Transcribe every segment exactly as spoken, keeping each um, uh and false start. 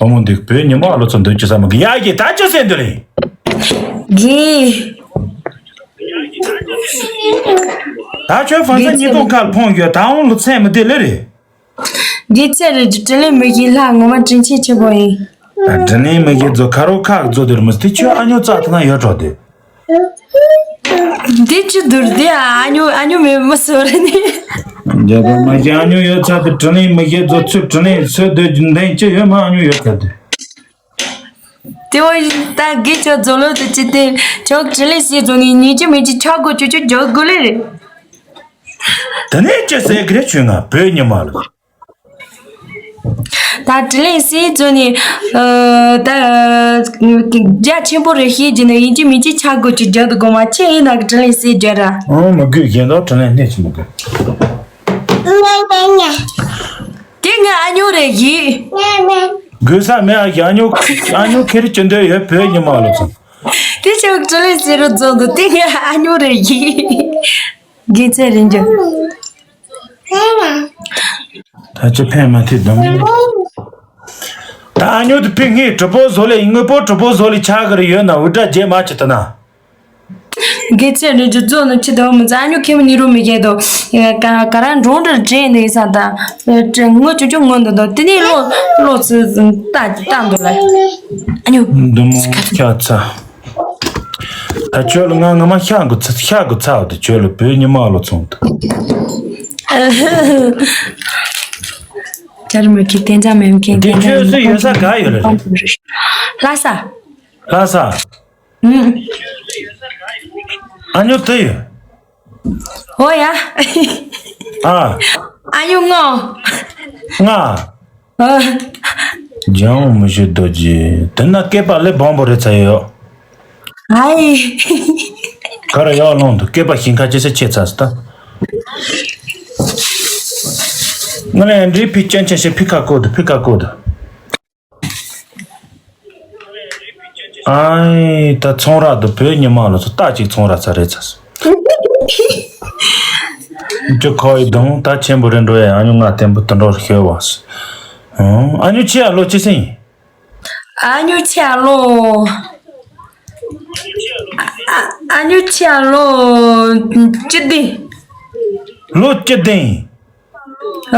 བུ་མོ་འདི་བོད་ཉི་མ་ལོ་ཚོ་འདོད་ཅི་ས་མི་གི་ཡ་གི་ད་ཅི་ཟེར་འདི་ལེ། གི། ད་ཁྱོད་ཧྥན་སི་ཉིས་སྟོང་ཁ་ཕོང་ཡོད་ད་འོང་ལོ་ཚད་མི་དེ་ལེ་རེད། འདི་ཚེ་རེ་དྲིན་ལན་མི་ཤེས་ལྷ་ངོ་མ་དྲིན་ཆེན་ཆེན་པོ་ཡིན། དྲིན་ལན་མི་ཤེས་ཛོ་ཁ་རོ་ཁག་ཛོ་དེར་མི་སྟེ་ཁྱོད་ཨ་ཉོ་རྩ་ཐ་ན་ཡོད་འགྲོ་དེ། འདི་ཅི་དུར་དེ་ཨ་ཉོ་ཨ་ཉོ་མེད་མི་སོ་རེ་ནི། རྒྱ་དང་མ་ཤེས་ཨ་ཉོ་ཡོད་ཚ་དེ་དྲིན་ལན་མི་ཤེས་ཛོ་ཚུར་དྲིན་ལན་སོ་དེ་འདན་ཅི་ཡོད་མ་ཨ་ཉོ་ཡོད་ཚ་དེ། དེ་བ་ད་གི་ཆོ་ཛོ་ལོ་དེ་ཅི་དེ་ཆོ་དྲིན་ལན་སི་ཛོ་ནི་ཉི་ཅི་མི་ཅི་ཆ་གོ་ཅུ་ཅུ་ཇོ་གོ་ལེ་རེ། དེ་ནས་ཅི་ཟེར་གི་རེད་ཆུ་ང་བོད་ཉི་མ་ལ། ད་དྲིན་ལན་སི་ཙོ་ནི་ཨ་ད་རྒྱ་ཆེན་པོ་རེ་ཤེས་ཀྱི་ནི་ཡིན་གཅིག་མིན་གཅིག་ཆ་དགོས་ཀྱི་རྒྱ་དུ་དགོས་མ་ཆེ་ཡིན་ན་གི་དྲིན་ལན་སི་རྒྱ་ར། ཨང་མི་དགོས་གཞན་དག་དྲིན་ལན་སྣེ་ཆུ་མི་དགོས། དེ་ང་ཨ་ཉོ་རེ་ཡིན། དགོས་ས་མེད་ཨ་ཡ་ཨ་ཉོ་ཨ་ཉོ་ཁེར་ཅི་འདོད་ཡོད་བོད་ཉི་མ་ལ་ཚོ། དེ་ཆོ་དྲིན་ལན་སི་རུ་རྫོང་དུ་དེ་ང་ཨ་ཉོ་རེ་ཡིན། དགེ་ཚེ་རིང་རྒྱུ། ད་ཅི་ཕན་མ་ཐེག་དམ། ད་ཨ་ཉོ་དུ་ཕིག་ངའི་གྲུ་པོ་བཟོ་ལས་དངོས་པོ་གྲུ་པོ་བཟོ་ལས་ཆག་གི་རེ་ཡོད་ན་འུ་དྲ་རྗེས་མ་ཅི་ད་ན། དགེ་ཚེ་རིང་རྒྱུ་རྫོགས་ནུ་ཆི་དོ་མི་ཚ་ཨ་ཉོ་ཁེ་མི་ནི་རུ་མི་གེ་དོ། ཀ་ཀ་ར་འགྲོང་འདྲ་དྲན་ནས་ས་ད། ངོ་ཅུ་ཅུ་ངོ་འདི་དོ་དེ་ནས་ལོ་ལོ་ཚི་ལྟ་ལྟ་འདོད་ལ། ཨ་ཉོ། འདི་མོ་ཁྱ་ཚ། ད་ཁྱོད་ལ་ང་ང་མ་ཤ་གི་ཚ་ཤ་གི་ཚ་བ་དེ་ཁྱོད་ལ་བོད་ཉི་མ་ལོ་ཚོང་དུ། ཅར་མི་ཁི་བསྟན་ཅང་མེམ་ཁེན་དེ་ཁྱོད་སུ་ཡོད་ས་ག་ཡོད་རེད། ལྷ་ས། ལྷ་ས། ཨུམ། ཨ་ཉོ་དེ་ཡོད། ཨོ་ཡ། ཨ། ཨ་ཡོ་ངོ་། ང་། ཨ། ལྗང་མི་ཤེས་རྡོ་རྗེ་དེ་ན་སྐེད་པ་ལས་སྦོམ་པོ་རེད་ཚ་ཡོད། ཨའི། ག་ར་ཡག་ལོང་དུ་སྐེད་པ་ཞིང་ཁ་ཅི་སེ་ཆེ་ཚ་སི་ད། ང་ལས་འདྲི་ཕི་ཅན་ཆེ་ཤེ་ཕི་ཁ་ཀོ་དུ་ཕི་ཁ་ཀོ་དུ། ཨའི་ད་ཚོང་ར་དུ་བོད་ཉི་མ་ལོ་ཚོ་རྟ་ཅིག་ཚོང་ར་ཚ་རེད་ཚ་སི། ཅི་ཁོ་ཡི་དུང་ད་ཆེན་པོ་རེད་འགྲོ་ཡ་ཨ་ཉུ་ང་བརྟན་པོ་དུ་འགྲོ་རུ་ཤོད་བ་སི། ཨ་ཉུ་ཆེ་ཡ་ལོ་ཅི་སེང་། ཨ་ཉུ་ཆེ་ཡ་ལོ། ཨ་ཨ་ཉུ་ཆེ་ཡ་ལོ། ཅི་དེ། ལོ་ཅི་དེ། ཨ།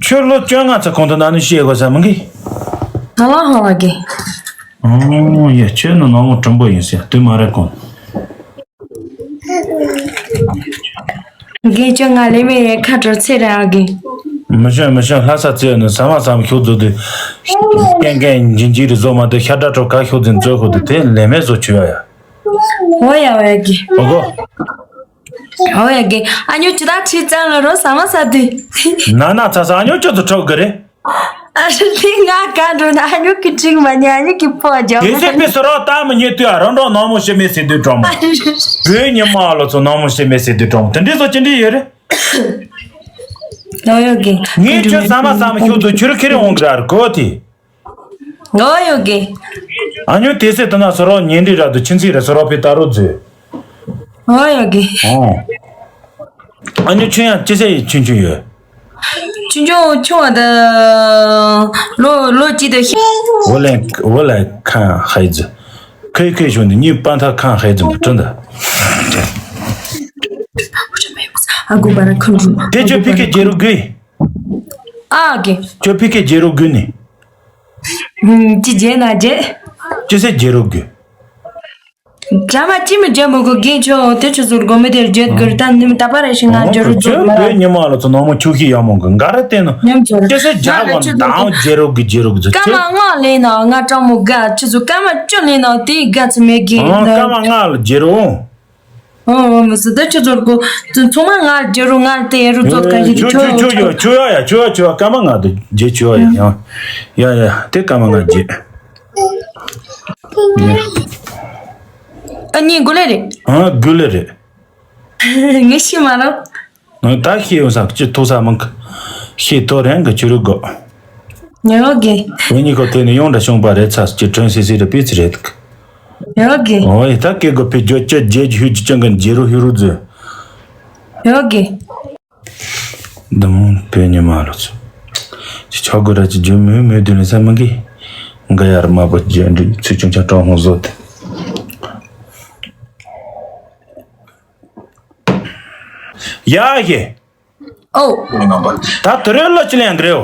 ཁྱོད་ལོ་བཅོ་ལྔ་ཚེ་གོང་དུ་ན་ནི་ཤེས་དགོས་ས་མི་གི། ང་ལ་ཧ་བ་གི། ཨོ་ཡ་ཁྱོད་ནི་ནོར་མོ་གྲུང་པོ་ཡིན་ཟེར་དུས་མ་རེད་གོང་། དགེ་ཅོ་ང་ལེ་མེ་ཡེ་ཁ་གྲོ་ཚེ་ར་གི། མི་ཤོད་མི་ཤོད་ལྷ་ས་ཚེ་ནི་ས་མ་ས་མ་ཤོག་རྫོགས་དུས། ཀན་ཀན་འཇིན་འཇིན་རི་བཟོ་མ་དུས་ཤ་དྲ་གྲོ་ག་ཤོག་འཛིན་རྫོགས་ཤོག་དུས་དེ་ལེ་མེ་བཟོ་བྱོས་ཡ་ཡ། ཨོ་ཡ་ཨོ་ཡ་གི། ཨོ་གོ། ཨོ་ཡ་གི། ཨ་ཉོ་ཅི་ད་ཁྲི་ཙང་ལ་རོ་ས་མ་ས་དུས། ན་ན་ཚ་ས་ཨ་ཉོ་ཅོ་དུ་ཁྲོག་གི་རེད། ཨ་ཧྲི་ལི་ང་ག་འགྲོ་ན་ཨ་ཉོ་གི་ཁྲིག་མ་ཉ་ཨ་ཉོ་གི་པོ་ཨ་ཇོ་དེ་ཚོ་པི་སོ་རོ་ཏ་མི་ཉེ་དུས་ཨ་རོ་འགྲོ་ནོ་མོ་ཤི་མེ་སི་དུས་གྲོང་མོ། བོད་ཉི་མ་ལོ་ཚོ་ནོ་མོ་ཤི་མེ་སི་དུས་གྲོང་མོ་དེ་འདྲི་ཚོ་ཅི་འདྲི་ཡོད་རེད། ཨོ་ཡ་གི། ངས་ཁྱོད་ས་མ་ས་མ་ཤོག་དུ་ཁྱོད་ཁྱེར་འོང་གི་ར་ར་གོ་དེ། ཨོ་ཡོ་གེ། ཨ་ཉོ་དེ་སེ་ད་ན་སོ་རོ་ཉེ་འདྲི་ར་དུ་ཆིན་ཚི་ར་སོ་རོ་པི་ཏ་རོ་ཛུ། ཨོ་ཡོ་གེ། ཨོ། ཨ་ཉོ་ཆུན་ཡང་ཅི་སེ་ཡི་ཆུན་ཆུན་ཡོད། ཆུན་ཆུན་ཆུང་བ་ད་ལོ་ལོ་གཅིག་ཏུ་ཤི། འོ་ལེ་འོ་ལེ་ཁང་ཧའི་ཛི། ཁའི་ཁའི་ཞོན་དུ་གཉིས་པ་མཐའ་ཁང་ཧའི་ཛི་མ་ཀྲུན་ད། ཨ་གུ་པ་ར་ཁུན་རུ། དེ་ཆོ་ཕི་ཀེ་ཇེ་རུ་གུ། ཨ་གེ། ཆོ་ཕི་ཀེ་ཇེ་རུ་གུ་ནི། ཅི་རྗེས་ན་རྗེས། ཅི་སེ་རྗེ་རོ་རྒྱུ། གྲ་མ་ཅི་མི་རྒྱ་མོ་གོ་རྒན་ཆོ་དེ་ཆུ་ཟུར་གོ་མི་དེར་བརྗོད་དགོས་རེད་ད་ནི་མི་ད་པ་རེ་ཞིག་ང་རྒྱ་རུ་ཚོ་མ་བོད་ཉི་མ་ལ་ཚོ་ནང་མོ་ཆུ་ཤི་ཡ་མོ་གི་འགའ་རེ་བསྟན་ནོ། ཉམས་ཚོར། ཅི་སེ་རྒྱ་གོ་དང་རྗེ་རོ་གི་རྗེ་རོ་གི་ཚོ་ཀ་མ་ང་ལེ་ན་ང་གྲང་མོ་དགའ་ཆུ་ཚོ་ཀ་མ་ཅོ་ལེ་ན་དེ་དགའ་ཚོ་མེད་གི་ཀ་མ་ང་ལ་རྗེ་རོ། ཨོ་ཨོ་མི་སྲིད་ད་ཁྱོད་ཚོར་གོ། ཚོ་ཚང་མ་ང་རྒྱལ་རོ་ང་དེ་རུ་ཚོ་ཁ་ཞིག་ཆོ་ཆོ་ཆོ་ཡོ་ཆོ་ཡོ་ཡ་ཆོ་ཡོ་ཆོ་ཡོ་སྐར་མ་ང་དུ་རྗེ་ཆོ་ཡོ་ཡ་ཡ་ཡ་དེ་སྐར་མ་ང་རྗེ། ཨ་ནི་དགུ་ལེ་རེད། ཨ་དགུ་ལེ་རེད། ངས་ཤི་མ་རོ། ད་ཤི་ཡོང་ས་ཅི་ཐོ་ས་མང་གི། ཤི་ཐོ་རེང་གི་ཆུ་རུ་གོ། ཉོ་གི། ངེད་གཉིས་ཁོ་དེ་ནི་ཡོང་འདྲ་བྱུང་པ་རེད་ཚ་ཅི་དྲན་སི་སི་རེ་པི་ཚི་རེད། ཉོ་གི། ཨོ་ཡ་ད་སྐད་གོ་ཕི་ཇོ་ཅི་རྗེ་ཧུ་ཅི་ཅང་གི་རྗེ་རུ་ཧུ་རུ་ཛུ། ཉོ་གི། འདི་མོ་བོད་ཉི་མ་ལོ་ཚོ། ཅི་ཆོག་གི་ར་ཅི་རྒྱུ་མོས་མོས་དུས་ལ་ས་མི་གི། འགའ་ཡར་མ་པ་རྒྱུ་འདྲི་ཚུལ་ཆུང་ཆ་གྲོགས་ཧོང་བཟོ་དེ། ཡ་ཧེ། ཨོ། ད་དུ་རེ་ལོ་ཅི་ལེན་གི་རེད་འོ།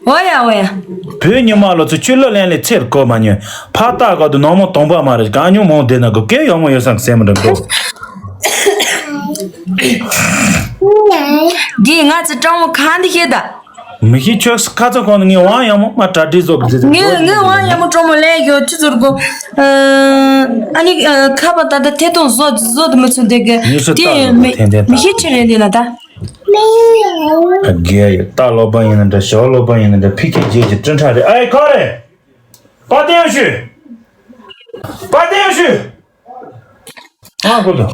འོ་ཡ་འོ་ཡ། བོད་ཉི་མ་ལོ་ཚོ་ཆུ་ལོ་ལེན་ལེ་ཚེར་གོ་མ་ཉོན། ཕ་ཏག་ག་དུ་ནང་མོ་དོང་པ་མ་རེད་གང་ཉོ་མོ་བསྡད་ན་གོ་སྐད་ཡོང་མོ་ཡོད་སང་གི་སེམས་མི་འདྲ་འགྲོ། འདི་ང་ཚོ་སྤྲང་མོ་གང་འདི་ཤེས་ད། མི་ཤེས་ཁྱོད་ཁ་ཚ་གོང་ནས་ངས་དབང་ཡག་མོ་མ་གྲ་སྒྲིག་བཟོ་གི་ཟེར་ཟེར་ངས་ངས་དབང་ཡག་མོ་སྤྲང་མོ་ལས་ཡོད་ཅི་ཟེར་གོ། ཨ་ནི་ཁ་པ་ད་ལྟ་ཐད་གཏོང་བཟོ་བཟོ་དུ་མི་ཚུན་དེ་གི་ངས་སུ་དེ་བཏང་ཡོད་མི་ཐན་ཐན་མི་ཤེས་ཆི་རེད་འདི་ལ་ད། ཨ་རྒས་ཡོད་རྟ་སློབ་པ་ཡིན་ན་འདྲ་ཞའོ་སློབ་པ་ཡིན་ན་འདྲ་ཕི་ཁེ་རྗེས་ཀྱི་སྤྲིན་ཁྲ་རེད་ཨེ་ཁོ་རེད། པ་ཏན་ཞུ། པ་ཏན་ཞུ། ཨ་ཁོ་ཐོ།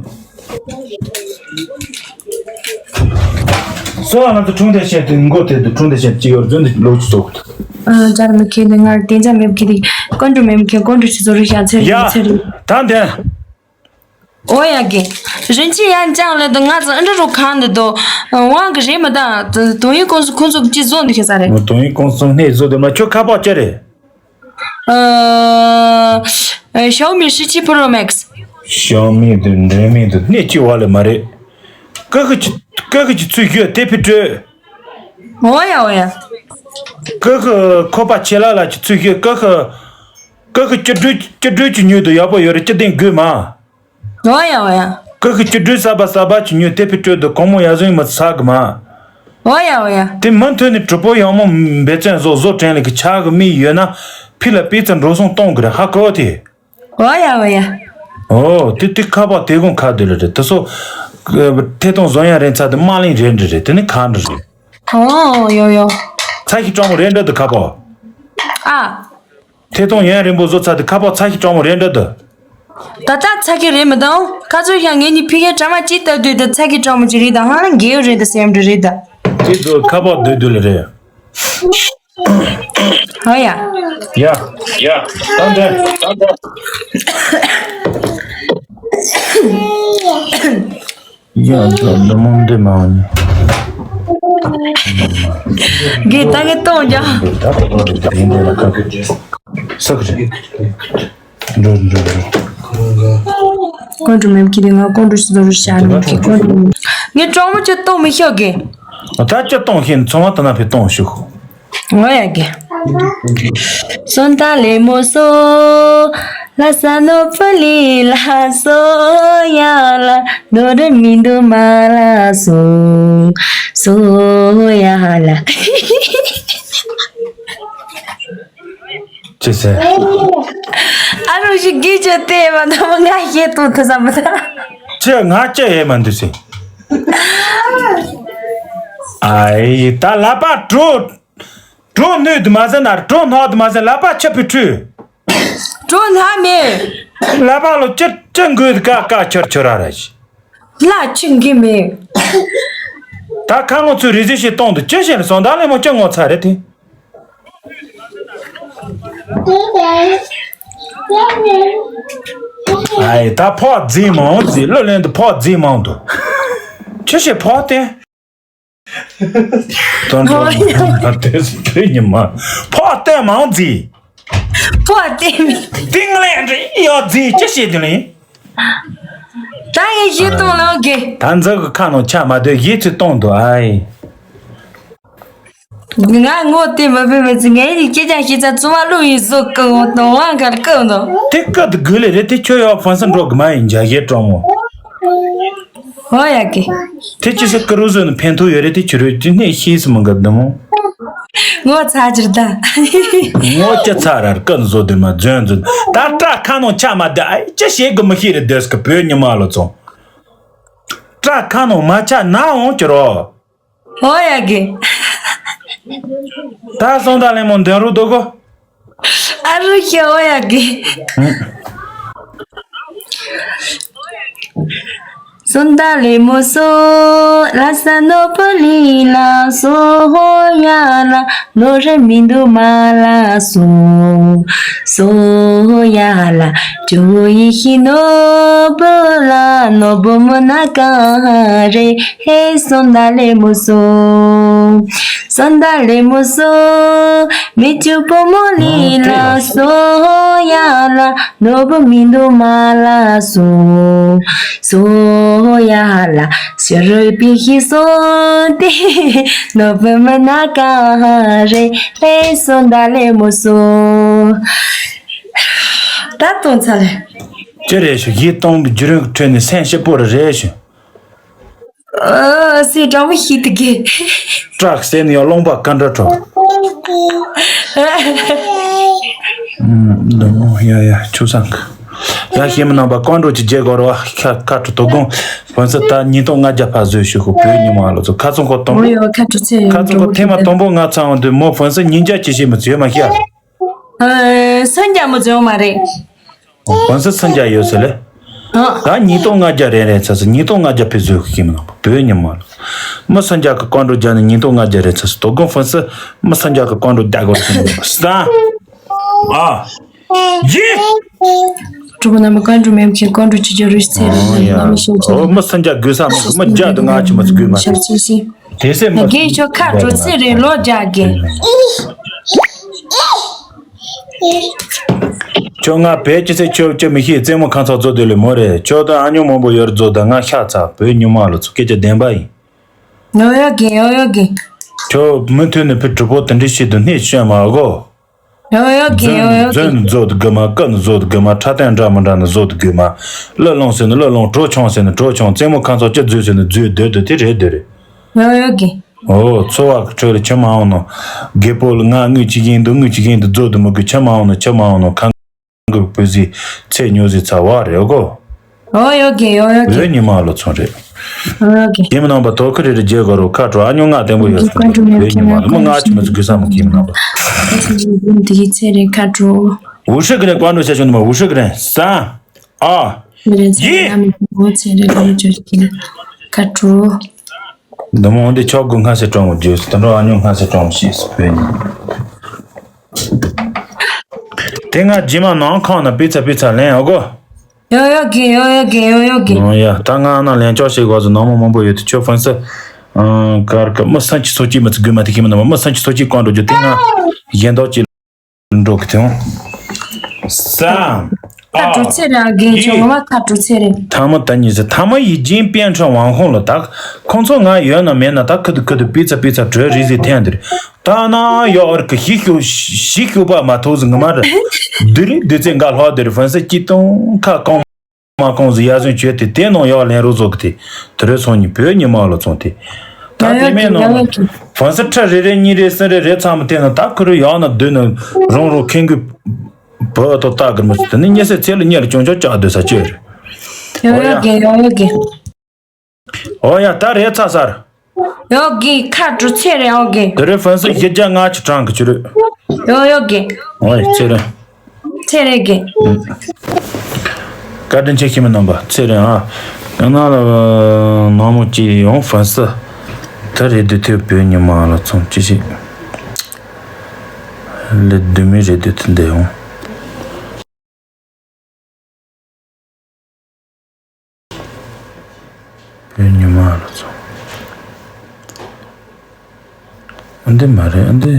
སོ་ང་ཚོ་ཁྲུང་དེ་བཤད་དུས་མགོ་དེ་དུ་ཁྲུང་དེ་བཤད་ཅི་ཡོར་བརྫུན་དུ་ལོག་ཅི་ཚོགས། ཨ་ཅར་མི་ཁེ་ནི་ངར་དེ་འཇམ་མེབ་ཁེ་དི་ཀོན་ཀྲུ་མེམ་ཁེ་ཀོན་ཀྲུ་ཆི་ཚོ་རུ་ཤ་ཚེ་ཡ། ཚེ་རུ། ད་འདན། ཨོ་ཡ་གི། རིན་ཆེན་ཡང་ཅང་ལེ་དུ་ང་ཚོ་ཨ་འདྲ་རུ་གང་འདི་དོ། དབང་གི་རེད་མི་དང་དོན་ཡིན་ཀོང་སུ་ཁོང་ཚོ་ཅི་བཟོ་འདི་ཤ་ས་རེད། དོན་ཡིན་ཀོང་སུ་སྣེ་བཟོ་དེ་མ་ཁྱོད་ཁ་པག་ཅི་རེད། ཨ། ཞའོ་མི་ཧྲི་ཆི་པོ་རོ་མེག་སི། ཞའོ་མི་དུ་འདྲེ་མི་དུ་སྣེ་གཅིག་བ་ལས་མ་རེད། ཀ་ཁི་ཀྱི་ཀ་ཁི་ཀྱི་ཚུལ་ཤོད་དེ་ཕི་སྤྲོད། འོ་ཡ་འོ་ཡ། ཀ་ཁི་ཁོ་པ་ཆེ་ལ་ལ་གྱི་ཚུལ་ཤོད་ཀ་ཁི། ཀ་ཁི་སྐྱིད་སྡུག་སྐྱིད་སྡུག་གི་མྱུར་དུ་ཡག་པོ་ཡོད་རེད་སྐྱིད་ལྡན་དགོས་མ། འོ་ཡ་འོ་ཡ། ཀུ་ཀུ་ཅི་སྒྲོས་གསར་པ་གསར་པ་ཅི་ཉོས་དེ་ཕི་སྤྲོད་དུ་གོང་མོ་ཡ་བཟུང་མི་ཚ་གི་མ། འོ་ཡ་འོ་ཡ། དེ་མུ་མཐུད་ནས་གྲུ་པོ་ཡང་མོ་འབད་བརྩོན་བཟོ་བཟོ་དྲན་ལེ་གི་ཆག་གི་མི་ཡོད་ན་ཕི་ལ་པི་ཙ་འགྲོ་སོང་གཏོང་གི་རེད་ཧ་གོ་དེ། འོ་ཡ་འོ་ཡ། ཨོ་དེ་དེ་ཁ་པ་དེ་གོང་ཁ་དེ་ལ་རེད་དེ་སོ། ཐེ་གཏོང་བཟོ་ཡ་རན་ཚ་དེ་དམའ་ལིང་རེད་འདྲི་རེད་དེ་ནི་གང་འདྲི་རེད། ཨོ་ཡོ་ཡོ། ཚ་ཞིག་སྤྲང་མོ་རེད་འདྲ་དུ་ཁ་པ། ཨ། ཐད་གཏོང་ཡུན་རིང་པོ་བཟོ་ཚར་དུས་ཁ་པར་ཚ་ཞིག་གྲང་མོ་རེད་འདྲ་འདུག་ད་ལྟ་ཚ་གི་རེད་མི་འདུག་ཁ་ཚོད་ཤང་ངེད་གཉིས་ཕི་ཁའི་གྲ་མ་གཅིག་ལྟ་དུས་ད་ཚ་གི་གྲང་མོ་ཅིག་རེད་ད་ཧང་ལ་འགེལ་ཡོད་རེད་ད་སེམས་འདྲ་རེད་ད། ཅིག་ཏུ་ཁ་པར་སྡོད་དུས་ལ་རེད། ཧོ་ཡ། ཡ། ཡ། ད་འདྲ། ད་འདྲ། ཡ་ད་ལོ་མང་འདི་མང་ནི། གི་ད་གི་གཏོང་རྒྱ། ད་ད་ད་ད་ཡིན་འདི་ལ་ཁ་ཁ་ཅི། ས་ཁ་ཅི། འགྲོ་འགྲོ་འགྲོ། ཀོན་ཀྲུ་མེམ་ཁྱི་དེ་ང་ཀོན་ཀྲུ་ཞིག་ཟོ་རུ་ཤ་མེམ་ཁྱི་ཀོན་ཀྲུ། ངས་གྲོགས་མོ་ཅི་གཏོང་མི་ཤོག་གི། ད་ཅི་གཏོང་ཤེས་ཚོང་བ་ད་ན་ཕི་གཏོང་ཤོག་འོ་ཡ་གི། སོན་ད་ལེ་མོ་སོ། ལ་ས་ནོ་ཕ་ལི་ལ་སོ་ཡ་ལ་ནོ་རེ་མི་འདུ་མ་ལ་སོ། སོ་ཡ་ལ། ཅི་ཟེར། ཨ་རོ་ཞིག་གིས་ཅི་དེ་མ་ད་མ་ང་ཤེས་ཏོ་ཐུ་ས་མ་ད། ཅི་ང་ཅི་ཡེ་མ་འདུ་ཟེར། ཨའི་ད་ལ་པ་དྲོ། གྲོ་ནུས་དུ་མ་ཟད་ན་གྲོ་སྣག་དུ་མ་ཟད་ལ་པ་ཆབ་པའི་ཁྲུས། གྲོ་སྣག་མེད། ལ་པ་ལོ་ཅི་ཅི་འགོས་དུ་ཀ་ཀ་ཆར་ཆུ་ར་ར་ཞི། ལ་ཆི་འགི་མེད། ད་ཁ་ངོ་ཚོས་རི་ཟི་ཞིག་གཏོང་དུ་ཅི་ཞིག་ལ་སོང་ད་ལེ་མོ་ཅི་ངོ་ཚ་རེད་དེ། ཨའི་ད་ཕོག་རྫིག་མང་རྫིག་གླུ་ལེན་དུ་ཕོག་རྫིག་མང་དུ། ཅི་ཞིག་ཕོག་སྟེ། དོན་གྲུབ་ང་དེ་སུ་བོད་ཉི་མ། ཕོག་སྟེ་མང་རྫིག་ཕོག་སྟེ་མི། ཏིང་ལེན་རེ་ཡོད་རྫིག་ཅི་བྱེད་དུ་ལེན། ད་ངས་གཞས་གཏོང་ལོ་གེ། ད་འཛག་གི་ཁ་ནང་ཆ་མ་སྡོད་གཞས་ཚུལ་གཏོང་དུ་ཨའི། ང་ངོ་དེ་མི་བེ་མི་ཚི་ངའི་ནི་སྐྱེ་ཅང་ཤི་ཚ་བཙུན་མ་བླུག་ཡིན་བཟོ་ཀི་འོ་དང་བང་གར་ཀི་འོ་དང་། དེ་ཀི་དུ་དགོས་ལེ་རེད་དེ་ཁྱོད་ཡོད་ཕན་སེམས་འགྲོ་གི་མ་ཡིན་འཇའ་གཞས་གྲོགས་མོ། ཧོ་ཡ་གི། དེ་ཅི་ཟེར་ཀི་རུ་བཟོས་ནས་ཕན་ཐོགས་ཡོད་རེད་དེ་ཁྱོད་རོད་ཅི་ནས་ཤེས་སུ་མི་འགབ་དུ་མོ། ངོ་ཚ་ཅིར་ད། ངོ་ཅི་ཚ་རར་ཀི་བཟོ་དེ་མ་རྫོན་རྫོན་ད་སྐྲ་ཁ་ནང་ཆ་མ་བསྡད་ཨ་ཅི་བྱེད་དགོས་མི་ཤེས་རེད་དེ་སྐུ་བོད་ཉི་མ་ལོ་ཚོང་། སྐྲ་ཁ་ནང་མ་ཆ་ན་འོང་ཅི་རོ། ཨོ་ཡ་གི། ད་སོང་ད་ལེ་མོ་འདོན་རུ་འདུག་གོ། ཨ་རུ་ཤི་ཨོ་ཡ་གི། སོན་ད་ལེ་མོ་སོ། ལ་ས་ནོར་བུ་ལི་ལ་སོ་ཧོ་ཡ་ལ་ནོར་རེ་མི་འདུག་མ་ལ་སོ། སོ་ཧོ་ཡ་ལ་ཇོ་ཡི་ཤི་ནོར་བུ་ལ་ནོར་བུ་མོ་ན་ག་རེ་ཧེ་སོན་ད་ལེ་མོ་སོ། སོན་ད་ལེ་མོ་སོ། མི་ཆུ་བུ་མོ་ལི་ལ་སོ་ཧོ་ཡ་ལ་ནོར་བུ་མི་འདུག་མ་ལ་སོ། སོ་ཡ་ལ་ཤ་རུ་པི་ཤི་སོ་ཏེ་ནོར་བུ་མ་ན་ཀ་རེ་ལེ་སོ་ད་ལེ་མོ་སོ། ད་གཏོང་ཚར་ལེ། ཅི་རེད་ཞུ་ཡིད་གཏོང་བའི་བརྒྱུད་རིམ་གྱི་ཁྲོད་ནས་སེམས་སྐྱིད་པོ་རེ་རེད་ཞུ། ཨ་སེ་གྲང་མོ་ཤི་དུ་གེ། སྐྲག་སེ་ནི་ཡང་རློན་པ་ག་འདྲ་འཕྲོ། འདི་མོ་ཡ་ཡ་ཆུ་སང་གི། ཡ་ཤེས་མི་རྣམ་པ་ཀོང་ཀྲུག་གི་རྗེས་སྐོར་བ་ཁ་ཁ་ཁྲུ་དོ་དགོང་། ཕན་སི་ད་ཉིས་སྟོང་ལྔ་བརྒྱ་ཕ་བཟོས་ཞུ་ཁོ་བོད་ཉི་མ་ལོ་ཚོ་ཁ་ཚོང་ཁོ་དང་པོ། ཁ་ཚོང་ཁོ་ཐེངས་མ་དང་པོ་ང་ཚང་བ་འདི་མོ་ཕན་སི་ཉིན་རྒྱ་ཅི་ཤེས་མི་ཚོད་མ་ཤེས། སུན་རྒྱ་མི་ཚོད་མ་རེད། ཕན་སི་སུན་རྒྱ་ཡོད་ཟེར་ལེ། ད་ཉིས་སྟོང་ལྔ་བརྒྱ་རེ་རེ་ཚ་སི་ཉིས་སྟོང་ལྔ་བརྒྱ་ཕི་བཟོས་ཁོ་ཤེས་མི་རྣམ་པ་བོད་ཉི་མ་ལོ། མི་སུན་རྒྱ་གི་ཀོང་ཀྲུག་རྒྱ་ནི་ཉིས་སྟོང་ལྔ་བརྒྱ་རེ་ཚ་སི་དོ་དགོང་ཕན་སི་མི་སུན་རྒྱ་གི་ཀོང་ཀྲུག་རྒྱ་གོ་ཤེས་མི་རྣམ་པ་སི་ད། ཨ། ཡི། གྲུབ་པ་རྣམ་པ་ཀོང་ཀྲུག་མེམ་ཆེན་ཀོང་ཀྲུག་ཆུ་ཆུ་རུ་ཚེ་རིང་ལ་མི་ཤོད་ཅེས། ཨོ་མི་སུན་རྒྱ་དགོས་ས་མི་མི་རྒྱ་དུ་ང་ཆི་མ་ཚི་དགོས་མ་ཤར་ཚེ་སི། དེ་སེ་མི་རྒན་ཁྱོད་ཁ་གྲོ་ཚེ་རིང་ལོ་རྒྱག་གེ། ཁྱོད་ང་བེད་ཅི་སེ་ཁྱོད་ཅི་མི་ཤེས་རྩེད་མོ་ཁང་ཚོགས་རྫོགས་དེ་ལས་མོ་རེད་ཁྱོད་ད་ཨ་ཉོ་མང་པོ་ཡོད་རྫོགས་ད་ང་ཤ་ཚ་བོད་ཉི་མ་ལོ་ཚོ་སྐད་ཆ་བདེན་པ་ཡིན། ཡོ་ཡོ་གེ་ཡོ་ཡོ་གེ། ཁྱོད་མུ་མཐུད་ནས་ཕི་གྲུ་པོ་དེ་འདྲི་ཤེས་དུ་སྣེ་ཤོད་མ་གོ། ཡོ་ཡོ་གེ་ཡོ་ཡོ་གེ། རྫོན་ནི་རྫོད་དགོས་མ་ཀི་ནི་རྫོད་དགོས་མ་ཁྲ་ཐན་འདྲ་མི་འདྲ་ནི་རྫོད་དགོས་མ། གླུ་ལོང་ཟེར་ནི་གླུ་ལོང་བྲོ་ཆུང་ཟེར་ནི་བྲོ་ཆུང་རྩེད་མོ་ཁང་ཚོགས་ཅི་རྫོད་ཟེར་ནི་རྫོད་སྡོད་དུ་དེ་རེད་སྡོད་རེད། ཡོ་ཡོ་གེ། ཨོ་འཚོ་བ་གི་ཁྲོད་ལ་ཁྱི་མ་འོང་ནོ། རྒད་པོ་ལ་ང་དངུལ་ཅི་ཡིན་འདུག་དངུལ་ཅི་ཡིན་འདུག་རྫོད་དུ་མི་དགོས་ཁྱི་མ་འོང་ནོ་ཁྱི་མ་འོང་ནོ་ཁང་གི་བུ་ཟི་ཚེ་ཉོ་ཟི་ཚ་བ་རེད་གོ། ཨོ་ཡོ་གེ་ཡོ་ཡོ་གེ། བོད་ཉི་མ་ལོ་ཚོང་རེད། ཨོ་ཡོ་གེ། ཁྱིམ་ནང་པ་དོ་ཁུ་རེ་རེ་རྒྱལ་གོ་རོ་ཁ་དྲོ་ཨ་ཉོ་ང་བརྟན་པོ་ཡོད་སོང་རེད་བོད་ཉི་མ་ལོ་མི་ང་ཆི་མི་ཚོ་གུས་ས་མ་ཁྱིམ་ནང་པ། འདི་ཚེ་རིང་ཁ་དྲོ། ཝུ་ཧྲི་གི་རེ་ཀོང་ཀྲུག་ཆ་ཆུང་ནི་མ་ཝུ་ཧྲི་གི་རེ་ས། ཨ། མི་རེ་ཚེ་ཡི། རིང་ཨ་མི་ངོ་ཚེ་རིང་ལོ་བཅུ་གཅིག་ཁ་དྲོ། འདི་མོ་འདི་ཆོག་དགོས་སྔ་སེ་གྲོང་བརྗོད་སུ་དོན་འགྲོ་ཨ་ཉོ་སྔ་སེ་གྲོང་ཞེས་སུ་བོད་ཉི་མ། དེ་སྔ་རྗེས་མ་ནང་ཁང་ན་པི་ཚ་པི་ཚ་ལེན་ཨོ་གོ། ཡོ་ཡོ་གེ་ཡོ་ཡོ་གེ་ཡོ་ཡོ་གེ། ཨོ་ཡ་ད་ང་ན་ལེན་ཆོག་ཞིག་བ་ཟུ་ནང་མོ་མང་པོ་ཡོད་དུ་ཆོ་ཕན་སི། ཨང་ཀར་ཀ་མི་སན་ཅི་སོ་ཅི་མི་ཚི་དགོས་མ་དེ་ཁྱིམ་ནང་མི་སན་ཅི་སོ་ཅི་ཀོང་འགྲོ་རྒྱུ་དེ་ང་གཞན་དག་ཅི་འགྲོ་གི་དེ་འོང་། སམ། ཁ་དྲུག་ཚེ་ར་རྒན་ཆོ་ངོ་མ་ཁ་དྲུག་ཚེ་རེད། ཐ་མ་ད་ཉི་ཟེར་ཐ་མ་ཡི་རྗེན་པན་ཁྲང་ཝང་ཧོང་ལ་དག་ཁོང་ཚོ་ང་ཡོད་ན་མེད་ན་ད་ཁུ་དུ་ཁུ་དུ་པི་ཚ་པི་ཚ་གྲོས་རི་ཟི་ཐན་དེར་ད་ན་ཡོ་ཨར་ཀི་ཤི་ཤུ་ཤི་ཤུ་པ་མ་ཐོག་ཟི་ངི་མ་ར་དི་རི་དི་ཚེ་འགའ་ལྷོ་དེར་ཧྥན་སི་ཅི་ཏོང་ཁ་ཀོང་མ་ཀོང་ཟི་ཡ་ཟུན་བྱོས་ཏེ་དེ་ནང་ཡོ་ལེན་རུ་ཟོ་གི་དེ་དི་རི་སོང་ཉི་བོད་ཉི་མ་ལོ་ཚོང་དེ་ད་དེ་མེད་ནང་ཧྥན་སི་ཁྲ་རེ་རེ་གཉིས་རེ་སུན་རེ་རེ་ཚང་མ་དེ་ན་ད་ཁུ་རུ་ཡོ་ན་དུ་ན་རོང་རོ་ཁེང་གི་བོད་ཐོག་ལྟ་གི་མི་ཚུ་དེ་ནི་ཉེ་སའི་ཚེ་ལ་ཉེ་ལ་ཅུང་ཅུང་བཅག་སྡོད་ས་ཅི་རེད། ཡོ་ཡོ་གེ་ཡོ་ཡོ་གེ། ཨོ་ཡ་ད་རེད་ཚ་སར། ཡོ་གེ་ཁ་དྲུག་ཚེ་རེད་ཨོ་གེ། དེ་རེད་ཧྥན་སི་བཞི་བརྒྱ་ལྔ་བཅུ་གྲངས་གི་ཆུ་རེད། ཡོ་ཡོ་གེ། ཨོ་ཡ་ཚེ་རེད། ཚེ་རེད་གེ། བཀའ་དྲིན་ཆེ་ཁྱིམ་མི་རྣམ་པ་ཚེ་རེད་ཨ། ཡང་ན་ལ་ནང་མོ་ཅི་ཡོང་ཧྥན་སི། ད་རེད་དུ་ཐེབས་བོད་ཉི་མ་ལ་ཚོང་ཅི་ཞིག་ལེ་དུ་མི་རེད་དུ་ཐེ་འདི་ཡོང་། བོད་ཉི་མ་ལ་ཚོང་། ཨ་འདི་མ་རེད་ཨ་འདི།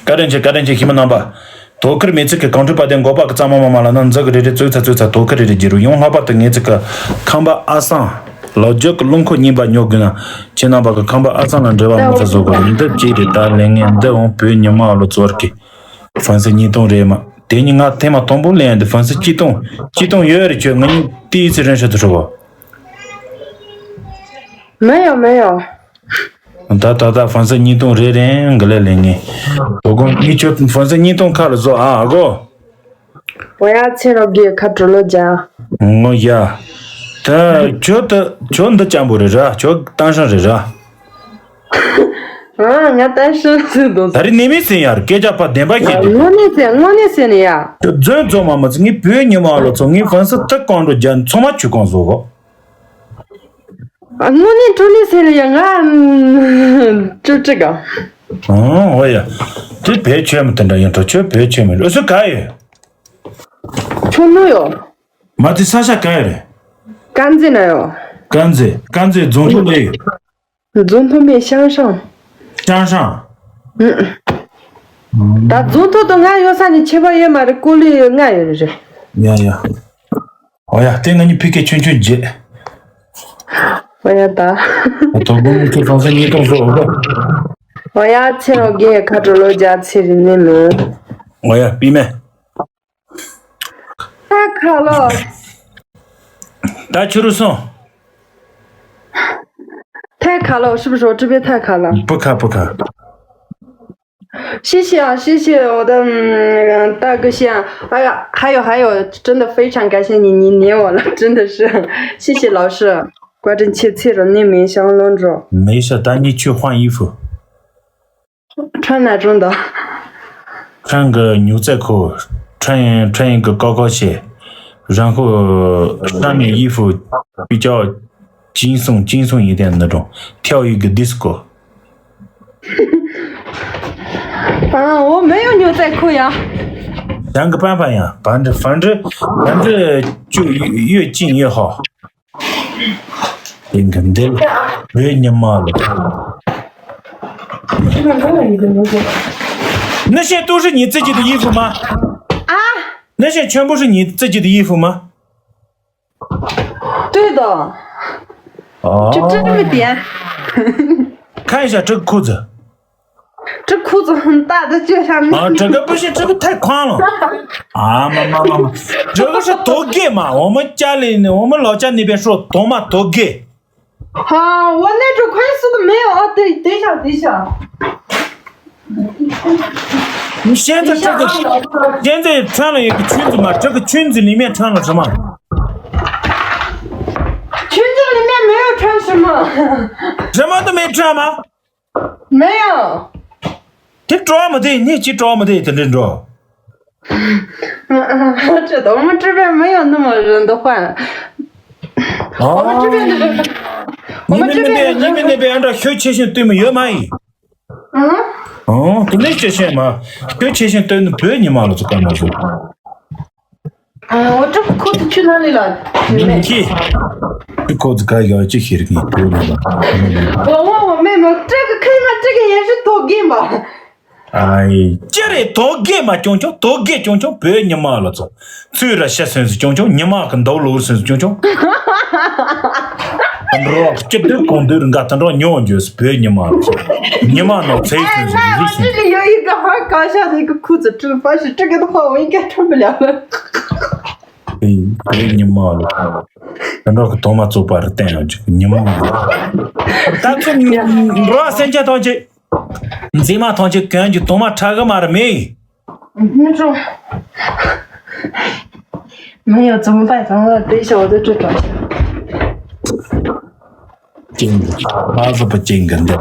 བཀའ་དྲིན་ཆེ་བཀའ་དྲིན་ཆེ་ཁྱིམ་མི་རྣམ་པ། དོ་ཁུར་མི་ཚིག་གི་གང་འཁྲུལ་པ་དེ་འགོག་པ་གི་གཙང་མ་མ་མ་ལ་ན་འཛི་གི་རེ་རེ་བཙུགས་ཚ་བཙུགས་ཚ་དོ་ཁུར་རེ་རེ་རྒྱུ་རུ་ཡོང་ལྷག་པར་དུ་ངེད་ཚིག་གི་ཁམས་པ་ཨ་སང་ལོ་རྒྱུས་ཀྱི་རླུང་འཁོར་རྙིང་པ་ཉོ་དགོས་ན་ཁྱེད་རྣམ་པ་གི་ཁམས་པ་ཨ་སང་ལ་འབྲེལ་བ་མི་ཚ་བཟོ་དགོས་རེད་འདི་གཅིག་རེད་ད་ལས་ངན་འདི་འོང་བོད་ཉི་མ་ཨ་ལོ་ཚོར་གི་ཧྥན་སི་གཉིས་སྟོང་རེད་མ་དེ་ཉིན་ང་ཐེངས་མ་དང་པོ་ལེན་ཡ་འདི་ཧྥན་སི་གཅིག་སྟོང་གཅིག་སྟོང་ཡོད་རེད་ཁྱོད་ང་གཉིས་ཏི་ཚེ་རིང་ཧྲི་ཐུ་ཧྲི་བ། 没有没有。 ད་ད་ད་ཧྥན་སི་གཉིས་སྟོང་རེ་རེ་འགི་ལེ་ལེ་ངེ། དོ་དགོང་གཉིས་ཆོད་ཧྥན་སི་གཉིས་སྟོང་ཁ་ལ་བཟོ་ཨ་ཨ་གོ། 我要切了给卡住了讲。 ངོ་ཡ། ད་ཁྱོད་ད་ཁྱོད་འདི་ཅམ་པོ་རེད་ར་ཁྱོད་ཏང་ཧྲང་རེད་ར། ཨ། ང་ད་ཤི་སུ་དོ། ད་རེས་ནི་མི་ཟིན་ཡར་སྐད་ཆ་པ་བདེན་པ་བཤད་དེ། དངོས་གནས་ཟེར། དངོས་གནས་ཟེར་ནི་ཡ། དེ་རྫུན་རྫུན་མ་མ་ཚིག་ངའི་བོད་ཉི་མ་ལོ་ཚོ། ངའི་ཧྥན་སི་ཐི་གང་འགྲོ་རྒྱ་ཚང་མ་ཆུ་གང་བཟོ་གོ། དངོས་གནས་དྲང་གནས་ཟེར་ནི་ཡ། ང་ཅོ་ཅི་ག་ཨང་། འོ་ཡ། དེ་བོད་ཆོས་མི་དེ་འདྲ་ཡིན་འགྲོ། ཁྱོད་བོད་ཆོས་མི་འགྲོ་སུ་ག་ཡོད། ཁྱོད་ནུ་ཡོད། མ་དེ་ས་ཆ་ག་ཡོད་རེད། དཀར་མཛེས་ན་ཡོད། དཀར་མཛེས། དཀར་མཛེས་རྫོང་ཐོག་ལས་ཡོད། རྫོང་ཐོག་མེད། ཤང་ཤང་། ཤང་ཤང་། ད་རྫོང་ཐོག་དང་ང་ཡོད་ས་ནས་ཁྱད་པར་ཡོད་མ་རེད། ཀོ་ལི་ལྔ་ཡོད་རེད། ཡ་ཡ། འོ་ཡ། དེ་ང་གཉིས་ཕི་ཀེ་ཆུང་ཆུང་བརྗེ། འོ་ཡ་ད། དོ་དགོང་ཁྱེད་གང་ས་གཉིས་གཏོང་སོ་འོ་ག་འོ་ཡ། ཚེ་རོགས་རྒན་ཁ་དྲོ་ལོ་བརྒྱ་ཚེ་རིང་ནས་མིན། འོ་ཡ་པི་མེ། ད་ཁ་ལོ། ད་ཆུ་རུ་སོང་། 太卡了，我是不是？我这边太卡了。不卡不卡。谢谢啊，谢谢我的嗯大哥线。哎呀，还有还有，真的非常感谢你，你黏我了，真的是，谢谢老师。关键切切了，内门香龙着。没事，带你去换衣服。穿哪种的？穿个牛仔裤，穿穿一个高跟鞋，然后上面衣服比较轻松轻松一点的那种，跳一个 disco。 啊，我没有牛仔裤呀。想个办法呀，反正反正反正就越越近越好。应该对了，越你妈了。那些都是你自己的衣服吗？啊？那些全部是你自己的衣服吗？对的。哦。就这么点。看一下这个裤子。这裤子很大的，就像那啊，这个不行，这个太宽了。啊，妈妈妈妈，这个是头盖嘛，我们家里我们老家那边说头嘛头盖。啊，我那种宽松的没有啊。对，等一下，等一下。你现在这个，现在穿了一个裙子嘛，这个裙子里面穿了什么？裙子里面没有穿什么。什么都没穿吗？没有。这着没得，你去着没得，在这着。这都我们这边没有那么人的换。我们这边的人，我们这边的人。你们那边，你们那边按照学期性对没有吗？嗯。哦，对那学期嘛，学期性对那不你嘛了，这干嘛去？ 嗯，我这裤子去哪里了？妹妹。你去，这裤子该要这些人给你丢了吧？我问我妹妹，这个可以吗？这个也是头盖吧？哎，这里头盖嘛，穷穷，头盖穷穷，不要你妈了，走。虽然是算是穷穷，你妈跟头路算是穷穷。很多，这都公对人家，很多牛就是不要你妈了，走。你妈那才算是你是。哎，那我这里有一个很搞笑的一个裤子，这个发现这个的话，我应该穿不了了。 ཨེ། ཉི་མ་ལ། ད་འགྲོ་གི་དོ་མ་བཙོག་པ་རེད། བསྟན་ཡོང་ཅིག་ཉི་མ་ལ། ད་ཚོ་འགྲོ་བ་སེམས་ཅན་ཐམས་ཅད། མཛེས་མ་ཐམས་ཅད་གོན་གྱི་དོ་མ་ཁྲ་གི་མ་རེད་མེད། 没有怎么办？咱们等一下，我在这找一下。 ཅིང་། ཨ་ཟོ་པ་ཅིང་གི་འདི།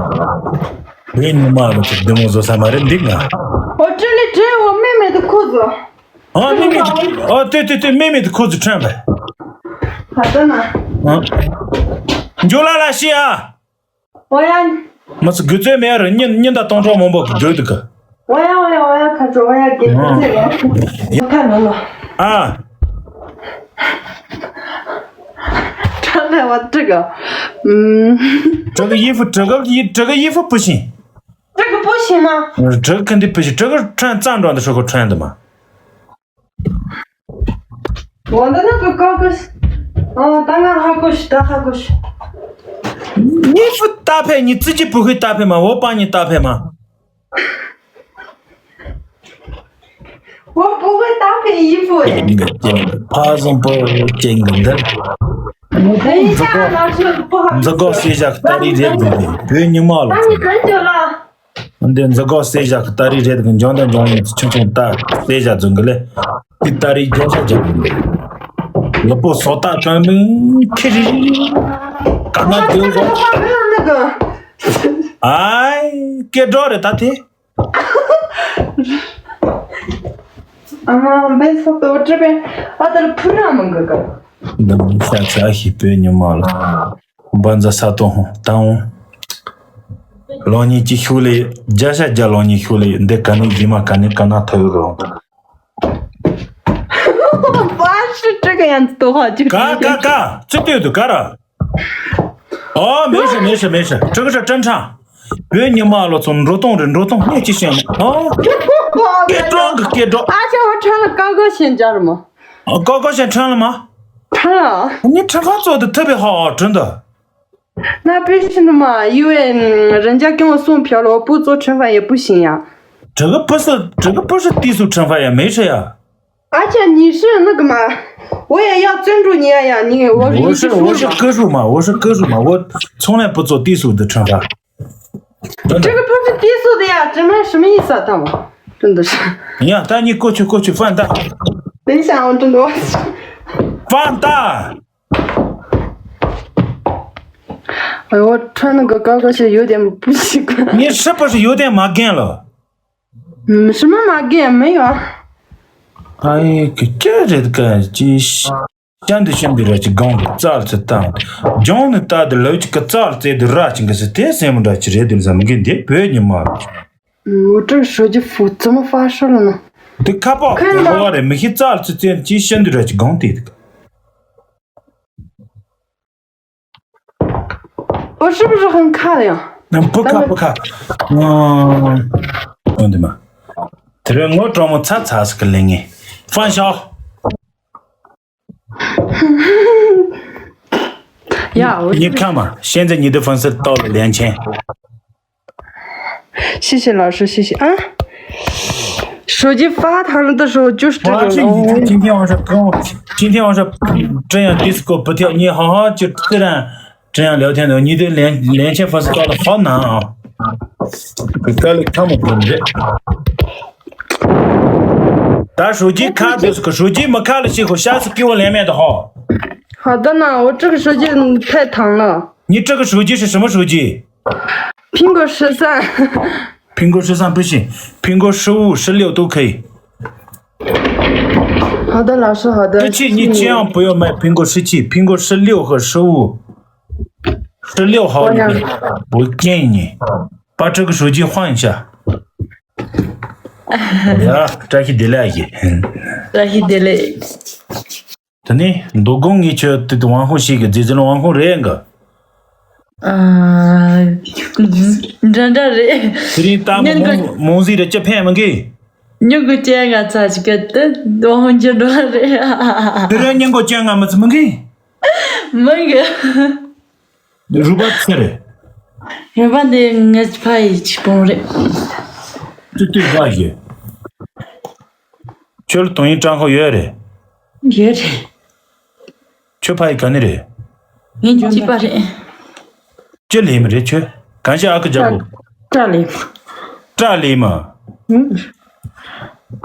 ངའི་ཉི་མ་ལ་ཚོ་བདེ་མོ་བཟོ་ས་མ་རེད་འདི་ང་། 我这里只有我妹妹的裤子。 ཨ། 妹妹། ཨ། 对对对，妹妹的裤子穿呗。 好的呢。 ཨ། འཇོ་ལ་ལ་ཤི་ཨ། 我要 མ་སུ་དགོས་ཚོད་མེད་ར། ཉིན་ཉིན་ད་སྟོང་ཕྲག་མང་པོ་གི་འགྲོས་འདུག་གི། 我要，我要，我要看着，我要给他这个。 ཨ། 穿在我这个，嗯。 这个衣服，这个衣，这个衣服不行。 这个不行吗？ 这个肯定不行，这个穿站桩的时候穿的嘛。 我的那个高跟鞋，哦，当然好过去，当然好过去。 衣服搭配你自己不会搭配吗？我帮你搭配吗？ 我不会搭配衣服哎。 ཅིང་གི་ཅིང་གི་ཕ་བཟང་པོ་ཅིང་གི་འདི། 等一下，老师，不好意思。 འཛི་གོ་སེ་བཞག་ཏ་རི་རེད་འདི་འདི་བོད་ཉི་མ་ལ། 等你很久了。 འདི་འཛི་གོ་སེ་བཞག་ཏ་རི་རེད་འདི་འཇང་དང་འཇང་ཡིན་ཆུང་ཆུང་ཏ་སེ་བཞག་རྫུན་གི་ལེ། དེ་ཏ་རི་རྒྱན་ཆ་རྒྱབ་གི་ལེ། ལུས་པོ་སོ་ཏ་ཀང་མིང་ཁི་རི། ག་ན་དེ་གོ། 那个。ཨའི། སྐད་སྒྲོག་རེད་ད་དེ། ཨ་མ་བས་སོ་ཏོ་ཏྲི་པེ་ཨ་ཏར་ཕུ་ར་མང་གི་ག་འདི་མོ་ས་ཆ་ཞིག་པོའི་ཉི་མ་ལ། བ་འཛའ་ས་ཏོ་ཧོང་ཏང་ཧོང་། ལོ་ཉིས་ཀྱི་ཤུགས་ལས་བརྒྱ་ཤ་བརྒྱ་ལོ་ཉིས་ཤུགས་ལས་འདི་ག་ནི་ཡི་མ་ག་ནི་ག་ན་ཐོ་ཡོད་རོ། 八十这个样子的话，就 ག་ག་ག་ཚུ་ལྟོས་དུ་ག་ར། ཨོ་མེ་ཤ་མེ་ཤ་མེ་ཤ་ཁྲི་ཁྲི་ཀྲན་ཁྲ། བོད་ཉི་མ་ལོ་ཚོ་འགྲོ་སྟོང་རེད་འགྲོ་སྟོང་སྣེ་ཅི་ཤེས་མ་ཨོ། སྐད་གྲོགས་ཀྱི་སྐད་གྲོགས། ཨ་ཅག་བ་ཁྲ་ལ་ཀ་ཀ་ཤེས་འཇར་མ། ཀོ་ཀོ་ཤེས་ཁྲ་ལ་མ། ཁྲ་ལ། ནི་ཁྲ་ཁ་ཚོ་དུ་ཐུབ་པའི་ཧ་ཨོ་ཁྲི་འདི། 那必须的嘛，因为嗯，人家跟我送票了，我不做惩罚也不行呀。 这个不是，这个不是低俗惩罚呀，没事呀。而且你是那个嘛，我也要尊重你呀，你我我是我是个数嘛，我是个数嘛，我从来不做低俗的惩罚。真的。这个不是低俗的呀，这什么意思啊，大王？真的是。你呀，带你过去过去放大。等一下，我真的忘记。放大。 哎，我穿那个高跟鞋有点不习惯。你是不是有点没劲了？嗯，什么没劲？没有啊。哎，这这个这香的香的热气功的燥子当，将的大的楼这个燥子的热气个是得什么热气热的怎么跟的别人嘛？嗯，我这手机怎么发射了呢？对，卡包，看到。我的没去燥子这这香的热气功的。 我是不是很卡的呀？那不卡不卡，嗯，兄弟们，这个我专门擦擦是个零哎，放笑。呀，我你看嘛，现在你的粉丝到了两千。 谢谢老师，谢谢啊。手机发他们的时候就是这种。我要是你今天晚上跟我，今天晚上这样 disco 不跳，你好好就自然这样聊天的，你的连连线粉丝到了好难啊。在里看不懂的。打手机卡就是个手机没卡了之后，下次给我连麦的好。好的呢，我这个手机太疼了。你这个手机是什么手机？ 苹果十三。苹果十三不行，苹果十五、十六都可以。好的，老师，好的。十七，你千万不要买苹果十七，苹果十六和十五，十六好一点。我建议你把这个手机换一下。呀，这是得了一。这是得了。 ད་ནི་མདོ་དགོང་ངས་ཁྱོད་དེ་དབང་ཧོ་ཞིག་གི་རྫི་རྫི་ལ་དབང་ཧོ་རེད་འགའ། ཨ། འདྲ་འདྲ་རེད། དེ་རིང་ལྟ་མོ་མོང་ཟིག་རེད་ཅི་ཕན་མི་གི། ཉུ་གུ་ཅན་ང་ཚ་ཞིག་གི་དེ་དབང་ཧོ་འགྱུར་འགྲོ་རེད། དེ་རིང་ཉིན་གོ་ཅན་ང་མི་ཚི་མི་གི། མི་གི། རུ་བ་ཚེ་རེད། རུ་བ་འདི་ངའི་ཕ་ཡི་ཆི་པོང་རེད། ཏུ་ཏུ་བ་ཡི། ཁྱོད་ལ་དོན་ཡིན་ཀྲང་ཧོ་ཡོད་རེད། ཡོད་རེད། ཁྱོད་ཕ་ཡི་ག་ནི་རེད། ངའི་སྐྱིད་པ་རེད། ཅི་ལས་མི་རེད་ཁྱོད། གང་ཤེས་ཨ་ཁུ་རྒྱལ་པོ། སྐྲ་ལས། སྐྲ་ལས་མ།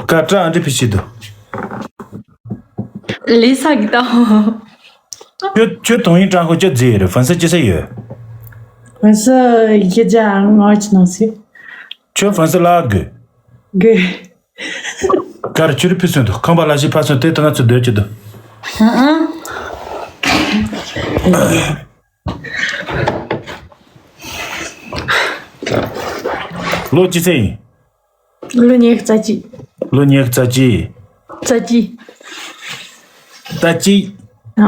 ཀ་སྐྲ་ཨ་འདྲི་ཕི་ཤི་དུ། ལས་ས་གི་ཏང་། ཁྱོད་ཁྱོད་དོན་ཡིན་ཀྲང་ཧོ་ཅི་རྫི་ཡོད་རེད། ཧྥན་སི་ཅི་ས་ཡོད། ཧྥན་སི་ཡི་ཅ་ང་ཅི་ནང་སི། ཁྱོད་ཧྥན་སི་ལ་གི། གི། གར་ཁྱོད་ཕི་སོན་དུ་ཁང་པ་ལ་ཞིག་ཕ་སོན་དེ་ད་ང་ཚོ་སྡོད་ཀྱི་འདུག་ཨ་ཨ། ལོ་ཅི་ཚེ་ཡིན། ལོ་ཉི་ཤུ་རྩ་གཅིག་ལོ་ཉི་ཤུ་རྩ་གཅིག་རྩ་གཅིག་རྩ་གཅིག་ཨ།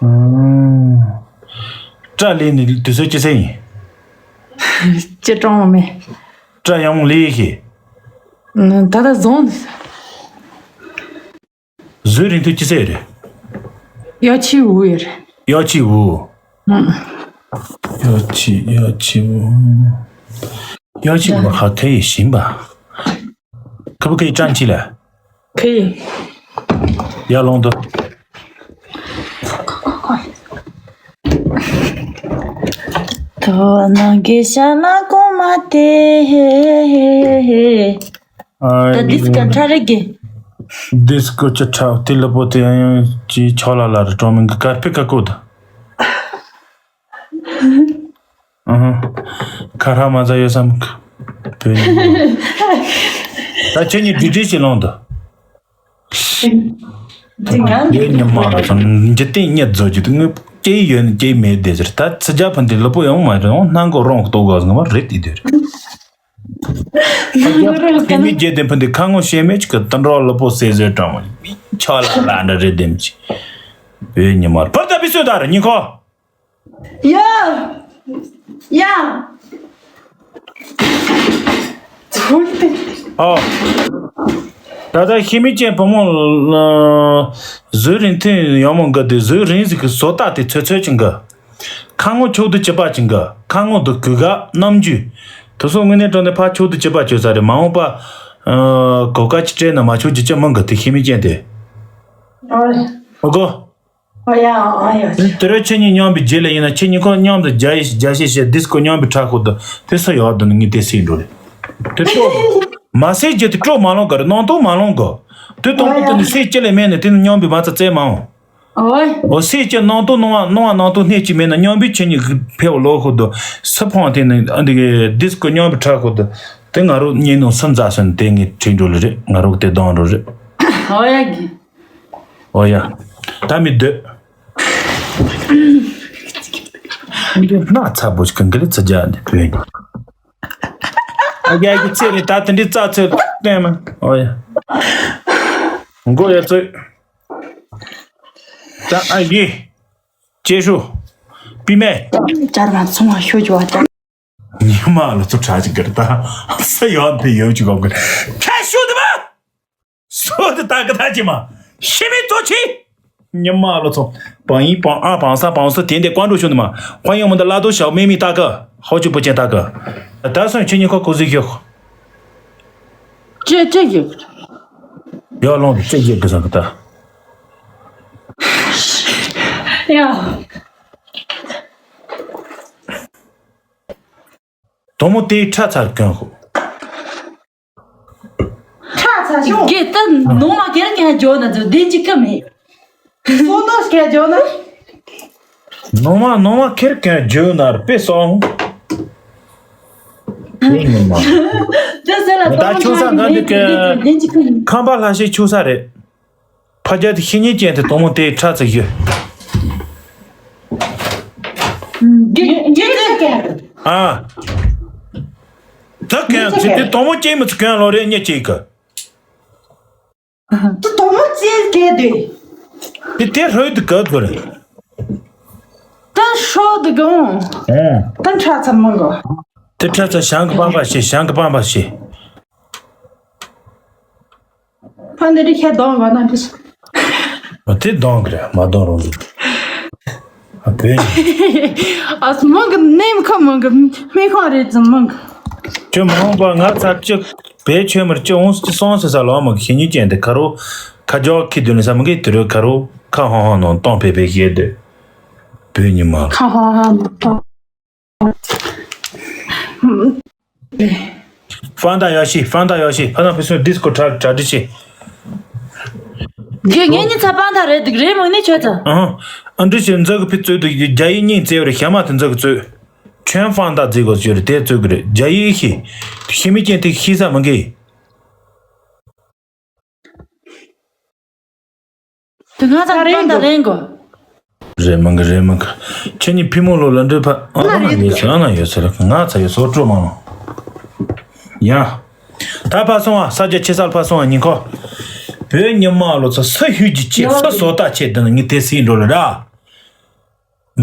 ཨུམ། སྐྲ་ལས་ནི་དུས་ཚོད་ཅི་ཚེ་ཡིན། ཅི་གྲོང་མེད། སྐྲ་ཡང་ལས་ཤེས། ད་ལྟ་བཟུང་། བཟོས་རིང་དུ་ཅི་ཟེར་རེད། ཡ་ཆི་འུ་ཡ་རེད། ཡ་ཆི་འུ། ཨང་། ཡ་ཆི་ཡ་ཆི་འུ། ཡ་ཆི་འུ་ཧ་ཁེ་ཡི་ཞིམ་པ། ཁ་བུ་ཁེ་ཡི་ཀྲང་ཆི་ལ། ཁེ་ཡི། ཡ་ལོང་དུ། ཐོ་ན་གེ་ཤ་ན་གོ་མ་ཏེ་ཧེ་ཧེ་ཧེ། ད་ཌིས་ཀོ་ཁྲ་རེ་གི། ཌིས་ཀོ་ཅི་ཁྲ་དེ་ལ་པོ་དེ་ཡང་ཅི་ཆོ་ལ་ལ་ར་ཀྲོ་མིན་གི་ཀར་ཕི་ཀ་ཀོ་ད། ཁ་ཧྲ་མ་ཚ་ཡོད་བསམ་གི། བོད་ཉི་མ། ད་ཁྱེད་གཉིས་འབྲི་འབྲི་ཞིག་ལོང་དུ། འདི་ང་ཡོད་ཉི་མ་ར་ཚོ་འཇིག་རྟེན་གཉིད་བཟོ་རྒྱུ་དུ་ངོས་སྐྱེ་ཡི་ཡོད་ནི་སྐྱེ་ཡི་མེད་བསྡད་ཟེར། ད་ཚི་རྒྱ་ཕན་དེ་ལུ་པོ་ཡོང་མ་རེད། འོང་སྣང་གོ་རོང་གཏོགས་དགོས་ངོ་མ་རེད་དེ་དུས་རེད། ཁྱེད་མི་རྒྱལ་ལྡན་ཕུ་འདི་ཁ་ངོ་ཤེས་མེད་ཅིག་གི་དུད་འགྲོ་ལུ་པོ་ཟེར་ཟེར་གྲང་མོ་ཆོག་ལ་ལ་འདྲ་རེད་དེམ་ཅིག་བོད་ཉི་མ་བར་ད་བི་སུ་ད་ར་ཉི་ཁོ། ཡ། ཡ། ཨོ། ད་ལྟ་ཤེས་མི་ཅན་བུ་མོ་ལ་གཟུགས་རིང་ཐུང་ཡང་མོ་འགའ་དེ་གཟུགས་རིང་ཟིག་གི་བཟོ་ལྟ་དེ་ཚོད་ཚོད་ཅིག་འགའ། ཁ་ངོ་ཕྱོགས་བསྡུ་བྱེད་པ་ཅིག་འགའ། ཁ་ངོ་དུ་གུས་ག་རྣམ་འགྱུར། དུ་སོ་དངོས་གནས་དྲང་གནས་ཕ་ཕྱོགས་བསྡུ་བྱེད་པ་བྱོས་ས་རེད། མ་འོངས་པ་གོ་སྐབས་ཅིག་སྤྲད་ན་མ་ཆོག་ཅི་ཅི་མང་གི་དེ་ཤེས་མི་ཅན་དེ། ཨོ་གོ། ཨོ་ཡ་ཨོ་ཡ། དེ་རོ་ཁྱེད་གཉིས་མཉམ་པའི་རྗེས་ལ་ཡིན་ན་ཁྱེད་གཉིས་ཁོ་མཉམ་དུ་རྒྱ་ཡིག་རྒྱ་ཤེས་ཤེས་ཌིས་ཀོ་མཉམ་པའི་ཁྲ་ཁོ་དུ་དེ་སུ་ཡོད་དུ་ནི་ངས་དེ་སྲིད་འགྲོ་རེད། དེ་སྤྲོ། མ་སྲིད་རྒྱུ་དེ་སྤྲོ་མ་ལོང་གི་རེད། ནང་དུ་མ་ལོང་གི། དེ་དང་པོ་དེ་ནི་སྲིད་ཅི་ལས་མེད་ནི་དེ་ནི་མཉམ་པའི་མ་རྩ་རྩེ་མ་འོང་། ཨོ་སྲིད་ཀྱི་ནང་དུ་ནང་བ་ནང་བ་ནང་དུ་སྣེ་གཅིག་མེད་ན་མཉམ་པའི་ཁྱེད་གཉིས་ཕེ་བ་ལོ་ཁོ་དུ་སུ་ཕང་དེ་ནི་ཨ་འདི་གི་ཌིས་ཀོ་མཉམ་པའི་ཁྲ་ཁོ་དུ་དེ་ང་རོ་ཉེ་ནོ་སུ་མཛའ་སོན་དེ་ངས་ཁྲིད་འགྲོ་ལེ་རེད། ང་རོ་དེ་ལྡང་འགྲོ་རེད། ཨོ་ཡ་གི། ཨོ་ཡ། ད་མི་སྡོད། འདི་སྣག་ཚ་པོ་ཞིག་གི་འགི་ལི་ཚ་རྒྱ་འདི་བོད་ཡིན། ཨ་རྒྱ་གི་ཚེ་རེད། ད་དེ་འདྲའི་རྩ་ཚོད་བསྟན་མ། ཨོ་ཡ། མགོ་ཡ་ཚོད། ད་ཨ་ཡེ། ཅེ་ཧྲུ། པི་མེ། ཅར་མ་ཚོང་བ་ཤོད་རྒྱུ་བ་ཅར། ཉི་མ་ལ་ཚོ་གྲགས་ཅིག་གི་རེད་ད། ས་ཡོད་དེ་ཡོད་ཅིག་གོ་གི། ཁ་ཤོད་དེ་མ། སོ་དེ་ད་གི་ད་ཅི་མ། ཤི་མི་ཚོ་ཆི། ཉི་མ་ལ་ཚོ། བང་ཡིན་བང་ཨ་བང་ས་བང་སོ་དེ་འདི་ཀོན་འགྲོ་ཤོད་དེ་མ། ཁོ་ཡང་མི་འདི་བླ་རྡོ་ཞག་མེ་མི་ད་གི། ཧོ་ཅུ་པོ་ཅན་ད་གི། ད་སོང་ཁྱེད་གཉིས་ཁོ་ཁོ་ཟིག་ཤོག་ཅེ་ཅེ་ཡོད། ཡོད་ལོང་དུ་ཅེ་ཡོད་གི་ཟ་གི་ད། ཡ། དོ་མོ་དེའི་ཁྲ་ཚར་གྱོན་ཧོ། ཁྲ་ཚར་ཤོག་གེ་ཏན་ནོ་མ་གེར་གྱོན་ན་ཛོ་དེ་ཅི་ཀ་མེ། སོ་ནོ་སྐད་བརྗོད་ན། ནོ་མ་ནོ་མ་ཁེར་གྱོན་བརྗོད་ན་ར་པེ་སོང་། དེ་ཉི་མ། དེ་ཟེར་ལ་ད་ཁྱོད་ས་ག་འདི་ག་ཁམས་པ་ལྷ་ཤེས་ཁྱོད་ས་རེད། ཕ་རྒྱལ་དེ་ཤེས་ཉེས་ཅན་དེ་དོ་མོ་དེ་ཁྲ་ཚ་ཡོད། ཨ། ད་གན་ཚེ་དེ་དོ་མོ་ཅན་མི་ཚེ་གན་ལོ་རེ་ཉེ་ཅིག་གི། དེ་དོ་མོ་ཅན་གལ་དེ། དེ་དེ་ཧྲོས་དེ་ག་དགོས་རེད། ད་ཧྲོ་དེ་གང་། ཨ། ད་ཁྲ་ཚ་མང་གོ། དེ་ཁྲ་ཚ་ཞང་གི་པང་པ་ཤེས། ཞང་གི་པང་པ་ཤེས། ཕ་འདི་རིགས་ཁྱེད་གདོང་ག་ན་འདི། ཨ་དེ་གདོང་གི་རེད། མ་གདོང་རོང་གི། ཨ་བོད་ཡིན། ཨ་མང་གི་ནེམ་ཁ་མང་གི་མི་ཁང་རེད་ཙམ་མང་གི། ཁྱོད་མ་འོངས་པ་ང་ཚ་གཅིག་བེད་ཆོད་མར་གཅིག་འོང་སི་སོང་སི་ས་ལོ་མ་གི་ཤེས་ཉིན་ཅན་དེ་ཁ་རོ་ཁ་ཇོ་ཁི་དུ་ནི་ས་མ་གི་དུ་རོ་ཁ་རོ་ཁ་ཧང་ཧང་ནང་གཏོང་ཕེ་ཕེ་ཤེས་དེ། བོད་ཉི་མ། ཁ་ཧང་ཧང་ནང་གཏོང་། ཧྥང་ཏ་ཡོ་ཤི། ཧྥང་ཏ་ཡོ་ཤི། ཕ་ན་ཕི་སུན་ཌིས་ཀོ་གྲ་གྲ་སྒྲིག་ཤི། དགེ་ངེད་གཉིས་ཚ་པང་ད་རེད་འདུག་རེད་མང་ནི་ཆོད་ཚ། ཨང་། ཨ་འདྲི་ཞིག་འཛག་གི་ཕི་བཙོས་འདུག་རྒྱ་ཡིག་གཉིས་བཙལ་བར་ཤ་མ་དེ་འཛག་གི་བཙོས། ཁྲོན་ཧྥང་ཏ་བརྩི་དགོས་ཞོར་དེ་བཙོས་གི་རེད། རྒྱ་ཡིག་ཤི། ཤི་མི་ཅན་དེ་ཤི་ས་མི་འགི། དེ་ང་ཚ་པང་ད་རེད་གོ། རེད་མང་གི་རེད་མང་གི། ཁྱེད་གཉིས་ཕི་མོ་ལོ་ལ་འདྲི་ཕ་ཨ་ན་ཡོད་ཟེར་ཨ་ན་ཡོད་ཟེར་ང་ཚ་ཡོད་སོ་སྤྲོ་མང་ལོ། ཡ། ད་ཕ་སོང་ཨ་ས་རྒྱ་ཆེ་སར་ཕ་སོང་ཨ་ཉིན་ཁོ། བོད་ཉི་མ་ལོ་ཚ་ས་ཧུད་ཀྱི་ཆེ་ས་སོ་ད་ཆེ་དེ་ནི་ངི་དེ་སྲིད་འགྲོ་ལ་ར།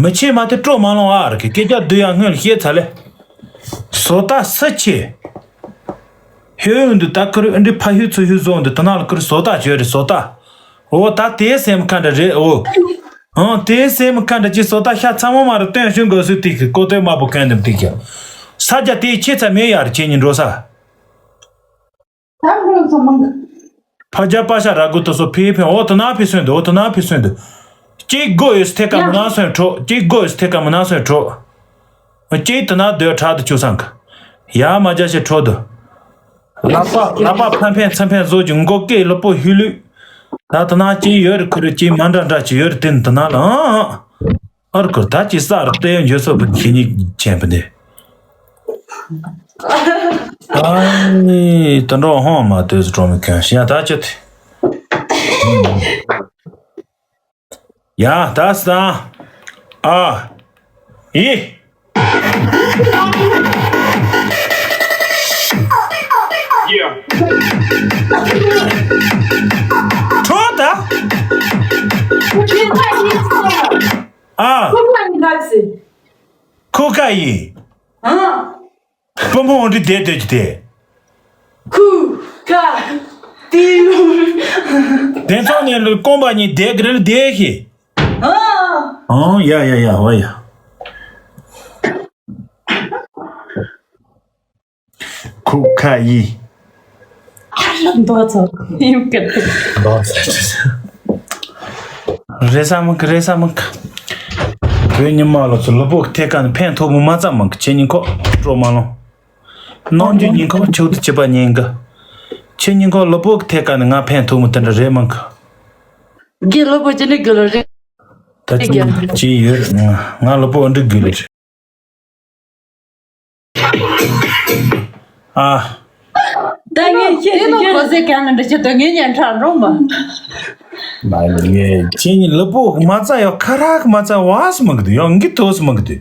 མི་ཆེ་མ་དེ་སྤྲོ་མ་ལོང་ཨ་ར་གི་སྐད་ཆ་བསྡུ་ཡ་སྔོན་ལ་བཤད་ཚ་ལེ། སོ་ད་ས་ཆེ། ཧེ་འོན་དུ་ད་ཁུར་འདི་ཕ་ཧུད་ཚུ་ཧུད་བཟོ་འདི་ད་ན་ལ་ཁུར་སོ་ད་བྱོས་རེད་སོ་ད། འོ་ད་དེའི་སེམས་ཁ་འདྲ་རེད་འོ། ཨང་དེའི་སེམས་ཁ་འདྲ་ཅི་སོ་ད་ཤ་ཚ་མོ་མ་རེད་སྟོན་ཤུན་དགོས་སུ་ཏིག་གི་ཀོ་ཏོའི་དམར་པོ་གན་འདེམ་ཏིག་གི། ས་རྒྱ་དེའི་ཆེ་ཚ་མེད་ཡར་ཁྱེད་གཉིས་འགྲོ་ས། ཕ་རྒྱ་པ་ཤ་ར་གུ་དུ་སོ་ཕི་ཕན་འོ་ད་ན་ཕི་སོན་འདི་འོ་ད་ན་ཕི་སོན་འདི། གཅིག་དགོས་ཡོད་ཐེ་ཀ་མི་ན་སོན་ཁྲོ་གཅིག་དགོས་ཡོད་ཐེ་ཀ་མི་ན་སོན་ཁྲོ། གཅིག་ད་ན་སྡོད་ཁྲག་ཏུ་ཆུ་སང་གི། ཡ་མ་རྒྱ་ཞེ་ཁྲོ་འདི། ལག་པ་ལག་པ་ཕན་ཕན་ཚ་ཕན་བཟོ་གྱི་མགོ་སྐེ་ལུ་པོ་ཧུ་ལུ། ད་ད་ན་གཅིག་ཡོད་རེད་ཁུ་རེད་གཅིག་མ་འདྲ་འདྲ་གཅིག་ཡོད་རེད་དེ་ད་ན་ལ་ཨང་ཨང་། ཨར་ཁུར་ད་ཅི་ས་རུ་ཏེ་འཇོ་སོ་བུ་ཁྱེད་གཉིས་ཆེན་པོ་འདི། ཨ་ནི་དུད་འགྲོ་ཧོང་མ་དུས་སུ་འགྲོ་མི་གོན་ཤི་ཡང་ད་ཅི་ཐི། ཡ་ད་ས། ཨ། ཡི། ཁྲོ་ད། ཨ། ཁུ་ཁ་ཡི། བུ་མོ་འོ་འདི་བསྡད་སྡོད་ཀྱི་དེ། ཁུ་ཁ་ཏི་ལུ། དེ་ཚོ་ནས་ལུ་རྐང་པ་གཉིས་བསྡད་ཀྱི་རེད་བསྡད་ཤི། ཨང་ཡ་ཡ་ཡ་བ་ཡ། ཁུ་ཁ་ཡི། མདོག་ཚོ་ཡིན་གི། མདོག་ཚོ། རེ་ས་མི་གི་རེ་ས་མི་གི། བོད་ཉི་མ་ལོ་ཚོ་ལུ་པོ་ཐེ་ཀ་ནི་ཕན་ཐོགས་མི་མ་ཙམ་མི་གི་ཁྱེད་ཉིན་ཁོ་སྤྲོ་མ་ལོང་། ནང་རྒྱུ་ཉིན་ཁོ་ཆུག་ཏུ་བྱེད་པ་ཉན་གི། ཁྱེད་ཉིན་ཁོ་ལུ་པོ་ཐེ་ཀ་ནི་ང་ཕན་ཐོགས་མི་དེ་འདྲ་རེ་མི་གི། རྒན་ལུ་པོ་ཅི་ནི་གི་ལོ་རེ། ད་ཅི་ཅི་ཡོད་ང་ལུ་པོ་འདྲི་གི་ལེ། ཨ། ད་ངས་ཁྱེད་ཀྱི་གོ་ཟེ་གན་ལ་འདྲི་ཆེ་དོན་ངས་ཉན་ཁྲ་རོ་མ། མ་ཡིན་ངས་ཁྱེད་ཉིད་ལུ་པོ་མ་རྩ་ཡོ་ཁ་རག་མ་རྩ་བ་སུ་མ་གི་དུ་ཡོ་འགི་དོ་སུ་མ་གི་དུ།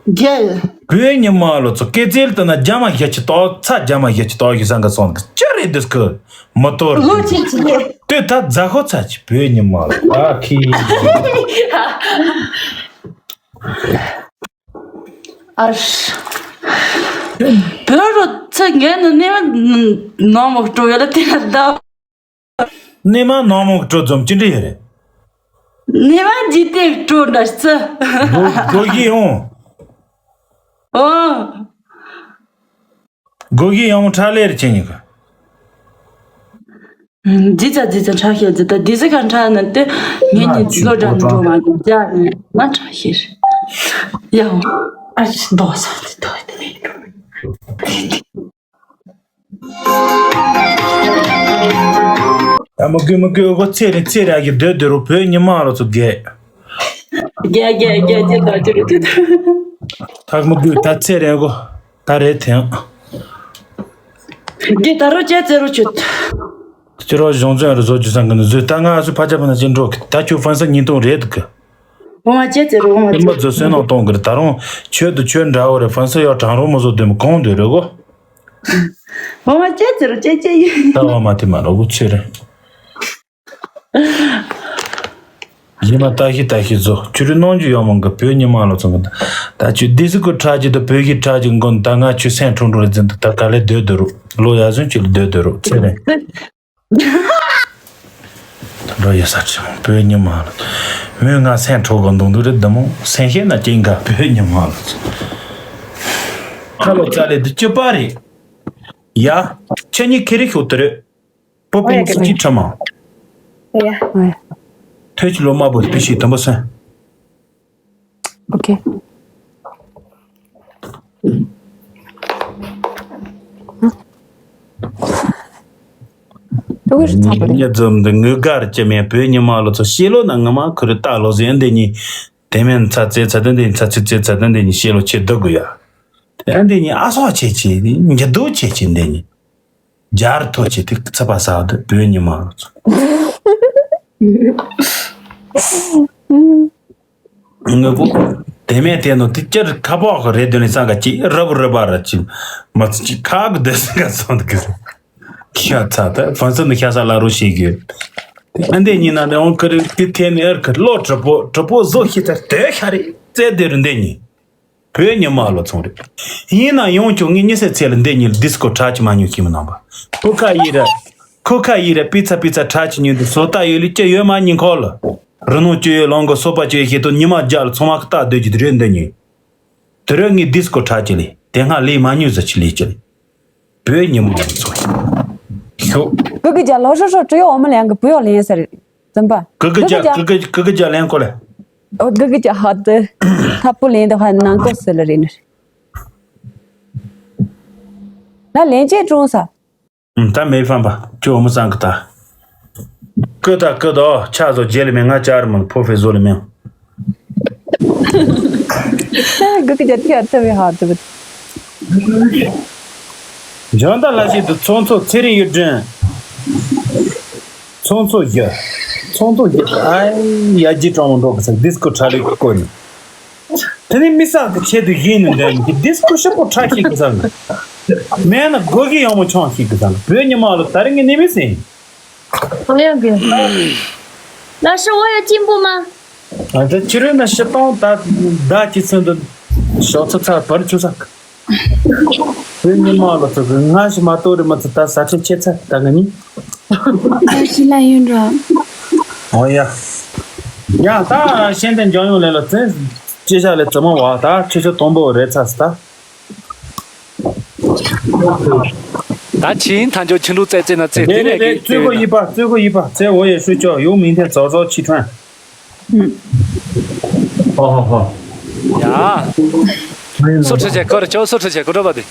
རྒྱལ། བོད་ཉི་མ་ལོ་ཚོ་སྐད་ཚལ་དུ་ན་རྒྱ་མ་ཞེ་ཆེ་ཏོ་ཚ་རྒྱ་མ་ཞེ་ཆེ་ཏོ་ཞེ་སང་གི་སོང་གི་ཅི་རེད་འདུག་གི་མ་གཏོར་ལོ་ཆེ་ཆེ་ལེ། དུས་ད་རྫ་ཁོ་ཚ་ཆེ་བོད་ཉི་མ་ལོ་ཨ་ཁི། ཨར། བོད་རུ་ཚེ་ངན་ནི་ནི་ནོ་མོ་སྤྲོ་ཡོད་ལ་དེ་ལ་ད། ནི་མ་ནོ་མོ་སྤྲོ་འཛོམས་ཅི་འདྲ་ཡོད་རེད། ནི་མ་ཇི་ཏེ་སྤྲོ་འདྲ་ཚེ། སྒོ་སྒོ་གི་ཡོང་། ཨོ། སྒོ་གི་ཡོང་ཁྲ་ལེར་ཅི་ཉི་ག་ཇི་ཙ་ཇི་ཙ་ཁྲ་ཤེས་ཇི་ད་དི་ཟི་ཁ་ཁྲ་ན་དེ་ངེད་གཉིས་ལོ་འདྲ་འགྲོ་མ་དགོས་ཇ་ནི་ང་ཁྲ་ཤེས་ཡ་ཨ་ཅི་འདོགས་ས་དེ་འདོགས་དེ་མེད་འགྲོ། ད་མ་གུས་མ་གུས་འོ་ཚེ་རིང་ཚེ་རིང་གི་སྡོད་སྡོད་རུ་བོད་ཉི་མ་ལོ་ཚོ་རྒས། རྒས་རྒས་རྒས་ཅི་ད་ཅི་རུ་ཅི་ད། ད་མ་གུས་ད་ཚེ་རིང་གོ་ད་རེད་དེང་། འདི་ད་རུ་ཅེ་ཙེ་རུ་ཆུད། ཁྱོད་རང་གཞུང་འཛིན་རུ་བཟོ་རྒྱུ་བསམ་གི་འདུག་ཟོས་ད་ང་ཨ་སུ་ཕ་ཅག་ཕ་ན་ཅི་འགྲོ་གི་ད་ཁྱོད་ཧྥན་སི་ཉིན་ཐུང་རེད་འདུག་གི། འོ་མ་ཅེ་ཙེ་རུ་འོ་མ་ཨེ་མ་ཙེ་ཚོ་སོན་ནང་གཏོང་གི་རེད་ད་རུང་ཁྱོད་དུ་ཁྱོད་འདྲ་བོ་རེད་ཧྥན་སི་ཡག་གྲང་རུང་མ་བཟོ་དོན་མི་གང་འདོད་རེད་གོ། འོ་མ་ཅེ་ཙེ་རུ་ཅེ་ཅེ་ཡིན། ད་འོ་མ་དེ་མ་རོ་གོ་ཚོད་རེད། ཡིན་མ་ལྟ་ཤི་ལྟ་ཤི་བཟོ་ཁྱོད་རུ་གནང་རྒྱུ་ཡོད་མང་གི་བོད་ཉི་མ་ལོ་ཚང་གི་ད་ཁྱོད་དི་སི་ཀོ་ཁྲ་ཅིག་དང་བོད་ཤི་ཁྲ་ཅིག་མགོ་ནི་ད་ང་ཁྱོད་སེམས་ཁྲོ་འགྲོ་རེད་འཛིན་འདུག་ད་ག་ལེ་སྡོད་སྡོད་རུ་ལོ་ཡ་ཟུན་ཅིག་ལ་སྡོད་སྡོད་རུ་ཚེ་རིང་། ད་འགྲོ་ཡོད་ས་ཆེ་བོད་ཉི་མ་ལ་མོས་ང་སེམས་ཁྲོ་གི་འདུག་འདུག་རེད་འདི་མོ་སེམས་ཤེས་ན་ཅིང་ག་བོད་ཉི་མ་ལ་ཚོ་ཁ་ལོ་ཙ་ལེ་འདི་སྐྱོ་པ་རེད། ཡ། ཁྱེད་གཉིས་ཁེ་རི་ཤོག་དེ་རེད། པོ་པིན་སི་ཅི་ཁྲ་མ། ཡ། ཐོས་ཀྱི་ལོ་མ་བོ་སྤི་ཤི་དམ་པ་སེ། ཨོ་ཁེ། ལུགས་ཚ་པོ་རེད། ཉེ་ཙམ་འདི་ངུ་གར་ཅི་མེད་བོད་ཉི་མ་ལོ་ཚོ་ཤེས་ལོ་ན་ངུ་མ་ཁུ་རི་ལྟ་ལོ་ཟེར་འདི་གཉིས། དེ་མིན་ཚ་ཚེ་ཚ་དེ་འདི་ཚ་ཚེ་ཚེ་ཚ་དེ་འདི་གཉིས་ཤེས་ལོ་ཆེ་སྡུག་གུ་ཡ། དེ་འདི་གཉིས་ཨ་སོག་ཆེ་ཆེ་འདི་འགྱུར་ལྡོག་ཆེ་ཆེ་འདི་གཉིས། རྒྱར་ཐོ་ཆེ་ཐིག་ཚ་པ་ས་དུ་བོད་ཉི་མ་ལོ་ཚོ། ངུ་བོ། དེ་མེད་དེ་ནོ་དེ་ཅར་ཁ་པོ་ཁ་རེད་དོན་ནི་སང་ག་ཅི་ར་བུ་ར་བ་ར་ཅི་མ་ཚི་ཅི་ཁ་གུ་དེ་སང་ག་སང་དུ་གི་ཤ་ཚ་ད་ཕན་ཚུན་ནི་ཤ་ས་ལ་རོ་ཤེས་གི། ཨ་འདི་ཉི་ན་ནི་འོང་ཁ་རི་དེ་ཐེ་ནི་ཨར་ཁ་ལོ་གྲི་པོ་གྲི་པོ་བཟོ་ཤི་ཚར་དེ་ཤ་རི་ཙེ་དེ་རུ་འདི་ཉི། བོད་ཉི་མ་ལོ་ཚོང་རེད། ཡིན་ན་ཡང་ཁྱོད་ངའི་ཉི་ཟེར་ཚེ་ལ་འདི་ཉིད་ལ་ཌི་སི་ཀོ་གྲ་ཅི་མ་ཉོ་ཤི་མི་ནང་པ། ཁུ་ཁ་ཡི་ར། ཁུ་ཁ་ཡི་ར་པི་ཚ་པི་ཚ་གྲ་ཅི་ཉོ་འདི་སོ་ལྟ་ཡོད་ལི་ཅི་ཡོད་མ་ཉིན་ཁོ་ལ། རི་ནོ་ཅི་ཡོད་ལོང་གི་སོ་པ་ཅི་ཡོད་ཤེས་དོ་ཉི་མ་རྒྱ་ལ་ཚོང་མ་ཁ་ལྟ་སྡོད་ཀྱི་དུ་རེད་འདི་ཉིད། དུ་རེད་ངའི་ཌི་སི་ཀོ་གྲ་ཅི་ལི་དེ་སྔ་ལས་མ་ཉོ་ཟ་ཅི་ལས་ཅི་ལི། བོད་ཉི་མ་ལ་ཚོ། ཤོ། ཀུ་ཀུ་ཇ་ལོ་ཧྲོ་ཧྲོ་ཀྲི་ཡོ་ཨོ་མ་ལེན་གི་བུ་ཡོ་ལེན་ཟེར། ཙམ་པ། ཀུ་ཀུ་ཇ་ཀུ་ཀུ་ཀུ་ཀུ་ཇ་ལེན་གོ་ལེ། ཨོ་ཀུ་ཀུ་ཇ་ཧ་ཏི། ཐ་པུ་ལེན་དེ་ཧ་ནང་གོ་སི་ལ་རེ་ནི། ན་ལེན་ཅེ་ཀྲོང་ས། ད་མེ་ཕམ་པ་ཁྱོད་ཨོ་མ་སང་གི་ད། ཀུ་ད་ཀུ་ད་ཆ་ཟོ་རྗེས་ལ་མེ་ང་ཅར་མང་ཕོ་ཕེ་ཟོ་ལ་མེ། ཀུ་ཀུ་ཇ་ཐི་ཨ་ཐ་བེ་ཧ་ཏི་བུ། འཇོན་ཐང་ལ་ཞིག་ཏུ་ཚོང་ཚོགས་ཚེ་རིང་གཡུ་སྒྲོན། ཚོང་ཚོགས་བཞི། ཚོང་ཚོགས་བཞི། ཨ་ཡ་ཇི་གྲོང་མོ་འགྲོ་གི་ས་ཌིས་ཀོ་ཁྲ་ལི་ཀོ་ནི། དེ་ནི་མི་སག་གི་ཆེད་དུ་བཞེས་ནས་འདོན་གི་ཌིས་ཀོ་ཤོག་པོ་ཁྲ་ཤིག་གི་ས་ལ། མེད་ན་སྒོ་གི་ཡང་མོ་ཆུང་ཤིག་གི་ས་ལ། བོད་ཉི་མ་ལ་ད་རིང་གི་ནི་མི་སྲིད། 朋友给。老师，我有进步吗？ ཨ་ད་ཕྱི་རོལ་ན་ཤི་སྟོང་ད་ཟླ་གཅིག་ཚུན་དུ་ཞོགས་ཚ་ཚ་བར་ཆུ་ས། བོད་ཉི་མ་ལ་ཚོ་གི་སྔ་ཞིག་མ་གཏོགས་རི་མ་ཚོ་ད་ས་ཆ་ཆེ་ཚ་ད་ག་ནི། ཨ་ཤི་ལ་ཡོན་ར། ཨོ་ཡ། ཡ་ད་ཤེས་ལྡན་འཇམ་དབྱངས་ལས་ལ་བཙན་ཅི་བྱ་ལས་བཙུན་མ་བ་ད་ཁྱེད་ཚོ་དང་པོ་རེད་ཚ་སི་ད། ད་ཕྱིན་ཐང་ཆོ་ཕྱི་འབྲུག་རྩེ་རྩེ་ན་རྩེ་དེ་ནས་གི་རྩེ་གོ་ཡིབ་པ་རྩེ་གོ་ཡིབ་པ་རྩེ་འོ་ཡེ་ཧྲུའུ་ཅོ་ཡོ་མིང་ཐེན་ཙོ་ཙོ་ཆི་ཁྲོན། ཧོ་ཧོ་ཧོ། ཡ། སུ་ཁྲི་ཆེ་ཁོ་ར་ཅོ་སུ་ཁྲི་ཆེ་ཁོ་འགྲོ་བ་དེ།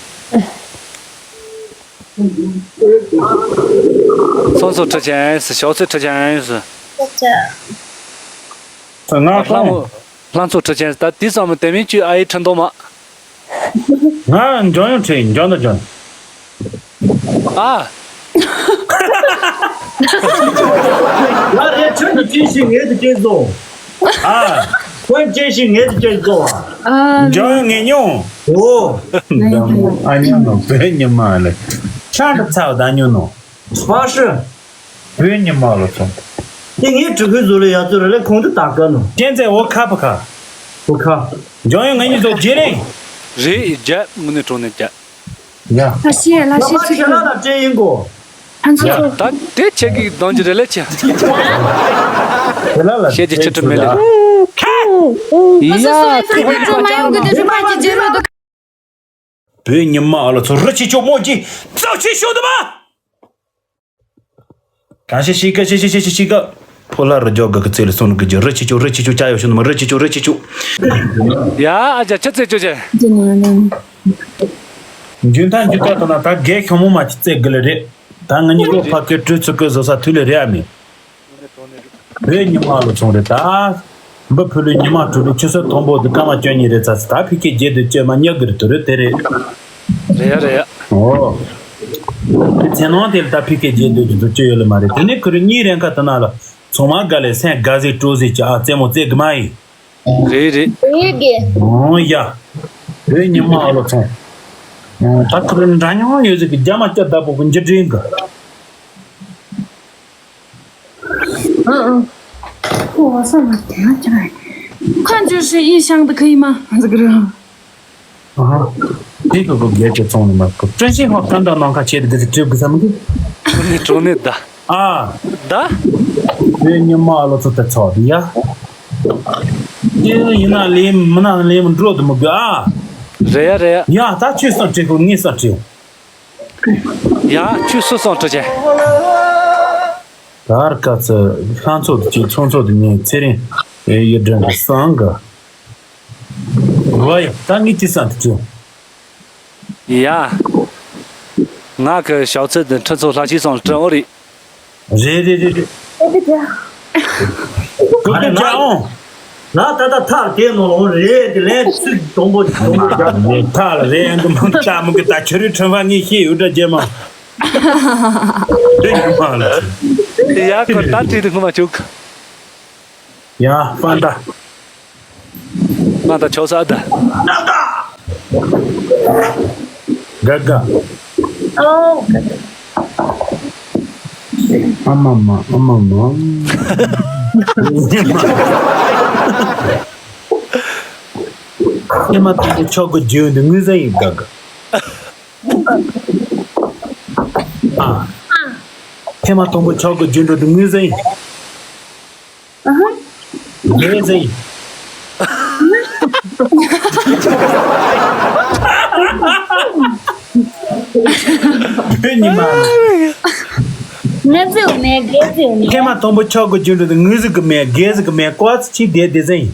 སོང་སུ་ཁྲི་ཆེ་སུ་ཞོགས་སུ་ཁྲི་ཆེ་སུ། ང་ལྷ་མོ་ལྷ་མཚོ་ཁྲི་ཆེ་ད་དེ་ཙམ་དེ་མིན་གྱི་ཨ་ཡི་ཁྲི་མདོ་མ། ང་འཇོན་ཡོང་ཁྲི་འཇོན་ད་འཇོན། ཨ། ང་རེ་ཁྱོད་ཀྱི་ཅི་ཞིག་ངེས་དུ་སྐྱེས་སོང་། ཨ། ཁོའི་ཅི་ཞིག་ངེས་དུ་སྐྱེས་སོང་། ཨ། འཇོན་ངེས་མྱོང་། ཨོ། ཨ་ཉོ་ནོ་བོད་ཉི་མ་ལ་ཆང་དུ་ཚ་བ་ད་ཉོ་ནོ། མ་ཧྲི། བོད་ཉི་མ་ལ་ཚོ། དེ་ངའི་གྲུ་ཁུའི་ཟུར་ལ་ཡ་ཚོ་རེ་ལེ་གོང་དུ་དག་ག་ནོ། ཅན་ཚེ་འོ་ཁ་པ་ཁ། འོ་ཁ། འཇོན་ཡོང་ངེས་ཉི་ཚོ་རྗེས་རིང་། རེད་རྒྱ་དངོས་གནས་གྲོང་ནས་རྒྱ། ཡ། ཨ་ཤི་ལ་ཤི་ཚུ་ལ་ལ་ཅེ་ཡིན་གོ། ཨ་ཚོ་ཚོ། ད་དེ་ཆེ་གི་གདོང་གི་རེ་ལེ་ཆེ། དེ་ལ་ལ་ཤེས་ཀྱི་ཆེ་ཁྲི་མེད་ལེ། ཨ་ཚོ་ཚོ་ཡ་ཚ་གི་ཚོ་མ་ཡོང་གི་དེ་རི་མ་གི་རྗེ་རོ་དུ། བོད་ཉི་མ་ཨ་ལ་ཚོ་རི་ཆེ་ཆོ་མོ་གི་ཙག་ཆེ་ཤོ་དུ་མ། གང་ཤེས་ཤེས་ཀ་ཤེས་ཤེས་ཤེས་ཤེས་ཤེས་ཀ་ཕོ་ལ་རུ་ཇོ་ག་གི་ཚེ་ལ་སོང་གི་ཇོ་རི་ཆེ་ཆོ་རི་ཆེ་ཆོ་ཅ་ཡོ་ཤོ་ནུ་མ་རི་ཆེ་ཆོ་རི་ཆེ་ཆོ། ཡ་ཨ་ཅག་ཆ་ཚེ་ཆོ་ཆེ། འཇུན་ཐང་འཇུ་ཐང་དུ་ན་ད་རྒས་ཤོ་མོ་མ་ཅི་ཚེ་གི་ལ་རེད། ད་ང་གཉིས་ལོ་ཕ་སྐད་སྤྲོད་ཚུགས་གི་བཟོ་ས་དུས་ལ་རེད་ཨ་མི། བོད་ཉི་མ་ལོ་ཚོང་རེད་ད། འབུ་ཕུ་ལུའི་ཉི་མ་དྲུག་ལོ་ཆུ་ཚོད་དང་པོ་དུ་སྐར་མ་བཅུ་གཉིས་རེད་ཚ་ཚ་ད་ཕི་ཁེ་བརྒྱད་དུ་བཅོས་མ་ཉག་གི་རེད་དུ་རེད་དེ་རེད། རེད་ཡ་རེད་ཡ། ཨོ། དེ་ཚེ་ནང་དེར་ད་ཕི་ཁེ་བརྒྱད་དུ་དུ་བཅོས་ཡོད་ལ་མ་རེད་དེ་ནི་ཁུ་རུ་གཉིས་རན་ཁ་དུ་ན་ལ་ཚོང་མ་དགའ་ལས་སེམས་དགའ་ཟིག་སྤྲོ་ཟིག་ཅི་ཨ་རྩེད་མོ་རྩེད་གི་མ་ཡིན། རེད་རེད། རེད་གི། ཨོ་ཡ། བོད་ཉི་མ་ཨ་ལོ་ཚོང་། ཨོ་ད་ཁུ་རུ་འདྲ་མཉམ་ཡོད་ཟིག་གི་རྒྱ་མ་སྐྱ་བདག་པོ་གི་འཇིགས་སྒྲིང་གི། ཁོ་བ་ས་མ་དེ་ན་ཅི་ར། ཁ་འཇུ་ཧྲི་ཡི་ཤང་དུ་ཁ་ཡི་མ་ཟི་གི་ར། ཨ་ཧ། དེ་ཁོ་གོ་རྒྱལ་གྱི་ཚོང་ནི་མ་ཁོ་བཀྲ་ཤིས་ཧོ་ཀན་ད་ནང་ཁ་ཆེ་དུ་གི་ཟི་གྲིབ་གི་ས་མི་གི། གྲོ་ནི་གྲོ་ནི་ད། ཨ། ད། བོད་ཉི་མ་ཨ་ལོ་ཚོ་དེ་ཚོ་དི་ཡ། ཡིན་ཡིན་ན་ལེམ་མི་ན་ལེམ་འགྲོ་དུ་མི་དགོས་ཨ། རེད་ཡ་རེད་ཡ། ཡ་ད་ཁྱོད་སང་དྲི་ཁོ་ངས་སང་དྲི། ཡ་ཁྱོད་སུ་སང་དྲི་ཆེ། ད་ར་ཀ་ཚ་ལྷ་མཚོ་དུ་ཅིག་ཚོང་ཚོ་དུ་ངས་ཚེ་རིང་ཨེ་ཡི་དྲན་གི་སང་གི། ཝ་ཡ་ད་ངས་ཅི་སང་དུ་ཅི། ཡ། ང་གི་ཞའོ་ཚེ་དུ་ཁྲི་ཚོ་ལྷ་ཞིག་སང་དྲི་འོ་རེད། རེད་རེད་རེད་རེད། ཨེ་དེ་དེ། ཀུ་ཀུ་ཅག་ཨོང་། ང་ད་ལྟ་ཐག་དེ་ནོ་ལོང་རེད་དེ་ལན་ཚིག་སྡོང་པོ་སྡོང་པོ་རྒྱབ། ནས་ཐག་ལ་རེད་ཨང་གི་མང་ཅག་མི་གི་ད་ཆུ་རུ་ཁྲོན་བ་ངས་ཤེས་ཡོད་འདྲ་རྗེས་མ། རེད་ཉི་མ་ལ། ཡ་ཁོ་ད་དྲིས་དུ་ངུ་མ་བཅུག་ཡ་ཧྥན་ཏ། ང་དང་ཆོག་ས་ཨ་ད། ག་ག་ཨོ། ཨ་མ་མ་ཨ་མ་མ། ཨེ་མ་ཏི་ཆོག་གི་རྒྱུན་དུ་ངུ་ཟ་ཡིན་ག་ག་ཨ། ཐེངས་མ་དང་པོ་ཆོག་གི་རྒྱུན་འགྲོ་དུ་ངུས་ཟིན། ངུས་ཟིན། བོད་ཉི་མ། ངུས་ཟིན་མེད་དགེ་ཟིན་མེད། ཐེངས་མ་དང་པོ་ཆོག་གི་རྒྱུན་འགྲོ་དུ་ངུས་ཟིན་གི་མེད་དགེ་ཟིན་གི་མེད་ཀོ་ཚི་ཆི་བསྡད་བསྡད་ཟིན།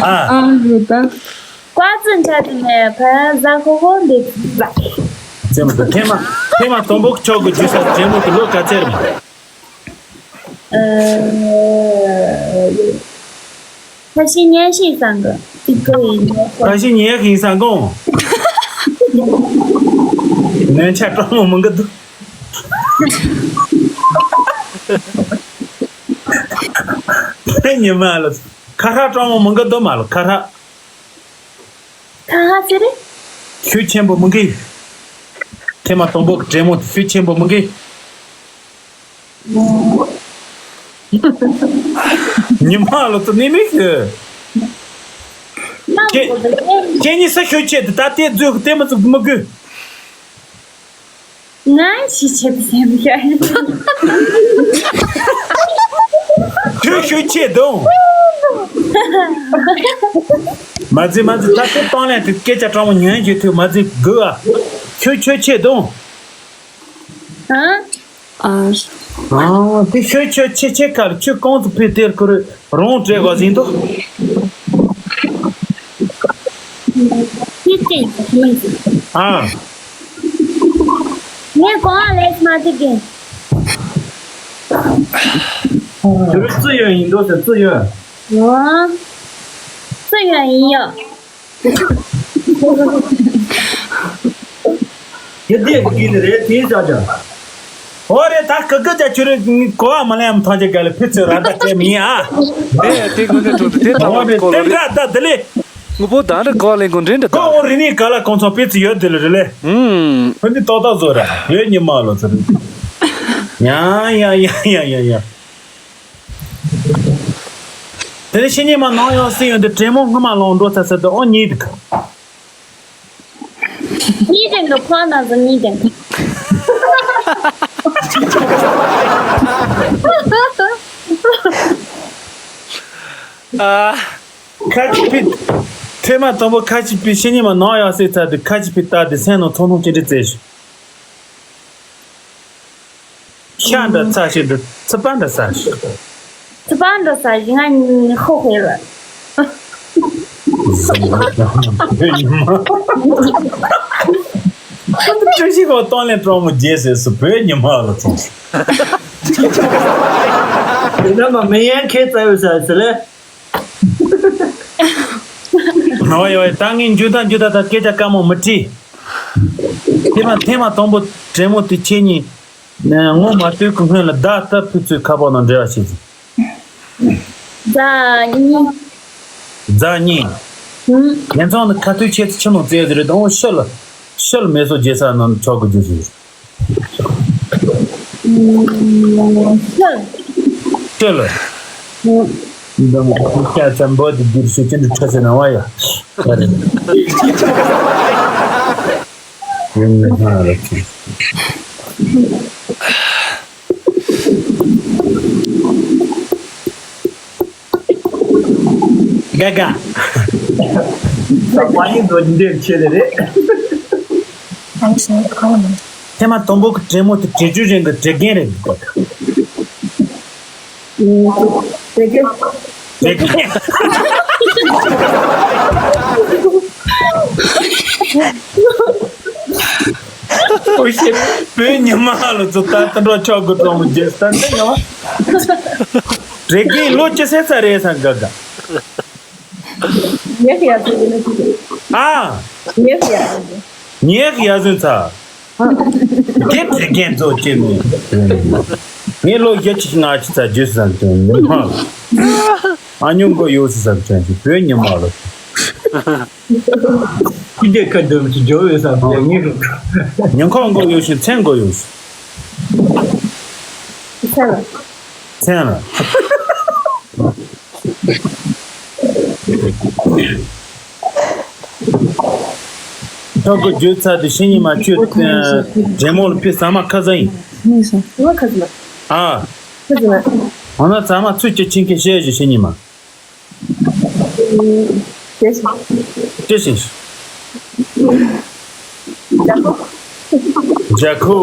ཨ། ཨ་རེད་ད། ཀ་ཙི་འཆར་གི་མེད་ཕ་ཟ་ཧོ་ཧོ་འདི་ཟ། རྩེད་མོ་དང་ཐེངས་མ་ཐེངས་མ་དང་པོ་ཆོག་གི་རྒྱུ་ས་རྩེད་མོ་གི་ལོ་ག་ཚད་རེད། ཨ། ཁ་ཤས་ཉན་ཤེས་བསམ་གི། ཏི་ཀོ་ཡིན་ནོ། ཁ་ཤས་ཉན་ཤེས་བསམ་གོ། ནན་ཆ་སྤྲང་མོ་མང་གི་འདུག་ཕན་ཉི་མ་ལ། ཁ་ཧྲ་སྤྲང་མོ་མང་གི་འདུག་མ་ལ་ཁ་ཧྲ། ཁ་ཧ་ཟེར་རེད། ཤུགས་ཆེན་པོ་མང་གི། ཐེངས་མ་དང་པོ་གི་དྲེད་མོ་ཤུགས་ཆེན་པོ་མང་གི། ཉི་མ་ལོ་ཚོ་ནི་མིག་གི། ཁྱེད་ཁྱེད་གཉིས་ས་ཤོད་ཆེད་དུ་ད་ལྟའི་རྫུས་ལྟད་མོ་ཚོ་མི་དགོས། ང་ཞིག་ཆེད་དུ་སེམས་ཤར། ཁྱོད་ཤོད་ཆེད་དུ། མ་ཟི་མ་ཟི་ད་ལྟའི་གཏོང་ལེན་དུ་སྐད་ཆ་དྲང་མོ་ཉན་རྒྱུ་ཐུབ་མ་ཟི་དགོས་ཨ། ཁྱོད་ཁྱོད་ཆེད་དུ། ཨ། ཨ། ཨ། དེ་ཤོད་ཆོད་ཆེ་ཆེ་ཁར་ཁྱོད་གང་དུ་ཕེབས་དེར་ཁོ་རང་བྲེལ་བ་ཟིན་ཏོ། ཁྱེད་ཀྱིས་ཁྱེད་ཀྱིས། ཨ། ངས་གོང་ལས་མ་ཐུབ་གི། ཁྱོད་རང་ཙི་ཡོན་ཡིན་འགྲོ་ཟེར་ཙི་ཡོན། ཨོ། ཙི་ཡོན་ཡིན་ཡོད། དེ་དེ་གི་ནི་རེད་དེ་ཟ་ཅང་། ཨོ་རེད་ད་ག་གི་ད་ཁྱོད་རང་གོ་བ་མ་ལེན་ཐང་ཅིག་ག་ལ་ཕི་ཚོད་ར་ད་དྲན་མི་ཡ། དེ་དེ་ཀུན་ནས་གྲོང་དུ་དེ་ལྟ་ཨོ་བུ་རེད་གོ་ལ་དེ་རེད། འདྲ་ད་དེ་ལས། ངུ་པོ་དང་རེ་གོ་ལེན་གོ་འདྲེན་འདྲ་ད། ཀོ་ཨོ་རི་ནི་ག་ལ་གོང་ཚོང་པི་ཚི་ཡོད་དེ་ལ་རེད་ལེ། ཧུམ། ཕ་འདི་ཏོག་ཏོག་བཟོ་ར་ཡོད་ཉི་མ་ལོ་ཚོ་རེད། ཡ་ཡ་ཡ་ཡ་ཡ་ཡ། དེ་ནས་ཕྱི་ཉིན་མ་ནང་ཡང་སྲིད་ཡོན་དུ་དྲེད་མོང་སྔ་མ་ལོང་འགྲོ་ཚ་ཚ་དུ་ཨོ་གཉིས་འདུག་གཉིས་དེ་འདུག་ཁོ་ན་ཟ་གཉིས་དེ་འདུག་ཨ། ཁ་ཅིག་པི། ཐེངས་མ་དང་པོ་ཁ་ཅིག་པི་ཕྱི་ཉིན་མ་ནང་ཡང་སྲིད་ཚ་དུ་ཁ་ཅིག་པི་ལྟ་དུ་སེམས་ནང་ཚོང་ཐུང་ཅི་འདྲི་བཙལ་ཞིག་ཤ་འདྲ་ཚ་ཞིག་འདྲ་ཚི་པ་འདྲ་ཟ་ཞིག་ཚི་པ་འདྲ་ཟ་ཞིག་ང་ཧོ་ཧེ་ལ། ཁོ་ཚོ་བཀྲ་ཤིས་ཁོ་གཏོང་ལེན་གྲོགས་མོ་རྒྱལ་ཟེར་སུ་བོད་ཉི་མ་ལ་ཚོང་། དེ་ནས་མ་མི་ཡན་ཁའི་རྩ་བའི་ཟ་ཟེར་ལེ། ཨོ་ཡོ་ད་ངས་འཇུ་ད་འཇུ་ད་ད་སྐད་ཆ་དཀའ་མོ་མི་དྲིས། ཐེངས་མ་ཐེངས་མ་དང་པོ་དྲེད་མོ་དེ་ཁྱེད་གཉིས། ངོ་མ་ལྟོས་ཀུན་ཕན་ལ་བརྡ་ལྟ་ཕུ་ཚོའི་ཁ་པར་ནང་འབྲེལ་བ་བྱེད་ཟིན། རྫ་གཉིས། རྫ་གཉིས། ཧུམ། ངན་ཚང་ནི་ཁ་ཐུག་ཆེད་དུ་ཆི་མོ་བཙལ་ཟེར་རེད་དང་ཤི་ལ། ཤི་ལ་མེ་སོ་རྒྱལ་ས་ནང་ཆོག་གི་རྒྱུ་ཟེར། ཤི་ལ། ཤི་ལ། ཧུམ། འདི་མོ་ཁུ་ཤ་ཙམ་པོ་དེ་སྒྱུར་ཤུགས་ཅན་དུ་ཁྲ་ཟེར་ན་བ་ཡ། ཡིན་ནི་ཧ་ར་ཅི། ག་ག་ད་པ་ཡིན་དོ་འདིར་ཆེ་ལེ་རེད། ཐེངས་མ་དང་པོ་གི་དྲེད་མོ་དེ་དྲེད་ཅུ་རེད་འདུག་དྲེད་རྒན་རེད་འདུག་དྲེད་རྒན། དྲེད་རྒན། ཨོ་ཤེ། བོད་ཉི་མ་ལ་ཚོ་ད་ལྟ་འགྲོ་ཆོག་གི་གྲོང་མི་རྒྱལ་ད་འདི་ཡོང་། དྲེད་རྒན་ལོ་ཅི་ཟེར་ས་རེད་ས་ག་ག་ཉེ་ཤི་ཡ་ཟེར་གི་ནི། ཨ། ཉེ་ཤི་ཡ་ཟེར་གི། ཉེ་ཤི་ཡ་ཟེར་ཚ། དེ་དྲེད་རྒན་ཚོ་ཅི་མི། ངས་ལོ་བཞི་ཅིག་ལྔ་ཅིག་ཚ་རྒྱུ་ཟེར་ས་གི་ཅི་མི། ཨ་ཉུང་གོ་ཡོད་ཟེར་ས་གི་ཅི་བོད་ཉི་མ་ལ། ཁྱི་རྒྱལ་ཁ་འདོན་གྱི་འཇོ་ཡོད་ས་བོད་ཉི་རུ། ཉིན་གང་གོ་ཡོད་ཤིང་མཚན་གོ་ཡོད་ཤིང་། མཚན་ལ། མཚན་ལ། ཐོག་གི་རྒྱུ་ཚ་དེ་ཤི་ཉི་མ་ཁྱོད་འདྲེ་མོ་ལ་ཕི་ཟ་མ་ཁ་ཟ་ཡིན། ང་ཁ་ཟ་མ། ཨ། ཁ་ཟ་མ། འོ་ན་ཟ་མ་ཚུལ་གྱི་ཆིང་གི་བཤད་ཞུ་ཤི་ཉི་མ། ཅི་ཞིག་ཇ་ཁུ།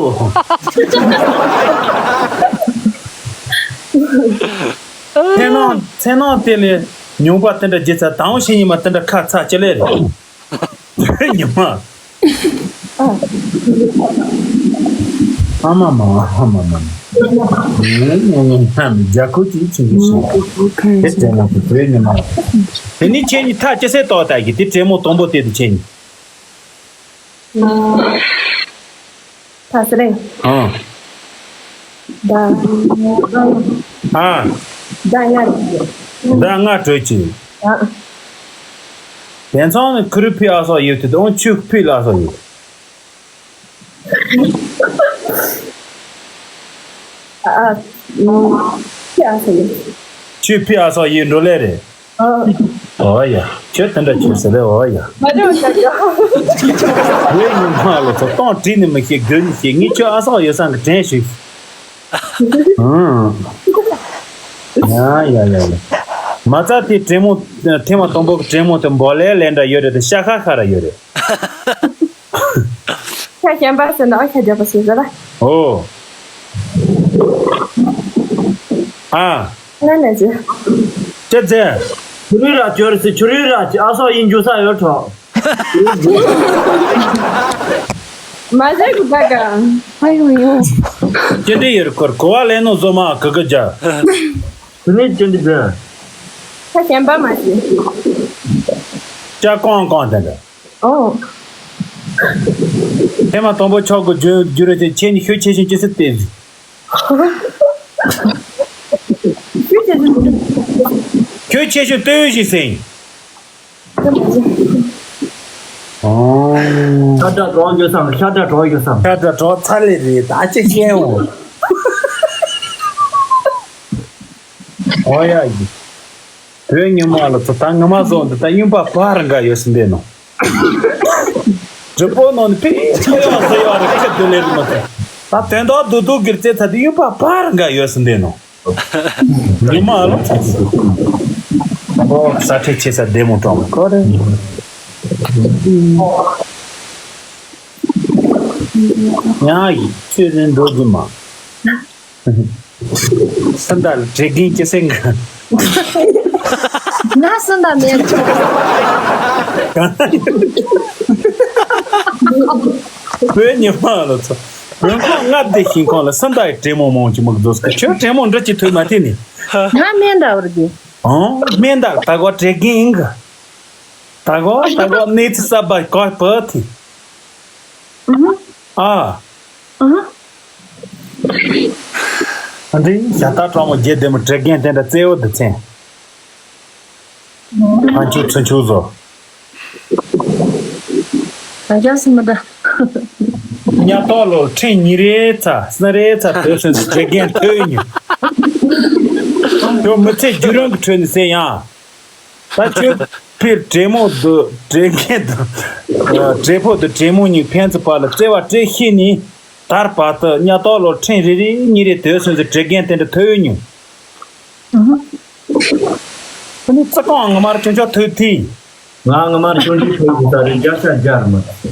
ཚེ་ནང་ཚེ་ནང་དེ་ལས་ཉུང་པ་དེ་འདྲ་རྒྱལ་ཚ་དང་ཤི་ཉི་མ་དེ་འདྲ་ཁ་ཚ་ཅི་ལེ་རེད། ཉི་མ། ཨ་མ་མ། ཨ་མ་མ། ངའི་ངའི་ངའི་ཧམ་རྒྱ་ཁུ་ཅིག་ཆུང་གི་ཤིང་། དེ་དྲེད་མོང་དེ་བོད་ཉི་མ། དེ་ནི་ཁྱེད་ཉིད་ཐག་ཅི་སེ་ཏོག་ཏག་གི་དེ་དྲེད་མོང་དང་པོ་དེ་དེ་ཁྱེད་ཉིད། ཐ་སི་རེ། ཨང་། ད། ཨ། ད་ང་། ད་ང་གྲོས་ཅི། ཨ། དེང་སང་ནི་ཁུ་རུ་ཕི་ཨ་སོག་ཡོད་དེ་དང་ཆུ་ཕི་ལ་སོག་ཡོད། ཨ། ཨ། ཕི་ཨ་སོག་ཡོད། ཆུ་ཕི་ཨ་སོག་ཡོད་འགྲོ་ལེ་རེད། ཨོ་ཡ། ཁྱོད་དེ་འདྲ་ཁྱོད་ཟེར་ལེ། ཨོ་ཡ། མ་འདྲ་བ་ཞིག་ཡོད། ངའི་ཉི་མ་ལོ་ཚོ་སྟོང་བྲིས་ནི་མི་ཤེས། དགོས་ནི་ཤེས། ངས་ཁྱོད་ཨ་སོག་ཡོད་སང་གི་དྲན་ཞིག་ཨང་། ཡ་ཡ་ཡ་ཡ། མ་རྩ་དེ་དྲེད་མོང་། ཐེངས་མ་དང་པོ་གི་དྲེད་མོང་དེ་འབོ་ལེ་ལེ་འདྲ་ཡོད་རེད་དེ་ཤ་ཁ་ཁ་ར་ཡོད་རེད། ཤ་གཞན་པ་ཟེར་ན་ཨ་ཤ་རྒྱག་པ་ཞིག་རེད་ལ། ཨོ། ཨ། ང་ནས་ཟེར། ཅི་ཟེར། ཆུ་རུལ་ར་ཅོར་སི་ཆུ་རུལ་ར་ཅི་ཨ་སོག་ཡིན་རྒྱུ་ས་ཡོད་གྲོགས། མ་ཟེར་གི་ད་ག་ཨ་ཡོ་ཡོ། ཅི་འདྲི་ཡེར་ཁོར་གོ་བ་ལེན་ནོ་བཟོ་མ་གི་གི་ཇ། དེ་ནས་ཅི་འདྲི་ཟེར། ཤ་གཞན་པ་མ་ཟེར། ཅ་ཀོང་ཀོང་དེ་འདྲ། ཨོ། ཐེངས་མ་དང་པོ་ཆོག་གི་རྒྱུ་རྒྱུ་རེད་དེ་ཁྱེད་ནི་ཤུགས་ཆེ་ཤོས་ཅི་སི་ཏེ། ཤུགས་ཆེ་ཤོས་ཏེ་ཡོད་ཞིག་སེང་། ཨོ། ཤ་དྲ་གྲོགས་ཡོད་སམ། ཤ་དྲ་གྲོགས་ཡོད་སམ། ཤ་དྲ་གྲོགས་ཚ་ལེ་རེད་ད་ཅི་ཤེས་འོ། ཨོ་ཡ་ཡི། བོད་ཉི་མ་ལ་ཚོ་ད་ངི་མ་བཟོ་འདི་ད་གཡུན་པ་བར་འགའ་ཡོད་སྲིད་འདི་ནོ། གྲི་པོ་ནང་ནས་ཕི་ཚོ་ཡོག་ཚོ་ཡོག་རེ་ཁ་བསྡུ་ལེ་རི་མ་ཚོ། ད་དོན་དག་རྡུག་རྡུག་གིར་རྩེ་ཚ་དེ་གཡུན་པ་བར་འགའ་ཡོད་སྲིད་འདི་ནོ། ཉི་མ་ལ་ཚོ། ཨོ་ས་ཁྲེ་ཆེ་ས་བདེ་མོ་གྲོང་ཁོ་རེ། ཡང་ཡིན་ཚེ་རིང་འགྲོ་རྒྱུ་མ། སུ་འདྲ་ལ་དྲེ་རྒན་སྐྱེ་སེང་གི། ང་སུ་འདྲ་མེད། བོད་ཉི་མ་ལ་ཚོ། བོད་ཁོང་ལྔ་བདེ་ཞིང་ཁོང་ལ་སུ་འདྲ་ཡི་དྲེ་མོ་མོང་གི་མི་འདུག་གི་ཁྱོད་དྲེ་མོ་འདྲ་ཅི་ཐོས་མ་ཐེ་ནི། ང་སྨན་འདྲ་བར་གི། ཨང་སྨན་འདྲ་ད་གོ་དྲེ་རྒན་ཡིན་གི། ད་གོ་ད་གོ་གནས་ཚུལ་གསར་པ་གོ་བོ་ཐེ། ཨ། ཨ། ཨ་འདི་ཞྭ་སྟག་གྲོགས་མོ་རྒྱལ་ལྡན་མོ་དྲེ་རྒན་དེ་འདྲ་རྩེ་བོ་འདི་ཚན། ཕན་ཆུ་ཚུན་ཆུ་བཟོ། ང་རྒྱལ་སི་མི་འདྲ། ཉ་ཏོག་ལོ་ཕྲེང་ཉི་རེ་ཚ་སི་རེ་ཚ་དོད་སོན་དྲེ་རྒན་ཐོས་ཉི། ཁྱོད་མི་ཚེ་རྒྱུ་རང་གི་ཁྲོད་ནས་སེ་ཡང་། ད་ཁྱོད་ཕིར་དྲེ་མོ་འདུག་དྲེ་རྒན་དང་། དྲེ་ཕོ་དང་དྲེ་མོ་གཉིས་ཕན་ཚུན་བར་ལ་བརྩེ་བ་སྤྲད་ཤེས་ནི། དར་བར་དུ་ཉ་ཏོག་ལོ་ཕྲེང་རེ་རེ་གཉིས་རེ་དོད་སོན་ཟེར་དྲེ་རྒན་དེ་འདྲ་ཐོས་ཡོད་མྱོང་། ཁོ་ནི་ཙི་ཀོང་ངོ་མར་ཅུང་ཅོག་ཐོས་ཐི། ང་ངོ་མར་ཅུང་ཅོག་ཐོས་ཡོད་ས་རེད་རྒྱ་ཤ་རྒྱ་ར་མ། རྒྱ་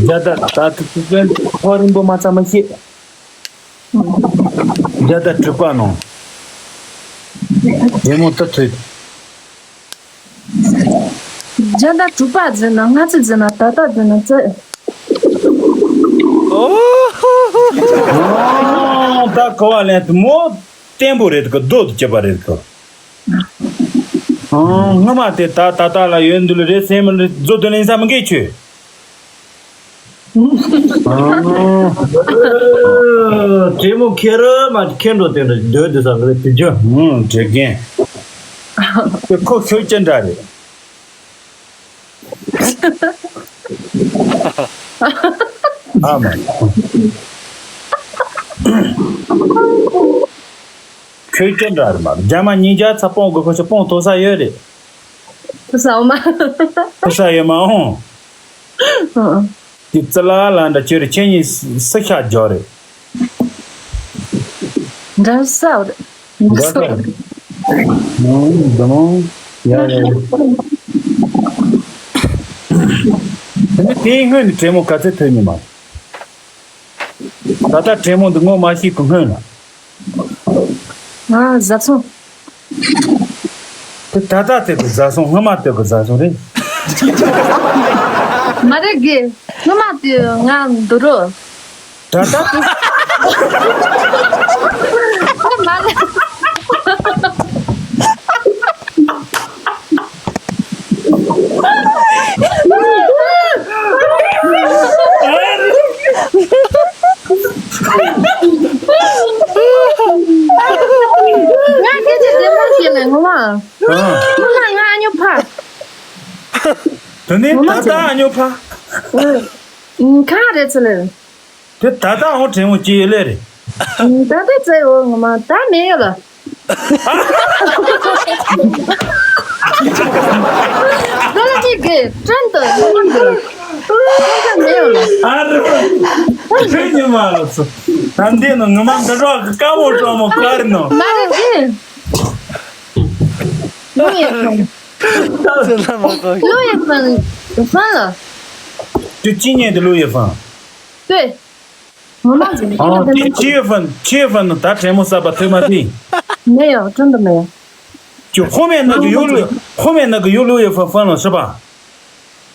ད་ད་ད་ད་ཐོ་རིང་པོ་མ་ཚ་མ་ཤེས། རྒྱ་ད་གྲུབ་པ་ནང་། རྒྱལ་མོ་ད་ཐོས། རྒྱ་ད་གྲུབ་པ་ཟེར་ན་ང་ཚོ་ཟེར་ན་ད་ད་ཟེར་ན་ཙི། ཨོ། ད་གོ་བ་ལེན་ཐུབ་མོ། བརྟན་པོ་རེད་གི་རྡོ་དུ་བཅད་པ་རེད་གི། ཨང་། སྔ་མ་དེ་ད་ད་ལྟ་ལ་ཡོད་འདུག་ལ་རེད་སེམས་མི་རེད་རྫོ་དུ་ལེན་ས་མི་འགལ་ཆོས། ཨང་། དྲེད་མོ་ཁེ་རུ་མ་ཁེ་འགྲོ་དེ་འདྲ་སྡོད་དུ་ས་མི་རེད་དེ་རྒྱུ། ཨང་། དྲེད་རྒན། དེ་ཁོ་ཁྱོད་ཅི་འདྲ་རེད། ཨ་མ། ཁྱོད་ཅི་འདྲ་རེད་མ། རྒྱ་མ་ཉིན་རྒྱ་ཚ་སྤོང་དགོས་ཁོ་ཆ་སྤོང་ཐོག་ས་ཡོད་རེད། ཐོག་ས་འོ་མ། ཐོག་ས་ཡོད་མ་འོང་། ཨང་། དེ་ཙི་ལ་ལ་འདྲ་ཁྱོད་རེ་ཁྱེད་གཉིས་སུ་ཤ་རྒྱོ་རེད། འདྲ་ས་རེད། འདྲ་ས་རེད། ཨང་། འདི་མོ། ཡ་ཡ་ཡ། དེ་ནི་དེའི་སྔོན་ནས་དྲེད་མོ་ག་ཚོད་ཐོས་མྱོང་མ། ད་ལྟ་དྲེད་མོ་འདི་ངོ་མ་ཤེས་གི་སྔོན་ལ། ང་བཟའ་ཚང་། དེ་ད་ལྟ་དེ་གི་བཟའ་སོང་། སྔོན་མ་དེ་གི་བཟའ་སོང་རེད། མ་རེད་གི། སྔོན་མ་དེ་ང་འདུག་རོ། ད་ལྟ་དེ། ཨ་མ་རེད། ང་སྐད་ཆ་བདེན་པ་བཤད་ལ་ངོ་མ། ཨ། ངོ་མ་ང་ཨ་ཉོ་ཕ། དེ་ནས་ད་ལྟ་ཨ་ཉོ་ཕ། ཨ། གང་རེད་ཚེ་ལེ། དེ་ད་ལྟ་འོང་དྲན་མོ་སྐྱེས་ཡོད་ལེ་རེད། ད་ལྟ་ཚེ་འོ་ངོ་མ་ད་མེད་ཡོད་ལ། ད་ལ་ཅིག་གི་ཀྲན་ཏུ་ཡོང་གི་ལ། ད་ལྟ་མེད་ཡོད་ལ། ཨ་རེ། ཁྱོད་ཉི་མ་ལ་ཚོ། ད་འདི་ནི་ངོ་མ་འདི་རོགས་ཀྱི་དཀའ་མོ་གྲོགས་མོ་ག་རེ་ནོ། མ་རེད་གི། ཀླུ་ཡི་ཕན། ཀླུ་ཡི་ཕན། ཕན་ལ། དེ་ཅི་ཉན་དེ་ཀླུ་ཡི་ཕན། 对。 我忘记了，这个真的 ཨ། དེ་ཅི་ཡི་ཕན། ཅི་ཡི་ཕན་ད་དྲན་མོ་ས་པ་ཐོས་མ་དེ། 没有，真的没有。 就后面那个有路，后面那个有路也分分了是吧？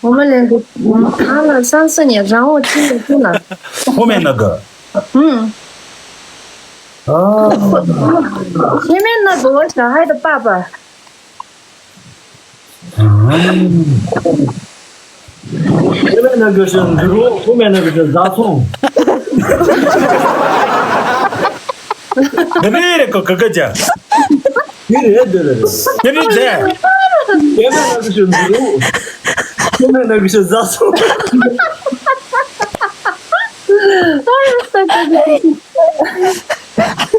我们两个，嗯，谈了三四年，然后今年分了。 后面那个。 嗯。 啊。 前面那个我小孩的爸爸。 前面那个是猪，后面那个是杂种。 འདི་རེད་ཀོ་ཀ་ཀ་ཅག 对对对对对。 འདི་རེད་དེ། 前面那个是猪，后面那个是杂种。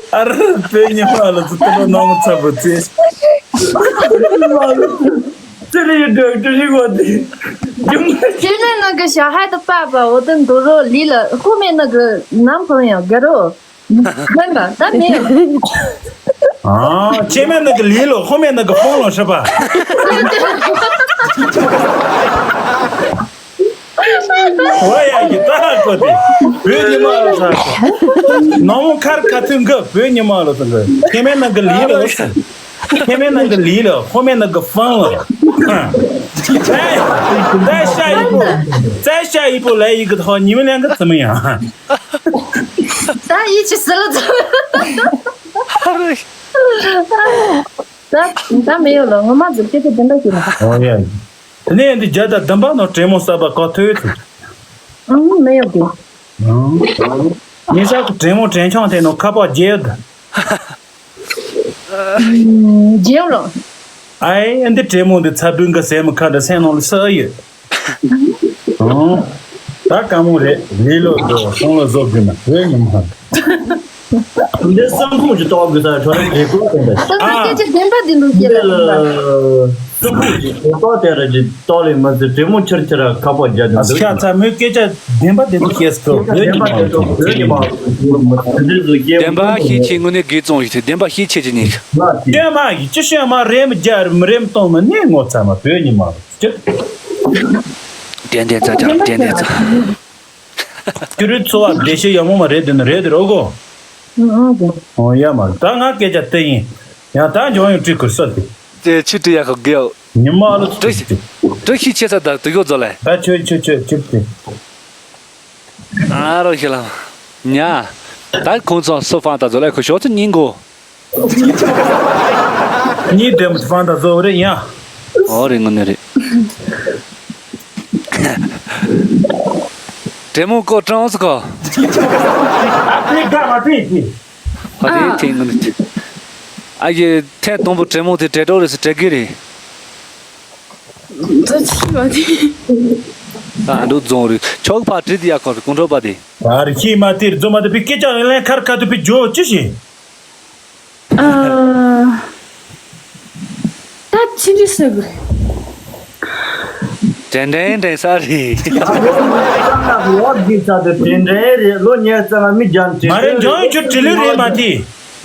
ཨ་རི་བོད་ཉི་མ་ལ་ཚོ་དེ་ལོ་ནང་ཚ་བུ་ཚེ། ཙི་རི་ཡི་འདྲ་ཏུ་ཞིག་བ་དེ། 前面那个小孩的爸爸，我的 འདུག་རོ་ལི་ལ། 后面那个男朋友 དགའ་རོ། 没有，他没有。 ཨ། 前面那个 ལི་ལོ། 后面那个 ཕོང་ལོ་是吧？ ཨོ་ཡ་གི་ད་ཧ་གོ་དེ། བོད་ཉི་མ་ལ་ཚ་གོ། ནང་མོ་ཁར་ཁ་ཐུན་གི་བོད་ཉི་མ་ལ་ཚ་གི། 前面那个 ལི་ལོ་ཟེར། 前面那个 ལི་了，后面那个 分了。再再下一步，再下一步来一个的话，你们两个怎么样？ ད་ཡིད་ཆེས་སུ་ལ་ཚ། ད་ད་མེད་ཡོད་ལ། ངོ་མ་ཚོ་སྐད་ཆ་བདེན་པ་ཞིག་ལ། ཨོ་ཡ། དེ་ནས་འདི་བརྒྱ་དང་བདུན་པ་ནང་དྲན་མོ་གསར་པ་བཀའ་ཐོས་ཚུལ། ཨང་། མེད་ཡོད་གི། ཨང་། ཉེ་ཆར་གི་དྲན་མོ་དྲན་ཆང་དེ་ནང་ཁ་པར་བརྗེད་ཡོད་གི། ཨང་། བརྗེད་ཡོད་ལ། ཨའི་འདི་དྲན་མོ་འདི་ཚ་བུན་གི་སེམས་ཁ་འདི་སེམས་ནང་ལ་སུ་ཡོད། ཨང་། ད་དཀའ་མོ་རེད། ལི་ལོ་དོ་སོང་ལ་བཟོ་དགོས་ན་བོད་ཉི་མ། འདི་སེམས་ཁོང་གི་ཏོག་གི་ས་ཁྲོ་རེ་རེ་ཀོ་དེ་འདྲ། ད་ཨ། སྐད་ཆ་བདེན་པ་བདེན་པོ་བཤད་ལ། སེམས་ཁོང་གི་རེ་ཀོ་དེ་ར་གི་ཏོག་ལས་མ་ཟི་དྲེ་མོ་ཁྱེར་ཁྱེར་ཁ་པོ་རྒྱ་ནི་འདུག་ཤ་ཚ་མོའི་སྐད་ཆ་བདེན་པ་བདེན་པོ་བཤད་སོ་བོད་ཉི་མ་དང་བོད་ཉི་མ་འདི་ཟུ་སྐྱེ་བདེན་པ་ཤེས་ཆེ་དངོས་གནས་དགེ་བཙོང་ཡིན་ཏེ་བདེན་པ་ཤེས་ཆེ་ཅི་ནི། སྐྱོན་མ་ཡི་ཅི་ཤོད་མ་རེམ་རྒྱ་རེམ་གཏོང་མ་ནི་ངོ་ཚ་མ་བོད་ཉི་མ་ཅི། བདེན་བདེན་ཚ་རྒྱ་བདེན་བདེན་ཚ། ཁྱོད་རའི་འཚོ་བ་བདེ་སྐྱིད་ཡག་མོ་མ་རེད་དེ་ནི་རེད་དེ་རོ་གོ། ཨང་། ཨོ་ཡ་མ་ད་ང་སྐད་ཆ་དེ་ཡིན། ཡང་ད་འཇོང་ཡོང་བྲིས་ཁུར་སོ་དེ། དེ་ཆུ་དྲི་ཡག་གི་གེའོ། ཉི་མ་ལོ་དྲི་ཤི་དྲི་ཤི་ཆེ་ས་ད་དུ་གོ་ཛོ་ལེ། ད་ཆོས་ཆོས་ཆོས་ཆོས་དེ། ཨ་རོ་ཤི་ལ། ཉ། ད་ཁོང་ཚོ་སོ་ཕང་ད་ཛོ་ལེ་ཁོ་ཤོ་ཚོ་ཉིན་གོ། གཉིས་ལྡན་པ་ཕང་དང་བཟོ་བ་རེད་ཡ། ཨོ་རེད་དངོས་གནས་རེད། དྲེ་མོ་ཀོ་ཀྲང་སུ་ཀོ། དེ་དགའ་བ་དེ་དེ། ཨ་རེད་དེ་དངོས་གནས་དེ། ཨ་ཡེ་ཐེངས་དང་པོ་དྲེ་མོ་དེ་དྲེ་གྲོགས་རེད་སུ་དྲེ་གི་རེད། ད་ཆི་བ་དེ། ཨ་འདུག་རྫོང་རེད་ཆོག་ཕ་དྲི་དེ་ཡ་ཁོ་རེད་ཀོང་ཁྲོ་པ་དེ། ད་རེ་ཁྱི་མ་དེ་རྫོང་མ་དེ་པི་སྐད་ཅག་ལེན་ཁར་ཁ་དུ་པི་ཇོ་ཅི་ཞིག་ཨ། ད་ཅི་འདྲི་ཟེར་དགོས། དྲན་དྲན་དྲན་ས་རེད། ལོ་འདི་ཚ་དེ་དྲན་དྲན་རེད་ལོ་ཉེར་ཙམ་ལ་མི་རྒྱང་དྲན་མ་རེད་འཇང་ཡོད་ཁྱོད་དྲི་ལི་རེད་མ་དེ།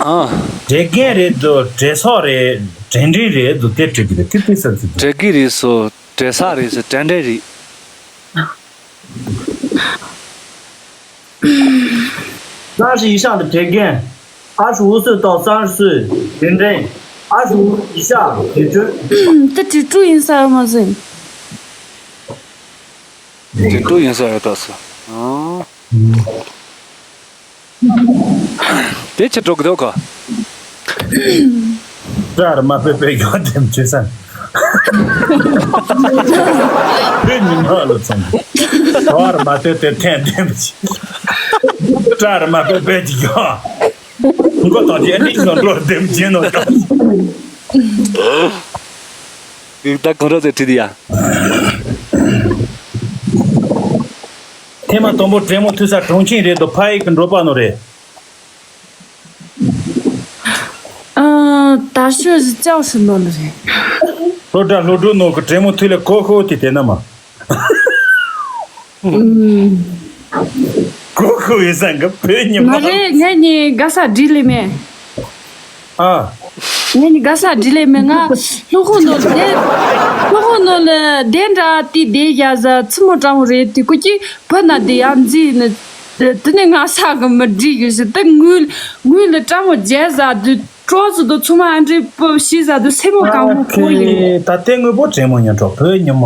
ཨ། དྲན་རྒན་རེད་དོ་དྲན་སོག་རེད་དྲན་དྲན་རེད་དོ་དེ་དྲི་གི་རེད་དེ་དེ་ས་ཚིག་དྲན་གི་རེད་སོ་དྲན་ས་རེད་སོ་དྲན་དྲན་རེད། ས་ཞིག་ཤང་དུ་དྲན་རྒན། 二十五岁到三十岁 དྲན་དྲན། ཨ་ཞུ་ཡི་ཤ་དེ་ཚོ། དེ་དྲིལ་སྒྲུག་ཡིན་ས་ཡོད་མ་ཟིན། དྲིལ་སྒྲུག་ཡིན་ས་ཡོད་ད་ས། ཨང་། དེ་ཆི་འགྲོ་གི་འདུག་ག་སྐྲ་ར་མ་པེ་པེ་ཡོད་དེམ་ཆེ་སན། དེ་ཉི་མ་ལ་ཚང་། བར་མ་དེ་དེ་ཐན་དེམ་ཆེ། སྐྲ་ར་མ་པེ་པེ་ཅི་ཡོད། མགོ་དང་ཅི་ཨ་ནི་ནོ་འགྲོ་དེམ་ཆེ་ནོ་ཀ་ད་གང་རོ་ཟེར་ཁྲིད་ཡ། ཐེངས་མ་དང་པོ་དྲེད་མོང་ཐུག་ས་གྲོང་ཁྱེར་རེད་དོ། ཕ་ཡིག་གི་འགྲོ་པ་ནོ་རེད། ཨ། ད་ཤོད་ཅའོ་ཤི་ནོ་ནི་རེད། སློབ་གྲྭ་སློབ་གྲྭ་ནོ་གི་དྲེད་མོང་ཐུག་ལས་གོ་ཤོ་དེ་དེ་ན་མ། ཨུམ། གོ་ཤོ་ཡི་སང་གི་བོད་ཉི་མ། མ་རེད། ངས་ནི་དགའ་ས་འདྲི་ལེ་མེད། ཨ། ངས་ནི་དགའ་ས་འདྲི་ལེ་མེད། ང་ལྷོ་ཁོ་ནོ་ལ་དེ། ལྷོ་ཁོ་ནོ་ལ་དེ་འདྲ་དེ་དེ་ཡ་ཟ་ཚི་མོ་སྤྲང་བོ་རེད། དེ་ཀུ་ཅི་བོད་ན་དེ་ཡ་འཛི་ནི། དེ་ནི་ང་ས་གི་མི་འདྲི་ཡོད་ཟེར། དེ་དངུལ་དངུལ་ལ་སྤྲང་བོ་རྒྱལ་ཟ་དུ། གྲོགས་ཚོ་དང་ཚོ་མ་ཨ་འདྲེ་པོ་ཤི་ཟ་དུ་སེ་མོ་གང་མོ་ཁོ་ཡིན། ད་ལྟའི་དངོས་པོ་དྲེད་མོང་ཉོན་གྲོགས་བོད་ཉི་མ།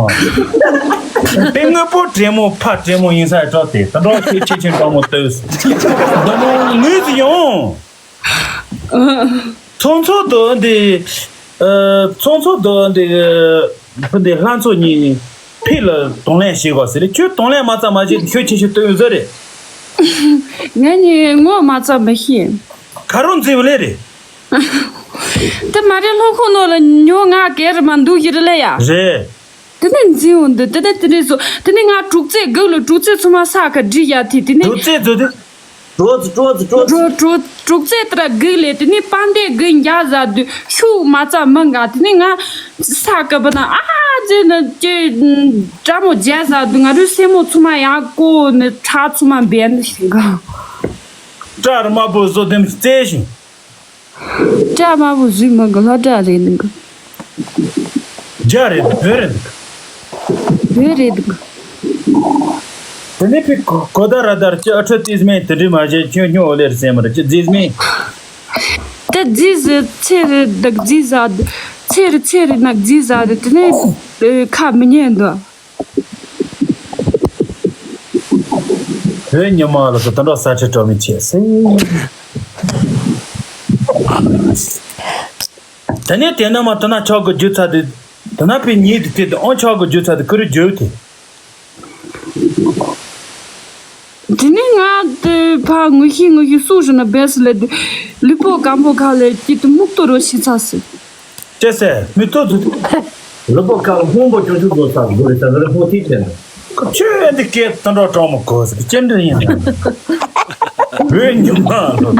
ལྟའི་དངོས་པོ་དྲེད་མོང་ཕ་དྲེད་མོང་ཡིན་ས་གྲོགས་དེ་ད་འགྲོགས་ཤེས་ཆེ་ཆེ་གྲོགས་མོ་ལྟོས། ད་མོ་ངུས་ཡོང་། ཚོང་ཚོགས་དུ་འདི། ཚོང་ཚོགས་དུ་འདི། ཕུ་འདི་ལྷ་ཚོགས་གཉིས། ཕི་ལ་གདོང་ལེན་བྱེད་དགོས་ཟེར། ཁྱོད་གདོང་ལེན་མ་ཚ་མ་བྱེད་ཁྱོད་ཆེ་ཆེ་ལྟོས་ཡོད་ཟེར་རེད། ངས་ནི་ངོ་མ་ཚ་མི་ཤེས། ཁ་རོག་འཛིན་པ་ལས་རེད། དེ་མ་རེད། ལྷོ་ཁོ་ནོ་ལ་ཉོ་ང་གེ་རེ་མ་འདུག་ཡི་རེད་ལ་ཡ། རེད། དེ་ནས་འཛིན་འོང་དུས་དེ་ནས་དེ་ནས་བཟོ་དེ་ནས་ང་དྲུག་རྩེ་སྒུག་ལ་དྲུག་རྩེ་ཚོ་མ་ས་ཁ་བསྒྲིགས་ཡ་དེ་དེ་ནས། དྲུག་རྩེ་བཟོ་དུས། གྲོགས་གྲོགས་གྲོགས། དྲུག་དྲུག་དྲུག་རྩེ་ལྟར་སྒུག་ལས་དེ་ནས་པང་གདན་སྒུག་འཇག་ཟ་དུས་ཤུགས་མ་ཚ་མི་འགའ་དེ་ནས་ང་ས་ཁ་བ་ན་ཨ་ཙེ་ན་ཅེ་དྲ་མོ་རྒྱལ་ཟ་དུས་ང་རུ་སེ་མོ་ཚོ་མ་ཡག་གོ་ནས་ཁྲག་ཚོ་མ་འབེན་ཞིག་ག་སྐྲ་དམར་པོ་བཟོ་དེམ་རྩེ་ཞིང་། སྐྲ་དམར་པོ་བཟོས་མ་གི་ལྷ་སྐྲ་རེད་འདུག་རྒྱ་རེད་བོད་རེད་འདུག་བོད་རེད་འདུག་དེ་ནས་ཕི་གོ་ད་ར་དར་ཅི་ཨ་ཁྲོད་ཏིས་མེ་དེ་འདྲི་མ་བྱེད་ཁྱོད་སྨྱོ་ལེར་སེ་མར་ཅི་རྫིས་མེ། དེ་རྫིས་ཟེར་ཚེ་རེད་འདུག་རྫིས་ཟ་ཚེ་རེད་ཚེ་རེད་ན་རྫིས་ཟ་རེད་དེ་ནས་ཁ་མི་ཉན་འདུག་བོད་ཉི་མ་ལ་སོ་དོན་གྲོགས་ས་ཆ་གྲོགས་མི་བྱེད་སེ། དེ་ནས་དེ་ན་མ་དེ་ན་ཆོག་གི་རྒྱུ་ཚ་དེ། དེ་ན་པའི་ཉིད་དེ་དེ་དེ་ཨང་ཆོག་གི་རྒྱུ་ཚ་དེ་ཁུ་རུ་རྒྱུ་དེ། དེ་ནས་ང་དེ་ཕ་ངུ་ཤི་ངུ་ཤི་སུ་རུ་ན་བེས་ལེ་དེ་ལུས་པོ་སྐམ་པོ་ཁ་ལས་སྐྱིད་དུ་སྨུག་ཏོ་རོ་ཤི་ཚ་སི། ཅེ་སེ་མི་ཏོ་དུ། ལུས་པོ་ཁ་ལ་སྔོན་པོ་ཅུང་ཅུང་བཟོ་ས་དགོས་རེད་ས་ལུས་པོ་ཐིག་ཆེ་ན། ཁྱོད་འདི་སྐད་དོན་གྲོགས་གྲོགས་མོ་གོ་ཟིག་ཅི་འདྲ་ཡིན་ན། བོད་ཉི་མ་ལོ།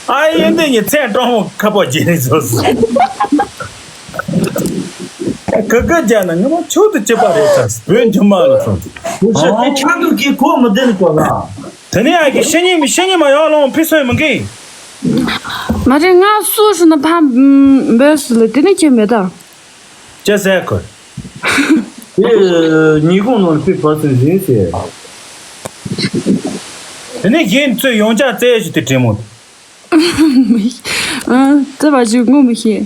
ཨ་ཡེ་འདི་ཉི་ཚན་གྲོགས་མོ་ཁ་པོ་བརྗེ་རེད་བཟོ་ཟིག་ག་ག་རྒྱ་ན་ངོ་མ་ཆུ་དུ་ཅི་པ་རེད་ས་བོད་ཉི་མ་ལོ་སོང་། ཁུ་ཤ་དེ་ཆང་དུ་གི་གོ་མི་བདེ་ནི་གོ་ལ། དེ་ནས་ཨ་གི་ཤེ་ཉི་མི་ཤེ་ཉི་མ་ཡོང་ལོང་ཕི་སོས་མི་གི། མ་རེད་ང་སུ་ཧྲི་ན་ཕམ་བོས་ལ་དེ་ནས་ཁྱེད་མེད་ད། ཅི་ཟེར་ཁོ། དེ་ཉིས་གུང་ནང་ཕི་བར་སུ་ཟིན་ཟེར། དེ་ནས་གཞན་ཚོས་ཡོང་ཆ་བཙལ་ཞིག་དེ་དྲན་མོ། ཨ་ཙེ་བ་ཞིག་ངོ་མི་ཤེས།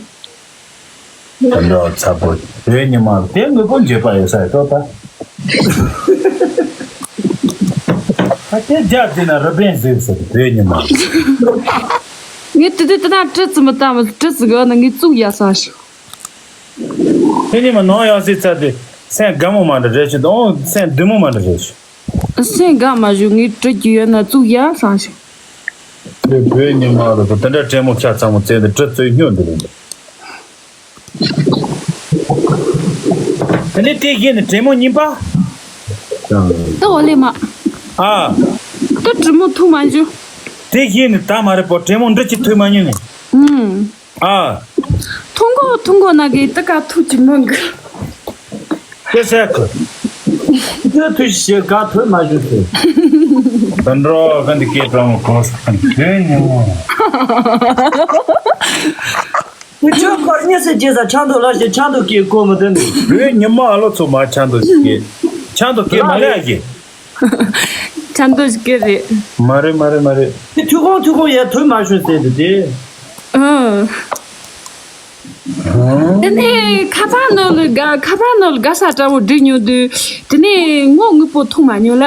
དོན་གྲོགས་ཚ་པོ་བོད་ཉི་མ་དེ་དངོས་པོ་འཇོད་པ་ཡོད་ས་ཡོད་ཏོ་ད། ད་དེ་རྒྱ་དེ་ན་རི་པན་ཟེར་ཟེར་བོད་ཉི་མ། ངས་དེ་དུས་དེ་ན་ཀྲི་ཙི་མི་བཏང་བ་ཀྲི་ཙི་གི་ན་ངས་བཙུགས་ཡ་ས་ཞིག་དེ་ཉི་མ་ནང་ཡང་སྲིད་ཚ་དེ་སེམས་དགའ་མོ་མ་འདྲ་རེད་ཞིག་དང་སེམས་བདེ་མོ་མ་འདྲ་རེད་ཞིག་སེམས་དགའ་མ་བཞུགས་ངས་ཀྲི་གི་ཡོད་ན་བཙུགས་ཡ་ས་ཞིག་དེ་བོད་ཉི་མ་ལ་དེ་འདྲ་དྲན་མོ་ཁྱ་ཚང་མོ་བཙལ་ནས་ཀྲི་ཙི་སྨྱོ་འདི་རེད། དེ་ནས་དེ་བཞིན་དུ་དྲེད་མོང་གཉིས་པ། ད་འོ་ལེ་མ། ཨ། ད་དྲེད་མོང་ཐུག་མ་འཇུ། དེ་བཞིན་དུ་ད་མ་རེད་པོ་དྲེད་མོང་འདི་ཅི་ཐུག་མ་མྱོང་ནས། ཨུམ། ཨ། ཐུང་གོ་ཐུང་གོ་ན་གི་ད་ག་ཐུག་ཅི་མང་གི། དེ་ཟེར་གི། དེ་ཐུག་ཞེ་ག་ཐུག་མ་འཇུ་ཐུག་དོན་གྲོགས་ག་འདི་སྐད་གྲོགས་མོ་གོ་ས་དེ་ཉིན་མོ། ཁྱོད་ཁོར་གཉིས་སུ་རྗེས་ས་ཆང་དུ་ལ་ཞེས་ཆང་དུ་སྐད་གོ་མི་དོན། བོད་ཉི་མ་ཨ་ལོ་ཚོ་མ་ཆང་དུ་སྐད། ཆང་དུ་སྐད་མ་ལས་ཨ་ཀྱེ། ཆང་དུ་སྐད་རེད། མ་རེད་མ་རེད་མ་རེད། དེ་ཐུག་ཁོང་ཐུག་ཁོང་ཡ་ཐུག་མ་ཤོད་ཟེར་དུ་དེ། ཨང་། དེ་ནས་ཁ་པར་ནང་ལ་དགའ་ཁ་པར་ནང་ལ་དགའ་ས་འདྲ་བོ་འབྲི་མྱོང་དུས། དེ་ནས་ངོ་དངོས་པོ་མཐོང་མ་མྱོང་ལ།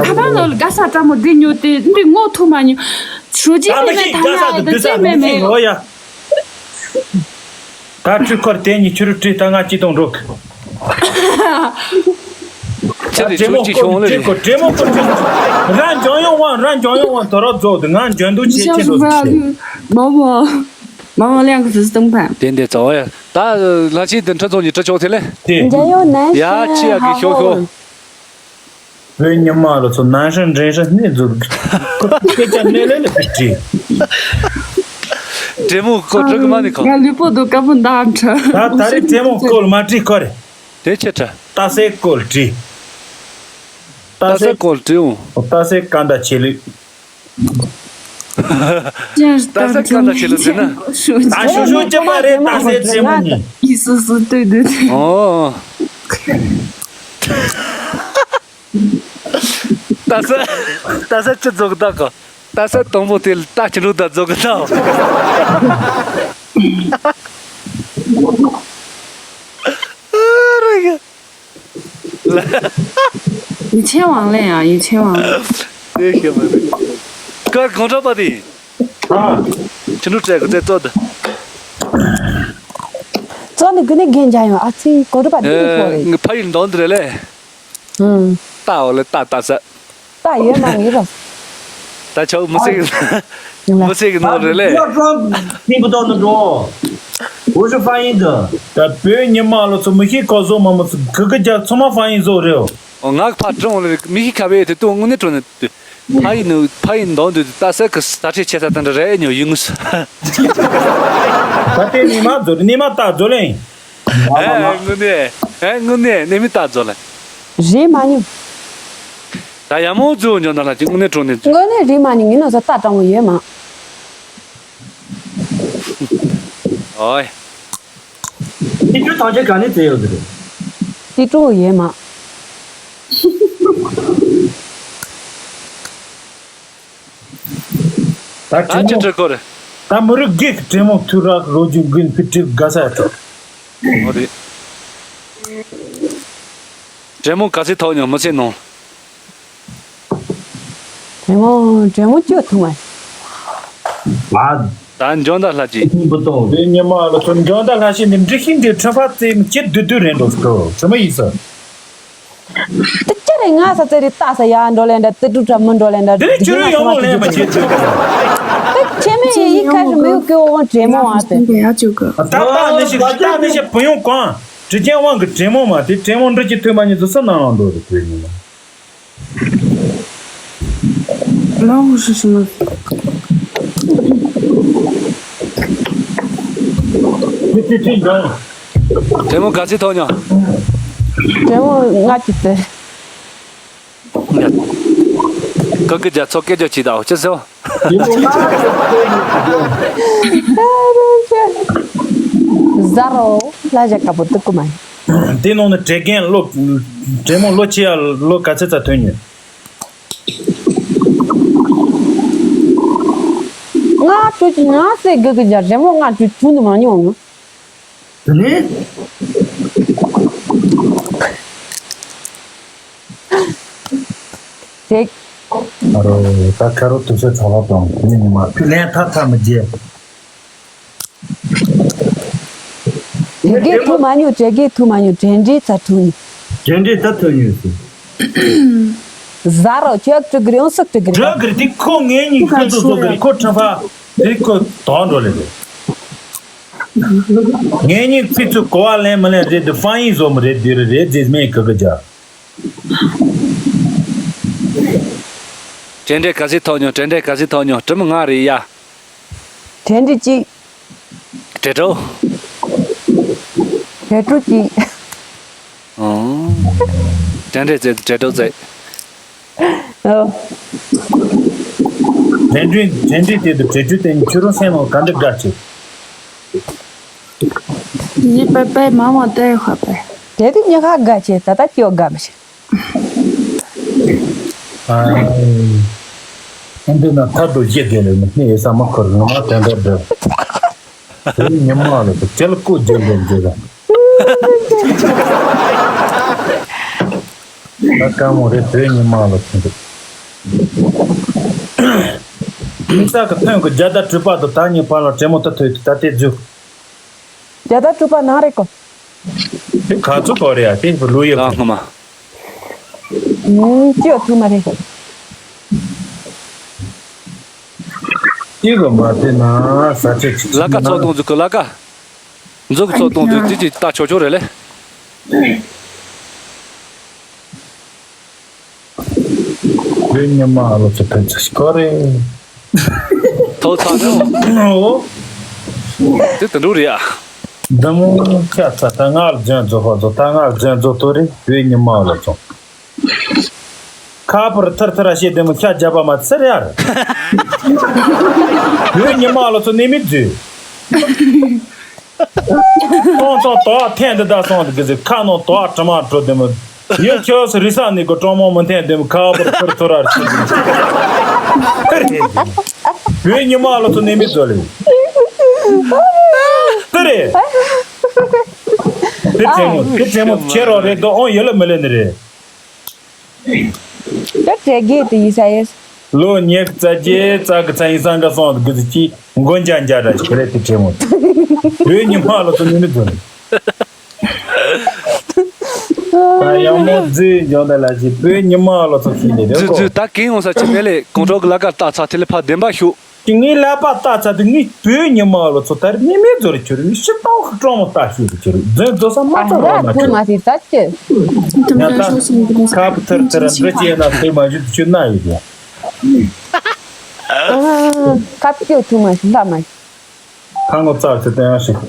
ཁ་པར་ནང་ལ་དགའ་ས་འདྲ་བོ་འབྲི་མྱོང་དུས་འདི་ངོ་མཐོང་མ་མྱོང་། ཞོ་ཅི་ད་མེད་མེད་ཐ་ན་དགའ་ས་དུ་དུ་དུ་ཅི་ས་མེད་མི་ཤེས་མེད། ལོ་ཡ། ད་ཁྲི་ཁོར་དེ་ཉིད་ཆུ་རུ་ཁྲི་ད་ང་ཅི་གཏོང་འགྲོ། ཁྱེད་ཀྱི་ཆོས་ཀྱི་ཤོང་ལེ་རེད། ཀོ་ཀྲེ་མོ་ཀོ་ཀྲེ་མོ། རང་འཇོན་ཡོང་དབང་རང་འཇོན་ཡོང་དབང་དོ་རོགས་རྫོགས་དུ་ང་འཇོན་འདུག་བྱེད་ཆེད་དུ་བྱེད། མ་མོ། མ་མོ་ལེང་གི་ཟིག་སྟོང་པ། དེ་འདི་ཚོ་ཡ། ད་ལྷ་ཆེན་དུ་ཁྲི་ཚོ་ཉི་ཁྲི་ཆོག་ཐེ་ལེ། དེ། འཇའ་ཡོད་ནན་ཡ་ཤན་ཆི་ཡ་གི་ཧ་ཤོ་ཤོ། ཧོ། བོད་ཉི་མ་ལ་ཚོ་ནང་ཧྲན་འདྲེན་ཧྲན་སྣེ་འཛུགས། ཁོ་སྐད་ཆ་སྣེ་ལེ་ལེ་བྲིས། ཀྲེ་མོ་ཀོ་ཀྲི་གི་མ་ནི་ཁོ། ང་ལུས་པོ་དུ་ཀ་པོ་འདའ་འཕྲ། ད་ད་རེས་ཀྲེ་མོ་ཀོལ་མ་བྲིས་ཁོ་རེད། དེ་ཆེ་ཕྲ། ཏ་སེ་ཀོལ་བྲིས། ཏ་སེ་ཀོལ་བྲིས་འོང་། ཏ་སེ་ཀ་འདའ་ཆེ་ལུས། ཏ་སེ་ཀ་འདའ་ཆེ་ལུས་ཟེར་ན། ད་ཞུ་ཞུ་ཅི་མ་རེད་ཏ་སེ་ཆེ་མོ་ནི། ཡིས་སུ་སུ་ལྟོས་ལྟོས་ཏེ། ཨོ། ཏ་ས། ཏ་ས་ཅི་རྫོགས་ད་ག་ཏ་ས་དང་པོ་དེ་ལ་ཏ་ཅི་འགྲོ་ད་རྫོགས་གི་ད། ཡིད་ཆེས་དབང་ལེན་ཡང་ཡིད་ཆེས་དབང་ལེན། དེ་ཤེས་མ་རེད། ཀར་གང་འདྲ་པ་དེ། ཅི་འགྲོ་བྲལ་གི་དེ་ཙོ་ད། ཙོ་ནི་གི་ནི་རྒན་འཇའ་ཡོང་ཨ་ཚི་གང་འདྲ་པ་དེ་ནི་ཁོ་རེད། ཕ་ཡི་འདང་དེ་རེད་ལེ། ཨུམ། ཏ་འོ་ལེ་ཏ་ཏ་ས། ཏ་ཡོད་མ་ངེས་རོ། ད་ཆའོ་མི་སེ་གི་མི་སེ་གི་ནོ་རེ་ལེ། 不要装听不懂的中，不是翻译的。 ད་བོད་ཉི་མ་ལོ་ཚོ་མི་ཤེས་ཀ་བཟོ་མ་མོ་ཚོ་གི་གི་རྒྱ་ཚོ་མ་ཧྥང་ཡིན་བཟོ་རེད། ཨོ་ང་ཕ་ཀྲོང་ལེ་མི་ཤེས་ཁ་བའི་དེ་ཏུ་དངོས་གནས་ཀྲོང་ནས་ཕ་ཡིན་ནུ་ཕ་ཡིན་འདང་དུ་ད་ས་གི་ས་ཁྲེ་ཆེ་ས་དང་འདྲ་རེད་ཉོ་ཡིན་ངུས། ད་དེ་ཉི་མ་བཟོ་ཉི་མ་ད་བཟོ་ལེ་ཡིན། ཨེ་དངོས་གནས་ཨེ་དངོས་གནས་གནས་མི་ལྟ་རྫོགས་ལ། རེད་མ་ཉུང་། ད་ཡ་མོ་རྫོགས་འཇོག་ན་ལ་ཅིག་དངོས་གནས་གྲོང་ནས་རྫོགས། དངོས་གནས་རེད་མ་ཉུང་ཡིན་ནོ་ཟ་ལྟ་དྲང་བོ་ཡོད་མ། ཨོའི། དེ་ཁྱོད་ཐང་ཆད་ག་ནས་བཙལ་ཡོད་ཀྱི་རེད། དེ་སྤྲོ་བོ་ཡོད་མ། ད་ད་ཅི་ཁྲི་ཁོ་རེད། ད་མི་རིགས་སྒེར་གྱི་གྲོས་མོལ་ཐུགས་རག་རོ་རྒྱུན་དགུན་ཕི་ཁྲིབ་དགའ་ས་ཡ་ཐོག་ཨོ་རེད། གྲོས་མོལ་ག་ཚད་ཐོག་ཉོ་མི་ཚེ་ནང་། གྲོས་མོལ་གྲོས་མོལ་བཅོས་ཐུབ་མ། ད་འཇོན་ད་ལྷ་ཅི། 听不懂。 དེ་ཉི་མ་ལ་ཚོ་འཇོན་ད་ལྷ་ཤི་འདི་འབྲི་ཤིང་འདི་ཁྲི་ཕ་ཙེ་མི་ཁྱེད་བདུད་བདུད་རེད་འགྲོ་སོ་ཆི་མ་ཡིན་ས། དེ་ཅི་རེད་ང་ས་ཙེ་རི་ཏ་ས་ཡ་འགྲོ་ལེན་འདྲ་ཏི་ཀྲུ་ཁྲ་མི་འགྲོ་ལེན་འདྲ། དེ་རིང་ཁྱོད་རང་ཡོང་མོ་ལེན་པ་བྱེད་ཚུལ། དེ་ཁྱེད་མེད་ཡི་ཡི་ཁ་ཞུ་མི་ཡོད་ཀི་འོ་དྲེ་མོ་བ་དེ། ད་ད་ནི་ཞིག་ད་ནི་ཞིག་བུ་ཡོང་གང་དྲི་ཅན་དབང་གི་དྲེ་མོ་མ་དེ་དྲེ་མོ་འདྲི་ཅི་ཐོས་མ་ཉིད་དུ་སུ་ནང་ལ་འགྲོ་རེ་ཐོས་ཉིན་ལ། ལོང་ཧུ་ཧྲི་ཧྲི་མ། ཏི་ཏི་ཏི་འགྲོ། དྲེ་མོ་ག་ཚོད་ཐོག་ཉོ། དྲེ་མོ་ལྔ་གཅིག་ཏེ། ཀ་ཀི་རྒྱ་མཚོ་སྐད་རྒྱག་ཅིག་དང་ཅི་ཟེར། ཟ་རོ་ལ་ཞག་ཀ་པོ་ཏི་ཀུ་མ་ཡིན། དེ་ནང་ནས་དྲེ་རྒན་ལོ། དྲེ་མོ་ལོ་ཆེ་ཡ་ལོ་ག་ཚད་ཙམ་ཐོན་ཉོན། ང་ཆུ་ཆུ་ང་སེ་གི་གི་རྒྱ་དྲེ་མོ་ང་ཆུ་ཆུ་ནི་མ་ཉོ་ང་། དེ་ནས། ཅེག་ཨ་རོ། ད་ཁ་རོ་དུ་ས་ཚ་བ་དང་དེ་ནི་མ་ཕི་ལན་ཐ་ཐ་མི་རྒྱལ། དེ་གའི་ཐུ་མ་ཉུ་ཅེ་གའི་ཐུ་མ་ཉུ་དྲན་འདྲི་ཚ་ཐུ་ཉུ། དྲན་འདྲི་ད་ཐུ་ཉུ་སི། ཟ་རོ་ཅག་ཅིག་གི་རེ་ཡང་སུག་ཅིག་གི་རེ། ཅག་གི་རེ་དེ་ཁོ་ངེད་གཉིས་ཁོ་ཚོ་ཚོ་གི་རེ་ཁོ་ཁྲ་ཕ་དེ་ཁོ་དོག་འགྲོ་ལེ་རེད། ངེད་གཉིས་ཚིག་ཚུ་གོ་བ་ལེན་མི་ལེན་རེད་དེ་ཧྥང་ཡིན་བཟོ་མི་རེད་དེ་རེད་རེད་རྗེས་མེད་གི་གི་ཇ། དྲན་འདྲེ་ག་སི་ཐོག་ཉོ་དྲན་འདྲེ་ག་སི་ཐོག་ཉོ་དྲི་མི་ང་རེད་ཡ། དྲན་འདྲེ་གཅིག་དྲེ་གྲོ། དྲེ་གྲོ་གཅིག་ཨོ། དྲན་འདྲེ་ཙེ་དྲེ་གྲོ་ཙེ། ཨོ། དྲན་འདྲེ་དྲན་འདྲེ་དེ་དུ་དྲེ་གྲོ་དེ་ནི་ཁྱོད་རང་སེམས་ལ་ག་འདྲ་དགའ་ཆེ། ཡི་པེ་པེ་མ་མ་ཏེ་ཧ་པེ། དེ་དུ་ཉི་ཧ་དགའ་ཆེ་ད་ད་ཀྱོ་དགའ་མི་ཤེས། ཨ། འདི་ན་ཐར་དུ་བཞེས་དེ་ལས་ནི་སྣེ་ཡེ་ས་མ་འཁོར་ངོ་མ་དོན་དག་འདྲ། དེ་ཉི་མ་ལ་དེ་ལ་ཀོ་རྒྱན་ལྡན་རྒྱུ་ལ། ད་དཀའ་མོ་རེད། དེ་ཉི་མ་ལ་ཚོ་འདུག་དམིགས་བསལ་གྱི་ཐོན་གྱི་རྒྱ་དར་གྲུ་པ་དང་ད་ཉི་ཕ་ལ་དྲེད་མོ་ད་ཐོས་ད་དེ་རྒྱུ། རྒྱ་དར་གྲུ་པ་ནང་རེད་གོ། དེ་ག་ཚོད་གོ་རེད་ཡ། དེ་ལོ་ཡོད་ལ་སྔ་མ། ཨུམ། ཅི་ཡོད་ཐུག་མ་རེད། ཅི་གི་མ་དེ་ན་ས་ཆ་ཅིག་ལ་ཀ་ཚོགས་གཏོང་འཛུགས་ཀྱི་ལ་ཀ། འཛུགས་ཚོགས་གཏོང་འཛུགས་དེ་ཅིག་ལྟ་ཆོག་ཆོག་རེད་ལེ། བོད་ཉི་མ་ལོ་ཚོ་ཕན་ཚུན་སྐོར་རེད། ཐོག་ཚང་ནོ། ཨོ། དེ་དུད་འགྲོ་རེད་ཨ། འདི་མོ་ཁྱ་ཚ་ད་ང་ལ་ལྗོན་རྫོགས་ཧོ་ཚོ་ད་ང་ལ་ལྗོན་རྫོགས་ཏོ་རེད། བོད་ཉི་མ་ལོ་ཚོ། ཁ་པར་ཐར་ཐར་ཨ་ཤེ་དེ་མོ་ཤ་རྒྱབ་པ་མ་ཚར་ཡར། བོད་ཉི་མ་ལོ་ཚོ་ནི་མི་རྫུས། ཏོང་ཙོང་དོ་ཨ་ཐེན་འདི་ད་སོང་གི་ཟི་ཁ་ནོ་དོ་ཨ་དྲི་མ་དྲོ་དེ་མོ། ཡོད་ཁྱོད་སུ་རི་ས་ནི་གོ་ཀྲོང་མོ་མི་འཐེན་དེ་མོ་ཁ་པར་ཐར་ཐར་ཨ་ཤེ། བོད་ཉི་མ་ལོ་ཚོ་ནི་མི་རྫུས་ལེ། དེ་རེད། དེ་དྲེད་མོ་དེ་དྲེད་མོ་ཁྱེད་རོགས་རེད་དོ་ཨོ་ཡོད་ལ་མི་ལེ་ནི་རེད། ད་དྲེད་དགོས་དེ་ཡིན་ས་ཡིན། ལོ་ཉི་ཤུ་རྩ་བརྒྱད་རྩ་གི་ཚ་ཡིན་སང་ག་སོང་གི་ཟི་ཅི་མགོ་འཇའ་འཇའ་འདྲ་ཞིག་རེད་དེ་དྲེད་མོ། བོད་ཉི་མ་ལོ་ཚོ་ནི་མི་རྫུན། ད་ཡང་མོ་རྫུན་འཇོན་ད་ལ་ཞིག་བོད་ཉི་མ་ལོ་ཚོ་ཤི་ནི་རེད་རྫུན་གོ་རྫུན་ད་གིན་ཡོང་ས་ཆི་མེད་ལེ་གོང་ཁྲོ་གི་ལ་ཀ་ལྟ་ཚ་དེ་ལས་ཕ་བདེན་པ་ཤོག་ངའི་ལག་པ་བཏགས་ཚར་དུས་ངའི་བོད་ཉི་མ་ལོ་ཚོ་ལྟར་མི་མི་རྫོར་གྱུར་མི་ཤི་སྟོང་གི་ཀྲོང་མོ་ལྟ་ཤེས་ཀྱི་གྱུར་རྫུན་རྫོ་ས་མ་ཨ་ཚར་བ་ན་ཡ་ཐུག་གྱུར་མ་སྲིད་ད་ཀྱི། ཡང་ད་ཁ་བུ་ཐར་ཐར་འདྲི་བྱས་ན་ཐུག་མ་བཞུད་ཆུ་ན་ཡོད་ཀྱང་ཁ་བུ་ཐུག་མ་སྲིད་ལ་མ་ཁ་ངོ་བཙག་ཚེ་བསྟན་ཡང་ཞིག་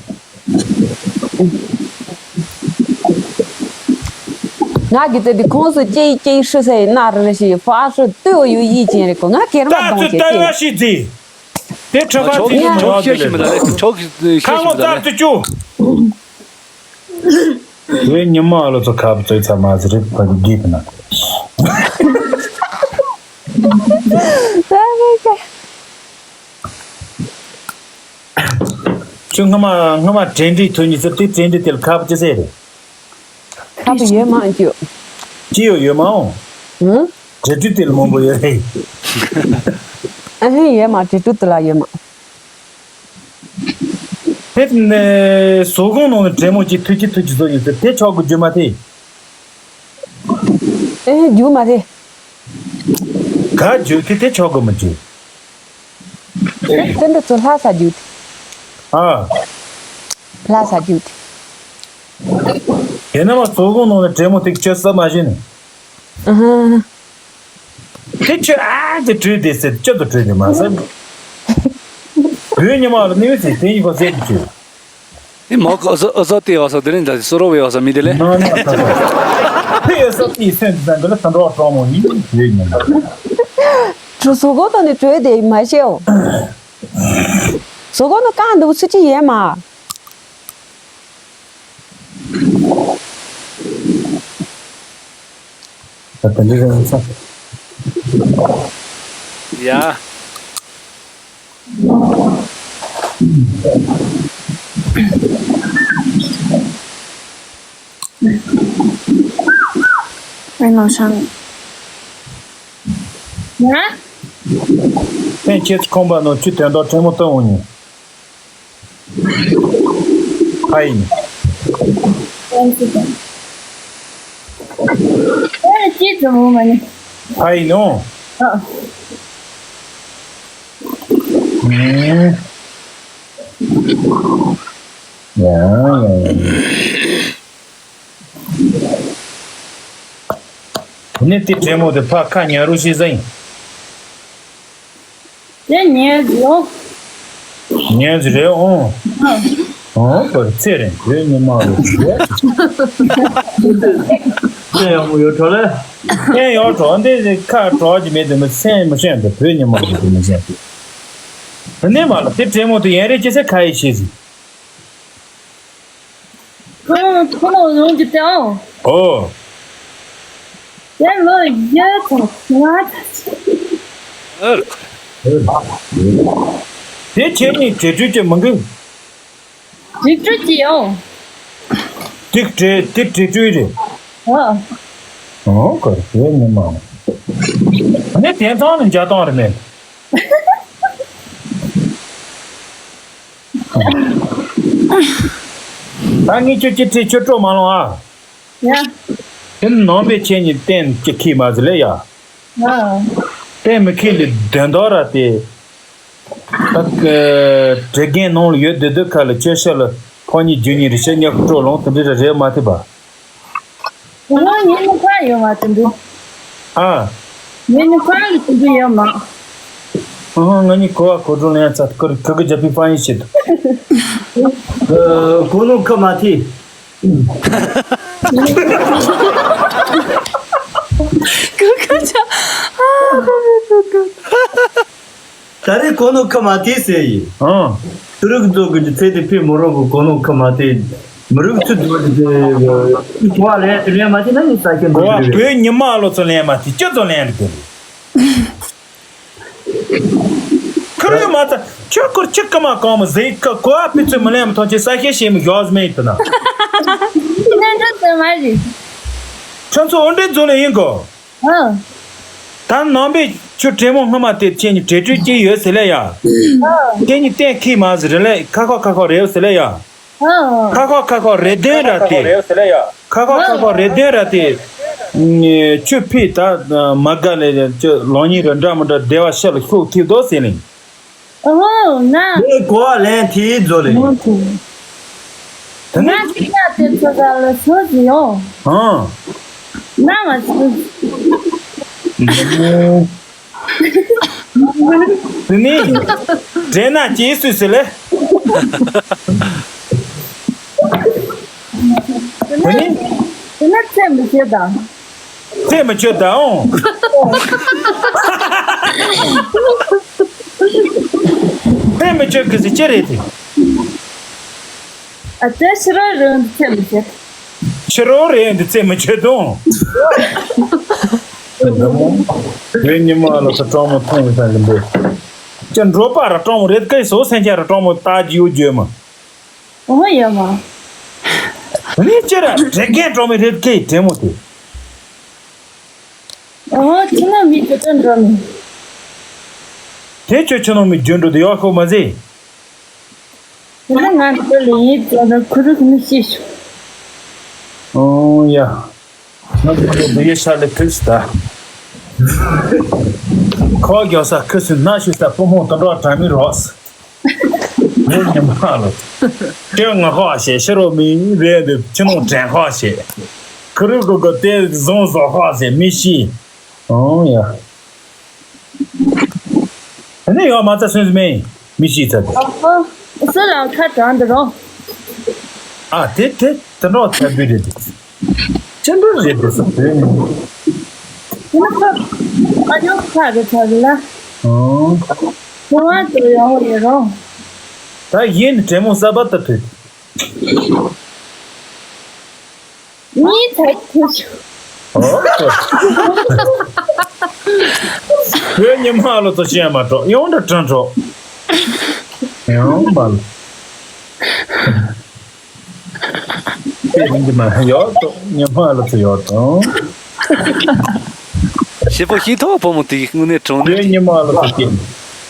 ང་གི་ཚེ་འདི་ཁོང་སུ་ཅེ་ཅེ་ཧྲི་སེ་ན་རི་ཞི་ཧྥ་ཧྲི་ཏུ་ཡུ་ཡི་ཅན་རེ་གོ་ང་གེར་མ་བཏང་ཅེ་ཏུ་ཏུ་ཡ་ཤི་ཛི། དེ་ཁྲི་ཕ་ཆོག་ཅི་ཡིན་ཆོག་ཤེས་ཤི་མི་ད་ལེ་ཆོག་ཤེས་ཤི་མི་ད་ལེ། ཁ་ངོ་བཙག་ཏུ་ཅུ། དེ་ཉི་མ་ལོ་ཚོ་ཁ་བཙོས་ཚ་མ་ཟི་རིག་པ་གི་དགེ་ཕི་ན། ཁྱོད་སྔ་མ་སྔ་མ་དྲན་འདྲིས་ཐོན་ཉི་ཚེ་དེ་དྲན་འདྲིས་དེ་ལ་ཁ་བ་ཅི་ཟེར་རེད། ཁ་བ་ཡོད་མ་འཇུ། ཅི་ཡོད་ཡོད་མ་འོང་། ཧུམ། དྲེད་དུ་དེ་ལ་མང་པོ་ཡོད་རེད། ཨ་ཧེ་ཡོད་མ་དྲེད་དུ་དེ་ལ་ཡོད་མ། དེ་ནས་ཟོག་གོང་ནང་ནས་དྲེད་མོ་གཅིག་ཐུག་གཅིག་ཐུག་གཅིག་བཟོ་ཡོད་ཚེ་དེ་ཆོག་གི་རྒྱུ་མ་དེ། ཨེ་རྒྱུ་མ་རེད། ག་རྒྱུ་དེ་དེ་ཆོག་གི་མི་རྒྱུ། དེ་འདི་ཚོ་ལྷ་ས་རྒྱུ་དེ། ཨ། ལྷ་ས་རྒྱུ་དེ། དེ་ནས་མ་ཟོག་གོང་ནང་ནས་དྲེད་མོ་དེ་ཁྱོད་ས་མ་བཞིན། ཨ་ཧ། དེ་ཁྱོད་ཨ་དེ་བྲོས་དེ་ཟེར་ཁྱོད་དུ་བྲོས་དེ་མ་ཟེར། བོད་ཉི་མ་ལ་ནི་མི་ཟེར་དེ་ཡིན་པ་ཟེར་གྱི་ཁྱོད། དེ་མོ་གི་ཨ་ཟོ་ཨ་ཟོ་དེ་བ་ས་དེ་རིང་ད་སོ་རོ་བའི་བ་ས་མི་དེ་ལེ། ན་ན་ད་ད། དེ་ཨ་ཟོ་དེ་སེམས་ད་འདི་ལ་ད་འགྲོ་བ་གྲོགས་མོ་ཡིན་བོད་ཉི་མ། ཁྱོད་ཟོག་གོང་དང་ནི་བྲོས་དེ་མ་ཤེས་འོ། ཟོག་གོང་དང་གང་འདུག་ཚུལ་ཅི་ཡས་མ། ད་དེ་འདྲ་རེད་ས། ཡ། ཨེ་ནོ་ཤང་། ཡ། ཕན་ཆད་ཁོམ་པ་ནོ་ཆུ་དོན་དག་ཕྲན་མོ་བཏང་འོང་ཉིན། ཕ་ཡིན། ཨེ་ཅི་ཙམ་འོང་མ་ནི། ཕ་ཡིན་ནོ། ཨ། ཨུམ། ཡ་ཡ་ཡ། དེ་ནས་དེ་དྲེད་མོ་དེ་ཕ་ཁ་ཉལ་རོགས་ཤེས་ཟིན། དེ་ཉལ་རོགས། ཉལ་རེད་འོང་། འོང་བར་ཚེ་རིང་བོད་ཉི་མ་རུ་ཞེས། དེ་ཡང་མོ་ཡོད་གྲོགས་ལས། དེ་ཡང་གྲོགས་འདི་ཁ་གྲོགས་ཀྱི་མེད་དུ་མི་སེམས་མི་ཤེས་འདུག་བོད་ཉི་མ་རུ་མི་ཤེས་འདུག་དེ་ནས་མ་ལ་དེ་དྲེད་མོ་དེ་ཡན་རེ་ཅི་ཟེར་ཁ་ཡི་ཤེས་ཟིན། ཁོང་ཁོང་ལོ་ཡོང་གི་ཏེའོ། ཨོ། དེ་ལོ་ཡོད་ཚོ་ང་ད་ཆི། དེ་ཁྱེད་གཉིས་དྲི་བྲོ་གི་མི་འགུལ། དྲི་བྲོ་གི་ཡོང་། དེ་དྲི་དེ་དྲི་བྲོ་རེད། ཨ། ཨོ་གར་དེ་ཉི་མ། ནི་དེ་ཚང་ནི་འཇའ་སྟོང་རེད་མེད། ད་ངས་ཁྱོད་ཀྱི་དྲི་ཁྱོད་སྤྲོ་མ་ལོང་ཨ། ཡ། དེ་ནང་པའི་ཆེད་ཉིད་གཏན་གྱི་ཁེལ་མ་ཟི་ལེ་ཡ། ཨ། གཏན་མི་ཁེལ་ལི་དོན་དག་ར་དེ། ད་གི་དྲི་རྒན་ནང་ལ་ཡོད་དེ་དུས་ཁ་ལ་ཁྱོད་ཤ་ལ་ཕོ་ཉིད་རྒྱུ་ཉིད་རི་ཤ་ཉག་སྤྲོ་ལོང་དེ་འདྲི་ར་རེད་མ་ཐུབ་པ། ང་ཉེ་ནི་ཁ་ཡོད་མ་དེ་འདུག་ཨ། ཉེ་ནི་ཁ་ལ་དེ་འདུག་ཡོད་མ། ཨ་ང་ནི་གོ་བ་གོ་སྒྲོན་ལེན་ཚ་ཁུར་ཁུ་གི་རྒྱ་ཕི་ཕ་ཡིན་ཤེས་འདུག་གོ་ནོ་ཁ་མ་ཐི། ཁུ་ཁུ་ཆ། ཨ་ཁུ་ཁུ་ཁུ། ད་རེས་གོ་ནོ་ཁ་མ་ཐི་ཟེར་ཡིན། ཨང་། ཁུ་རུ་གི་ཚོ་གི་ཚེ་དེ་ཕི་མོ་རོ་གི་གོ་ནོ་ཁ་མ་ཐི། མི་རུག་ཚུ་དུ་དེ་གོ་བ་ལེན་དེ་ལེན་མ་ཐི་ན་ནི་ས་ཁྱོད་གོ་བ་འདུག་བོད་ཉི་མ་ལོ་ཚོ་ལེན་མ་ཐི་ཅི་ཚོ་ལེན་རེད་དེ། ཁུ་རུ་མ་ཚ་ཁྱོད་ཁུར་ཆི་ཀ་མ་གང་མོ་ཟེར་ཁ་གོ་བ་ཕི་ཚོད་མི་ལེན་མ་ཐོང་ཆེ་ས་ཁྱེད་ཤེས་མི་གོ་བ་མེད་དུ་ན། ཁྱོད་ཚོ་འོ་འདྲེ་ཚོ་ལེན་ཡིན་གོ། ཨ། ད་ནང་པའི་ཆུ་དྲེད་མོང་སྔ་མ་དེ་ཁྱེད་ཉིད་དྲེད་དྲོད་སྐྱེས་ཡོད་ཟེར་ལེ་ཡ། ཨ། ཁྱེད་ཉིད་གཏན་ཁེལ་མ་ཟེར་ལེ་ཁ་ཁོ་ཁ་ཁོ་རེད་ཟེར་ལེ་ཡ། ཨ། ཁ་ཁོ་ཁ་ཁོ་རེད་དོན་ར་དེ། ཁ་ཁོ་ཁ་ཁོ་རེད་དོན་ར་དེ། ཆུ་ཕི་ད་མ་དགའ་ལེ་ཆུ་ལོང་ཉིན་ར་འདྲ་མི་འདྲ་བདེ་བ་ཤ་ལ་ཤོག་ཐིག་དོ་ཟེར་ལེ། ཨོ་ང་། ངས་གོ་བ་ལེན་དེའི་རྫོ་ལེ། ང་དེ་ང་དེ་ཚོ་ག་ལ་སོ་ཟི་ཡོང་། ཨང་། ང་མ་སུ། དེ་ནི། འདྲེ་ན་ཅི་སུ་ཟི་ལེ། དེ་ནི། དེ་ན་ཚེ་མི་ཤེས་དང་། ཚེ་མི་ཆོད་ད་འོང་། ཚེ་མི་ཆོད་གི་ཟི་ཅི་རེད་དེ། ཨ་ཙི་ཕྱི་རོལ་རེད་འདི་ཚེ་མི་ཆོད། ཕྱི་རོལ་རེད་འདི་ཚེ་མི་ཆོད་དང་། བོད་ཉི་མ་ལ་ས་སྤྲང་མོ་མཐོང་ཡོད་ས་ལ་འདི། ཅི་འགྲོ་པ་ར་སྤྲང་མོ་རེད་སྐད་སོ་སེང་ཆ་ར་སྤྲང་མོ་ལྟ་རྒྱུ་བརྗོད་མ། ཨོ་ཡ་མ། ངས་ཅི་ར་དྲེ་རྒན་སྤྲང་མོ་རེད་སྐད་དྲེ་མོ་དེ། ཨོ་ཁྱི་ནང་མི་ཁྱོད་ཚོ་འགྲོ་མི། དེ་ཁྱོད་ཁྱི་ནང་མི་རྒྱུན་འགྲོ་དུ་ཡག་ཤོག་མ་ཟེ། དེ་ན་ང་ཚོ་ལ་ཡིད་ཚོ་ན་ཁུ་རུ་ཁུ་མི་ཤེས་ཤོག་ཨོ་ཡ། ང་ཚོ་ལ་དུ་ཡེ་ཤ་ལེ་ཕུལ་སི་ད། ཁོ་རྒྱག་ས་ཁུ་སི་ན་ཤུ་ས་པུ་མོ་དོན་གྲོགས་དྲ་མི་རོགས། ངས་ཉི་མ་ལ། དེ་ང་ཁོ་ཨ་ཤེས་ཤེ་རོ་མི་རེད་འདི་ཁྱི་ནང་དྲན་ཁོ་ཨ་ཤེས། ཁུ་རུ་གུ་གུ་དེ་བཟུང་བཟོ་ཁོ་ཨ་ཤེས་མི་ཤེས། ཨོ་ཡ། དེ་ནས་ཡོད་མ་ཚ་སུན་སི་མེ་མི་ཤེས་ཚ་དེ། ཨ་ཧོ། སུ་ལ་ཁ་དྲང་དུ་རོ། ཨ་དེ་དེ་དེ་འགྲོ་ཚ་བུ་རེད་དེ། ཅི་འདྲ་རེད་དེ་སུ་བུ་ནི། དེ་ན་ཁ་ཨ་ཉོ་ཁ་རེ་ཚ་རེ་ལ། ཨོ། དེ་བ་དུ་ཡོང་ཡོད་རོ། ད་ཡིན་དྲེ་མོ་ས་བ་ད་དུ། གཉིས་ཚར་ཐུབ་བྱུང་། བོད་ཉི་མ་ལོ་ཚོ་ཤེས་མ་གྲོགས་ཡོང་འདྲ་དྲན་གྲོགས། ཡང་མ་ལ། དེ་རིང་གི་མ་ཡོད་དོ་ཉི་མ་ལོ་ཚོ་ཡོད་དོ། ཞེ་པོ་ཤི་ཐོག་བུ་མོ་དེའི་དངོས་གནས་གྲོང་བོད་གནས་ཉི་མ་ལོ་ཚོ་སྐྱེས།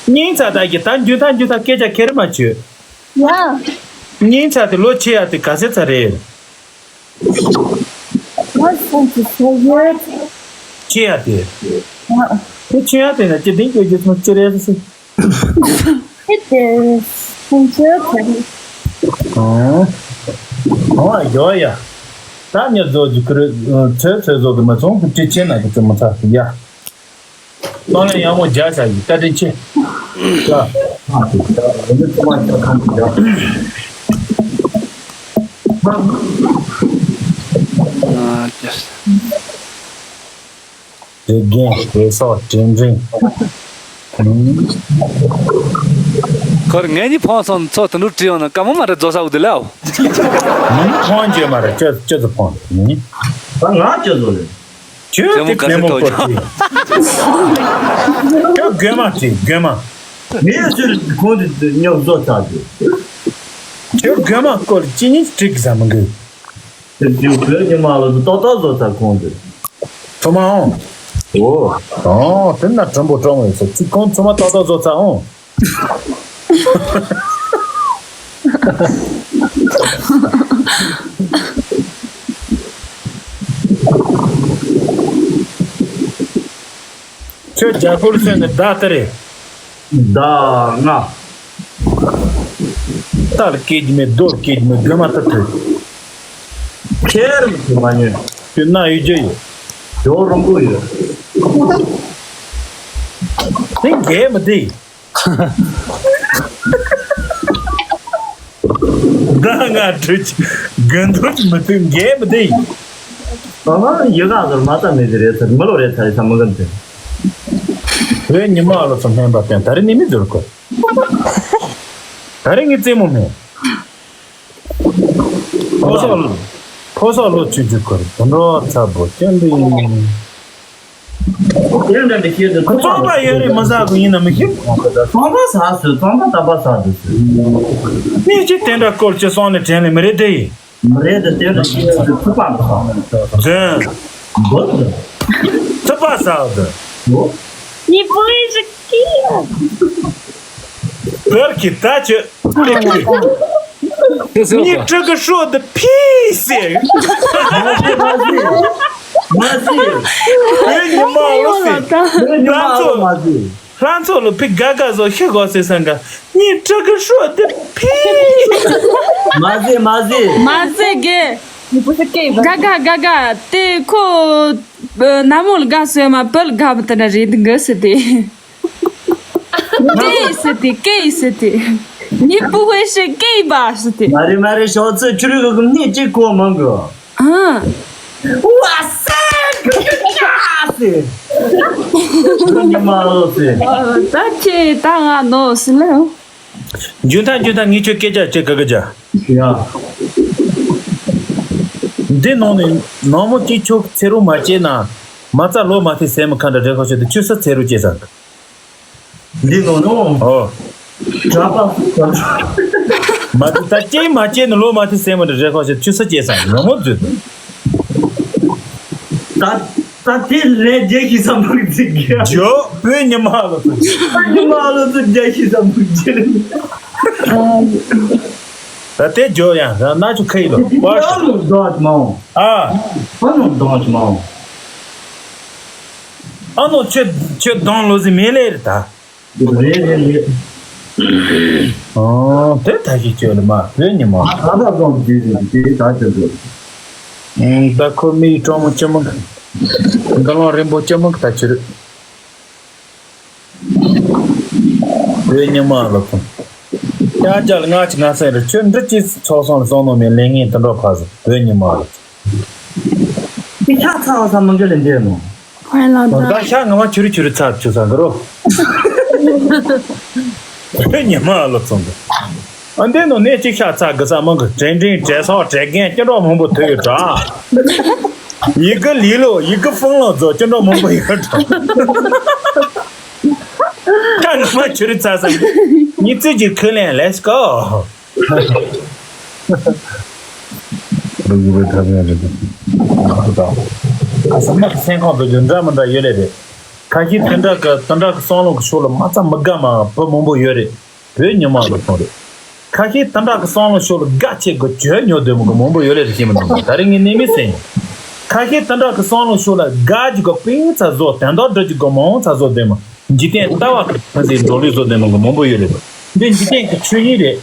སྙིང་ཚ་ད་གི་ད་འཇུ་ད་འཇུ་ད་སྐད་ཆ་ཁེར་མ་བྱོས། ཡ། སྙིང་ཚ་དེ་ལོ་ཆེ་ཡ་དེ་ག་ཚད་ཚ་རེད། ང་སེམས་ཀྱི་སོ་ཡོད། ཆེ་ཡ་དེ། ང་། དེ་ཆེ་ཡ་དེ་ན་ཅི་ལྡིང་གི་རྒྱུ་མཚན་ཅི་རེད་ཟེར། དེ་དེ་སེམས་ཆེ་ཚ་རེད། ཨོ། ཨོ་ཡོ་ཡ། ད་ཉ་བཟོ་རྒྱུ་ཁུ་རེ་ཚོད་ཚོད་བཟོ་གི་མ་སོང་གི་ཅི་ཆེ་ན་གི་ཅི་མ་ཚ་གི་ཡ། གཏོང་ལེན་ཡག་མོ་རྒྱག་བྱ་ཡི་བཀའ་དྲིན་ཆེ། ལ། ཨ་ཅེས། རེ་རྒན་རེ་སོགས་དྲིན་དྲིན། ཁོར་ངེད་གཉིས་ཕོངས་སོང་ཚོ་དུ་འགྲོ་བྲིས་ཡོང་ན་དཀའ་མོ་མ་རེད་རྫོགས་ས་འུ་དུ་ལའོ། ངེད་གཉིས་ཕོངས་བྱོས་མ་རེད་ཅོ་ཅོ་ཚོ་ཕོངས་ནི། ད་ང་ཅོ་ཚོ་ལས། ཁྱོད་དེ་ཁེ་མོ་སྐོར་གྱི། ཁྱོད་རྒོད་མ་དེ་རྒོད་མ། ངས་ཚུར་ཁོང་དེ་ཉོབ་བཟོ་ཚར་དུས། ཁྱོད་རྒོད་མ་སྐོར་ཅི་ཉིད་སྤྲིག་ཟ་མི་དགོས། དེ་དུས་བོད་ཉི་མ་ལ་ཏག་ཏག་བཟོ་ཚར་ཁོང་དེ། ཐོ་མ་འོང་། ཨོ། ཨོ་དེ་ན་དྲིན་པོ་སྤྲང་བའི་ཚོ་ཅི་ཁོང་ཚོ་མ་ཏག་ཏག་བཟོ་ཚར་འོང་། ཁྱོད་རྒྱ་སྐོར་ཚོས་ནི་ཟླ་ལྟར་རེད། ཟླ་ལྔ། རྟ་ལ་སྐད་ཀྱི་མེད་རྡོ་ལ་སྐད་ཀྱི་མེད་རྒོད་མ་ལྟར་ཐོས། ཁྱེར་མི་ཐུབ་མ་ཉོན། ཁྱོད་ན་ཡོད་རྒྱུ་ཡོད། ཇོ་རོང་པོ་ཡོད། དེ་འགས་མི་བདེ། ཟླ་ལྔ་དྲུག་ཅུ་དགུན་དུས་མི་ཐུབ་འགས་མི་བདེ། ཨ་མ་ཡི་ག་ཟེར་མ་ཚ་མེད་ཟེར་རེད་ཚར་མི་ལོ་རེད་ཚར་རེད་ཚར་མི་གམ་ཚེ། བོད་ཉི་མ་ལོ་ཚོ་སྨན་པ་བསྟན་ད་རེ་ནི་མི་འཛུལ་གོ། ད་རེ་ངའི་རྩེད་མོ་མེད། ཕོ་སོག་ལོ། ཕོ་སོག་ལོ་ཆུ་ཆུ་ཁོར་དུ་འགྲོ་ཚ་པོ་སྐྱོན་འདི་ཡིན། དེ་འདྲ་འདྲ་བཤད་དུས་ཁོ་ཚོང་པ་ཡོད་རེད་མི་ཟ་གི་ཡིན་ན་མི་ཤེས། ཚོང་པ་ཟ་སོད་ཚོང་པ་ད་པ་ཟ་འདུག་སོད། མི་གཅིག་དེ་འདྲ་སྐོར་གྱི་སོང་ནས་དྲན་ལེ་མི་རེད་དེ་ཡིན། མི་རེད་དེ་དེ་འདྲ་བཤད་དུས་ཚུགས་པ་མི་སོང་། རྫུན། འབུ་དེ། ཚུགས་པ་ཟ་འདུག་ངོ་། 你不会是 Gay 啊？ བོད་ཀྱི་ད་ཆོས། 这是 你这个说的屁事！ མ་ཟེར། མ་ཟེར། བོད་ཉི་མ་ལོ་ཟེར། ལྷ་མཚོ། ལྷ་མཚོ་ལོ་ཕི་ག་ག་བཟོ་ཤི་གོ་ཟེར་སང་ག 你这个说的屁！ མ་ཟེར་མ་ཟེར། 马赛给。 你不是 gay 吧？ Gaga Gaga 对，ཁོ་ནམ་མོ་ལ་དགའ་སོས་མ་བོད་ལ་དགའ་མི་དེ་འདྲ་རེད་འདི་གི་ཟེར་ཏེ། 给 ཟེར་ཏེ། 给 ཟེར་ཏེ། 你不会是 gay 吧 ཟེར་ཏེ། མ་རེད་མ་རེད་ཞོགས་ཚོད་ཆུ་རུད་གི་གི་ནི་གཅིག་གོ་མང་གི། ཨ། ཝ་སེ་གི་གི་ཀྱ་སེ། ཉི་མ་ལོ་སེ། ད་ཁྱེད་ད་ང་ནོ་སི་ལེ། འཇུ་ཐང་འཇུ་ཐང་ངས་ཁྱོད་སྐད་ཆ་བྱེད་གི་གི་ཅ། ཡ། འདི་ནང་ནས་ནང་མོ་གཅིག་ཁྱོད་ཚེ་རུ་མ་བྱེད་ན་མ་རྩ་ལོ་མ་ཐེ་སེ་མི་ཁ་འདྲ་རེ་ཁོ་བྱེད་དུ་ཁྱོད་ས་ཚེ་རུ་བྱེད་ས། འདི་ནོ་ནོ། ཨོ། གྲྭ་པ། མ་ཏི་ད་ཅེ་མ་ཅེ་ནི་ལོ་མ་ཏི་སེ་མ་ཏི་རེ་ཁོ་ཤེ་ཆུ་ས་ཅེ་ས་ནོ་མོ་ཛུ། ད་ད་དེ་རེ་རྒྱལ་ཤི་ས་མ་ཏི་གི། ཇོ་བོད་ཉི་མ་ལོ་ཚོ། བོད་ཉི་མ་ལོ་ཚོ་རྒྱལ་ཤི་ས་མ་ཏི་གི། ད་དེ་ཇོ་ཡང་ན་ཆུ་ཁ་ཡི་ལོ། བ་ཤ། ཨ་ནོ་དོ་ཅི་མ་འོང་། ཨ། ཨ་ནོ་དོ་ཅི་མ་འོང་། ཨ་ནོ་ཆོས་ཆོས་དང་ལོ་ཟི་མེ་ལེ་རེ་ད། རེད་རེད་རེད། ཨོ་དེ་ད་ཞིག་བཅོས་ལ་མ་བོད་ཉི་མ། ད་ད་ཙམ་བརྗོད་ཟིན་དེ་ད་ཅི་འདོད། ད་ཁོ་མི་ཡི་སྤྲང་མོ་ཅི་མོ། འདི་ལོང་རིན་པོ་ཅི་མོ་ད་ཕྱིར། བོད་ཉི་མ་ལ་ཁོང་། ཡ་རྒྱལ་ང་ཅི་ང་སེ་རེ་ཁྱོད་འདི་ཅི་ཚོགས་སོང་ལ་སོང་ནོ་མེད་ལས་ངན་དུ་འགྲོ་ཕ་ཟི་བོད་ཉི་མ་ལ། དེ་ཤ་ཚ་བ་ས་མི་འགྲོ་ལེ་འདི་ནོ། ཕན་ལ་ད་ཤ་ང་མ་ཆུ་རི་ཆུ་རི་ཚ་ཆུ་ས་འགྲོ། ཉི་མ་ལོ་ཚོང་གི། ཨ་འདི་ནོ་ནས་ཅིག་ཤ་ཚ་གི་ས་མང་གི་དྲན་དྲན་དྲན་སོང་དྲན་རྒན་སྐྱེ་འགྲོ་མང་པོ་ཐོས་ཡོད་དྲ། ཡི་གེ་ལི་ལོ་ཡི་གེ་ཧྥང་ལོ་ཛོ་སྐྱེ་འགྲོ་མང་པོ་ཡོད་དྲ། ཤ་ང་མ་ཆུ་རི་ཚ་ས་ཉི་ཚེ་གི་ཁས་ལེན་let's go། རུ་གུ་བའི་ཐབས་ཡང་རེད། ཁ་ས་མ་སེམས་ཁོང་དུ་རྒྱུ་འདྲ་མི་འདྲ་ཡོད་ལེ་རེད། ཁ་ཤས་དེ་འདྲ་གི་དེ་འདྲ་གི་བསམ་བློ་གི་ཕྱོགས་ལ་མ་ཚ་མི་དགའ་མ་བུ་མང་པོ་ཡོད་རེད། བོད་ཉི་མ་ལ་སོང་རེད། ཁ་ཤས་དེ་འདྲ་གི་བསམ་བློ་ཕྱོགས་ལ་དགའ་ཆེ་གི་བྱོས་ཉོ་དོན་མོ་གི་མང་པོ་ཡོད་ལེ་རེད་ཤེས་མི་འདུག་ད་རེས་ངས་གནས་མི་སེམས། ཁ་ཤས་དེ་འདྲ་གི་བསམ་བློ་ཕྱོགས་ལ་དགའ་རྒྱུ་གི་པིང་ཚ་བཟོ་དོན་དག་འགྲུབ་རྒྱུ་གི་མང་ཚ་བཟོ་དོན་མོ། འཇིག་རྟེན་ལྟ་བ་གི་ཕན་སེམས་འགྲོ་ལུགས་བཟོ་དོན་མོ་གི་མང་པོ་ཡོད་རེད། འདི་འཇིག་རྟེན་གི་ཆོས་ཉིད་རེད།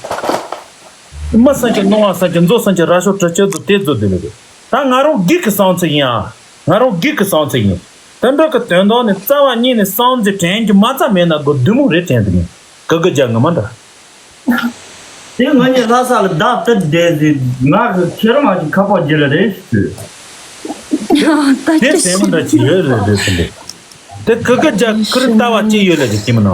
མི་སེམས་ཀྱི་སྣང་བ་སེམས་ཀྱི་མཛོ་སེམས་ཀྱི་ར་ཤོ་གྲི་ཆོད་དུ་དེ་བཟོ་དེ་ལ་རེད། ད་ང་རང་སྒེར་གྱི་བསམ་ཚུལ་ཡིན་ཨ། ང་རང་སྒེར་གྱི་བསམ་ཚུལ་ཡིན། དེ་འདྲ་གི་དོན་དག་ནི་རྩ་བ་ཉིད་ནས་བསམ་གཟས་དྲན་རྒྱུ་མ་རྩ་མེད་ན་དགོས་བདུད་མོ་རེད་དྲན་དུ་ཡིན། གི་གི་རྒྱ་ངི་མ་འདྲ། དེ་ང་གཉིས་ལྷ་ས་ལ་བདག་ཏུ་བསྡད་ཟིན་ང་གི་ཁྱེད་རང་ང་གི་ཁ་པར་རྒྱུ་ལ་རེད་ཞུ། དེ་སེམས་མ་འདྲ་ཅི་ཡོད་རེད་རེད་ཟིན་པས། དེ་གི་གི་རྒྱ་ཁུར་ལྟ་བ་ཅི་ཡོད་ལ་རེད་ཀྱི་མི་ནང་།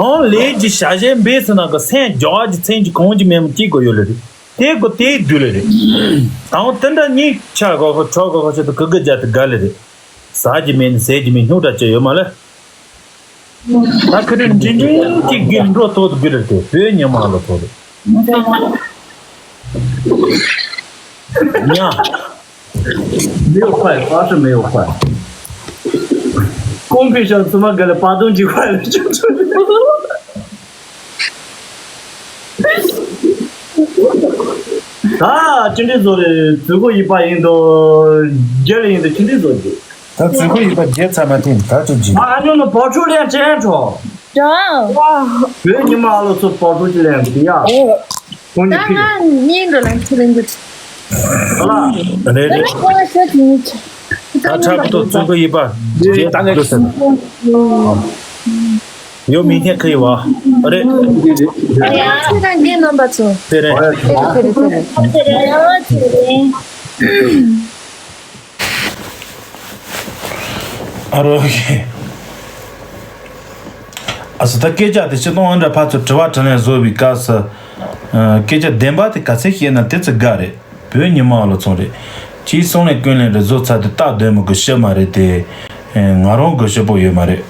ཨང་ལས་ཀྱི་བྱ་བྱེད་འབད་ཟེར་ན་གི་སེམས་རྒྱ་གི་མཚན་གྱི་གང་གྱི་མེད་མོ་སྐྱེ་དགོས་ཡོད་ལ་རེད། དེ་གོ་དེའི་དུས་ལ་རེད། དང་དེ་འདྲ་གཉིས་ཆ་གོ་གོ་ཆོ་གོ་གོ་ཆོ་དུ་གི་གི་རྒྱ་དུ་ག་ལ་རེད། ཟ་གི་མེད་ནི་ཟས་གི་མེད་སྙུག་དྲ་ཅི་ཡོད་མ་ལ། ད་ཁི་རེ་འདྲི་འདྲི་གི་གི་འགྲོ་ཐོག་ཏུ་གི་རེད་དེ་བོད་ཉི་མ་ལ་ཐོག་རེད། ཉ། 没有坏，花是没有坏。公屏上怎么给了巴东几块了？就就ད་ཅི་འདྲི་བཟོ་རེད། ཙི་གུ་ཡིབ་པ་ཡིན་དོ། རྒྱལ་ཡིན་དོ། ཅི་འདྲི་བཟོ་རྒྱུ། ད་ཙི་གུ་ཡིབ་པ་རྒྱལ་ཚར་མ་ཐེན་ད་ཅི་ཇི། ཨ་ཨ་ཉོ་ནོ་བོ་ཆུ་ལེན་ཅན་ཁྲོ། ཡ། བོད་ཉི་མ་ཨ་ལོ་ཚོ་བོ་ཆུ་ཅི་ལེན་དི་ཡ། ཁོང་ད་ཉིད་ཕི་གི། ང་གཉིས་འགྲོ་ལ་ཁྱེད་ལེན་དུ། ཧ་ལ། རེད་རེད། ཁོ་ཤོད་ཅི་ཉིད། ད་ཁྲབ་ཏུ་ཙི་གུ་ཡིབ་པ་རྒྱལ་ད་ལེ་ཡོད་མིན་ཐེན་ཁི་ཡི་བ། རེད། ཨ་ཡ་ཁྱེད་རང་རྒན་རྣམ་པ་ཚོ། དེ་རེད། ཨ་རོ། ཨ་སི་ད་སྐད་ཆ་དེ་ཆེ་གཏོང་འདྲ་ཕར་ཚུར་དྲི་བ་དྲིས་ལན་བཟོ་བའི་སྐབས་སུ། ཨ། སྐད་ཆ་བདེན་པ་དེ་ག་ཚད་བཤད་ན་དེ་ཚོ་དགའ་རེད། བོད་ཉི་མ་ལ་ཚོང་རེད། ཅིའི་གསུང་ལན་ཀུན་ལན་རེ་བཟོ་ཚར་དུས་སྟབས་བདེ་མོ་གི་ཤི་མ་རེད་དེ། ཨེ། ང་རང་གི་ཤི་པོ་ཡོད་མ་རེད།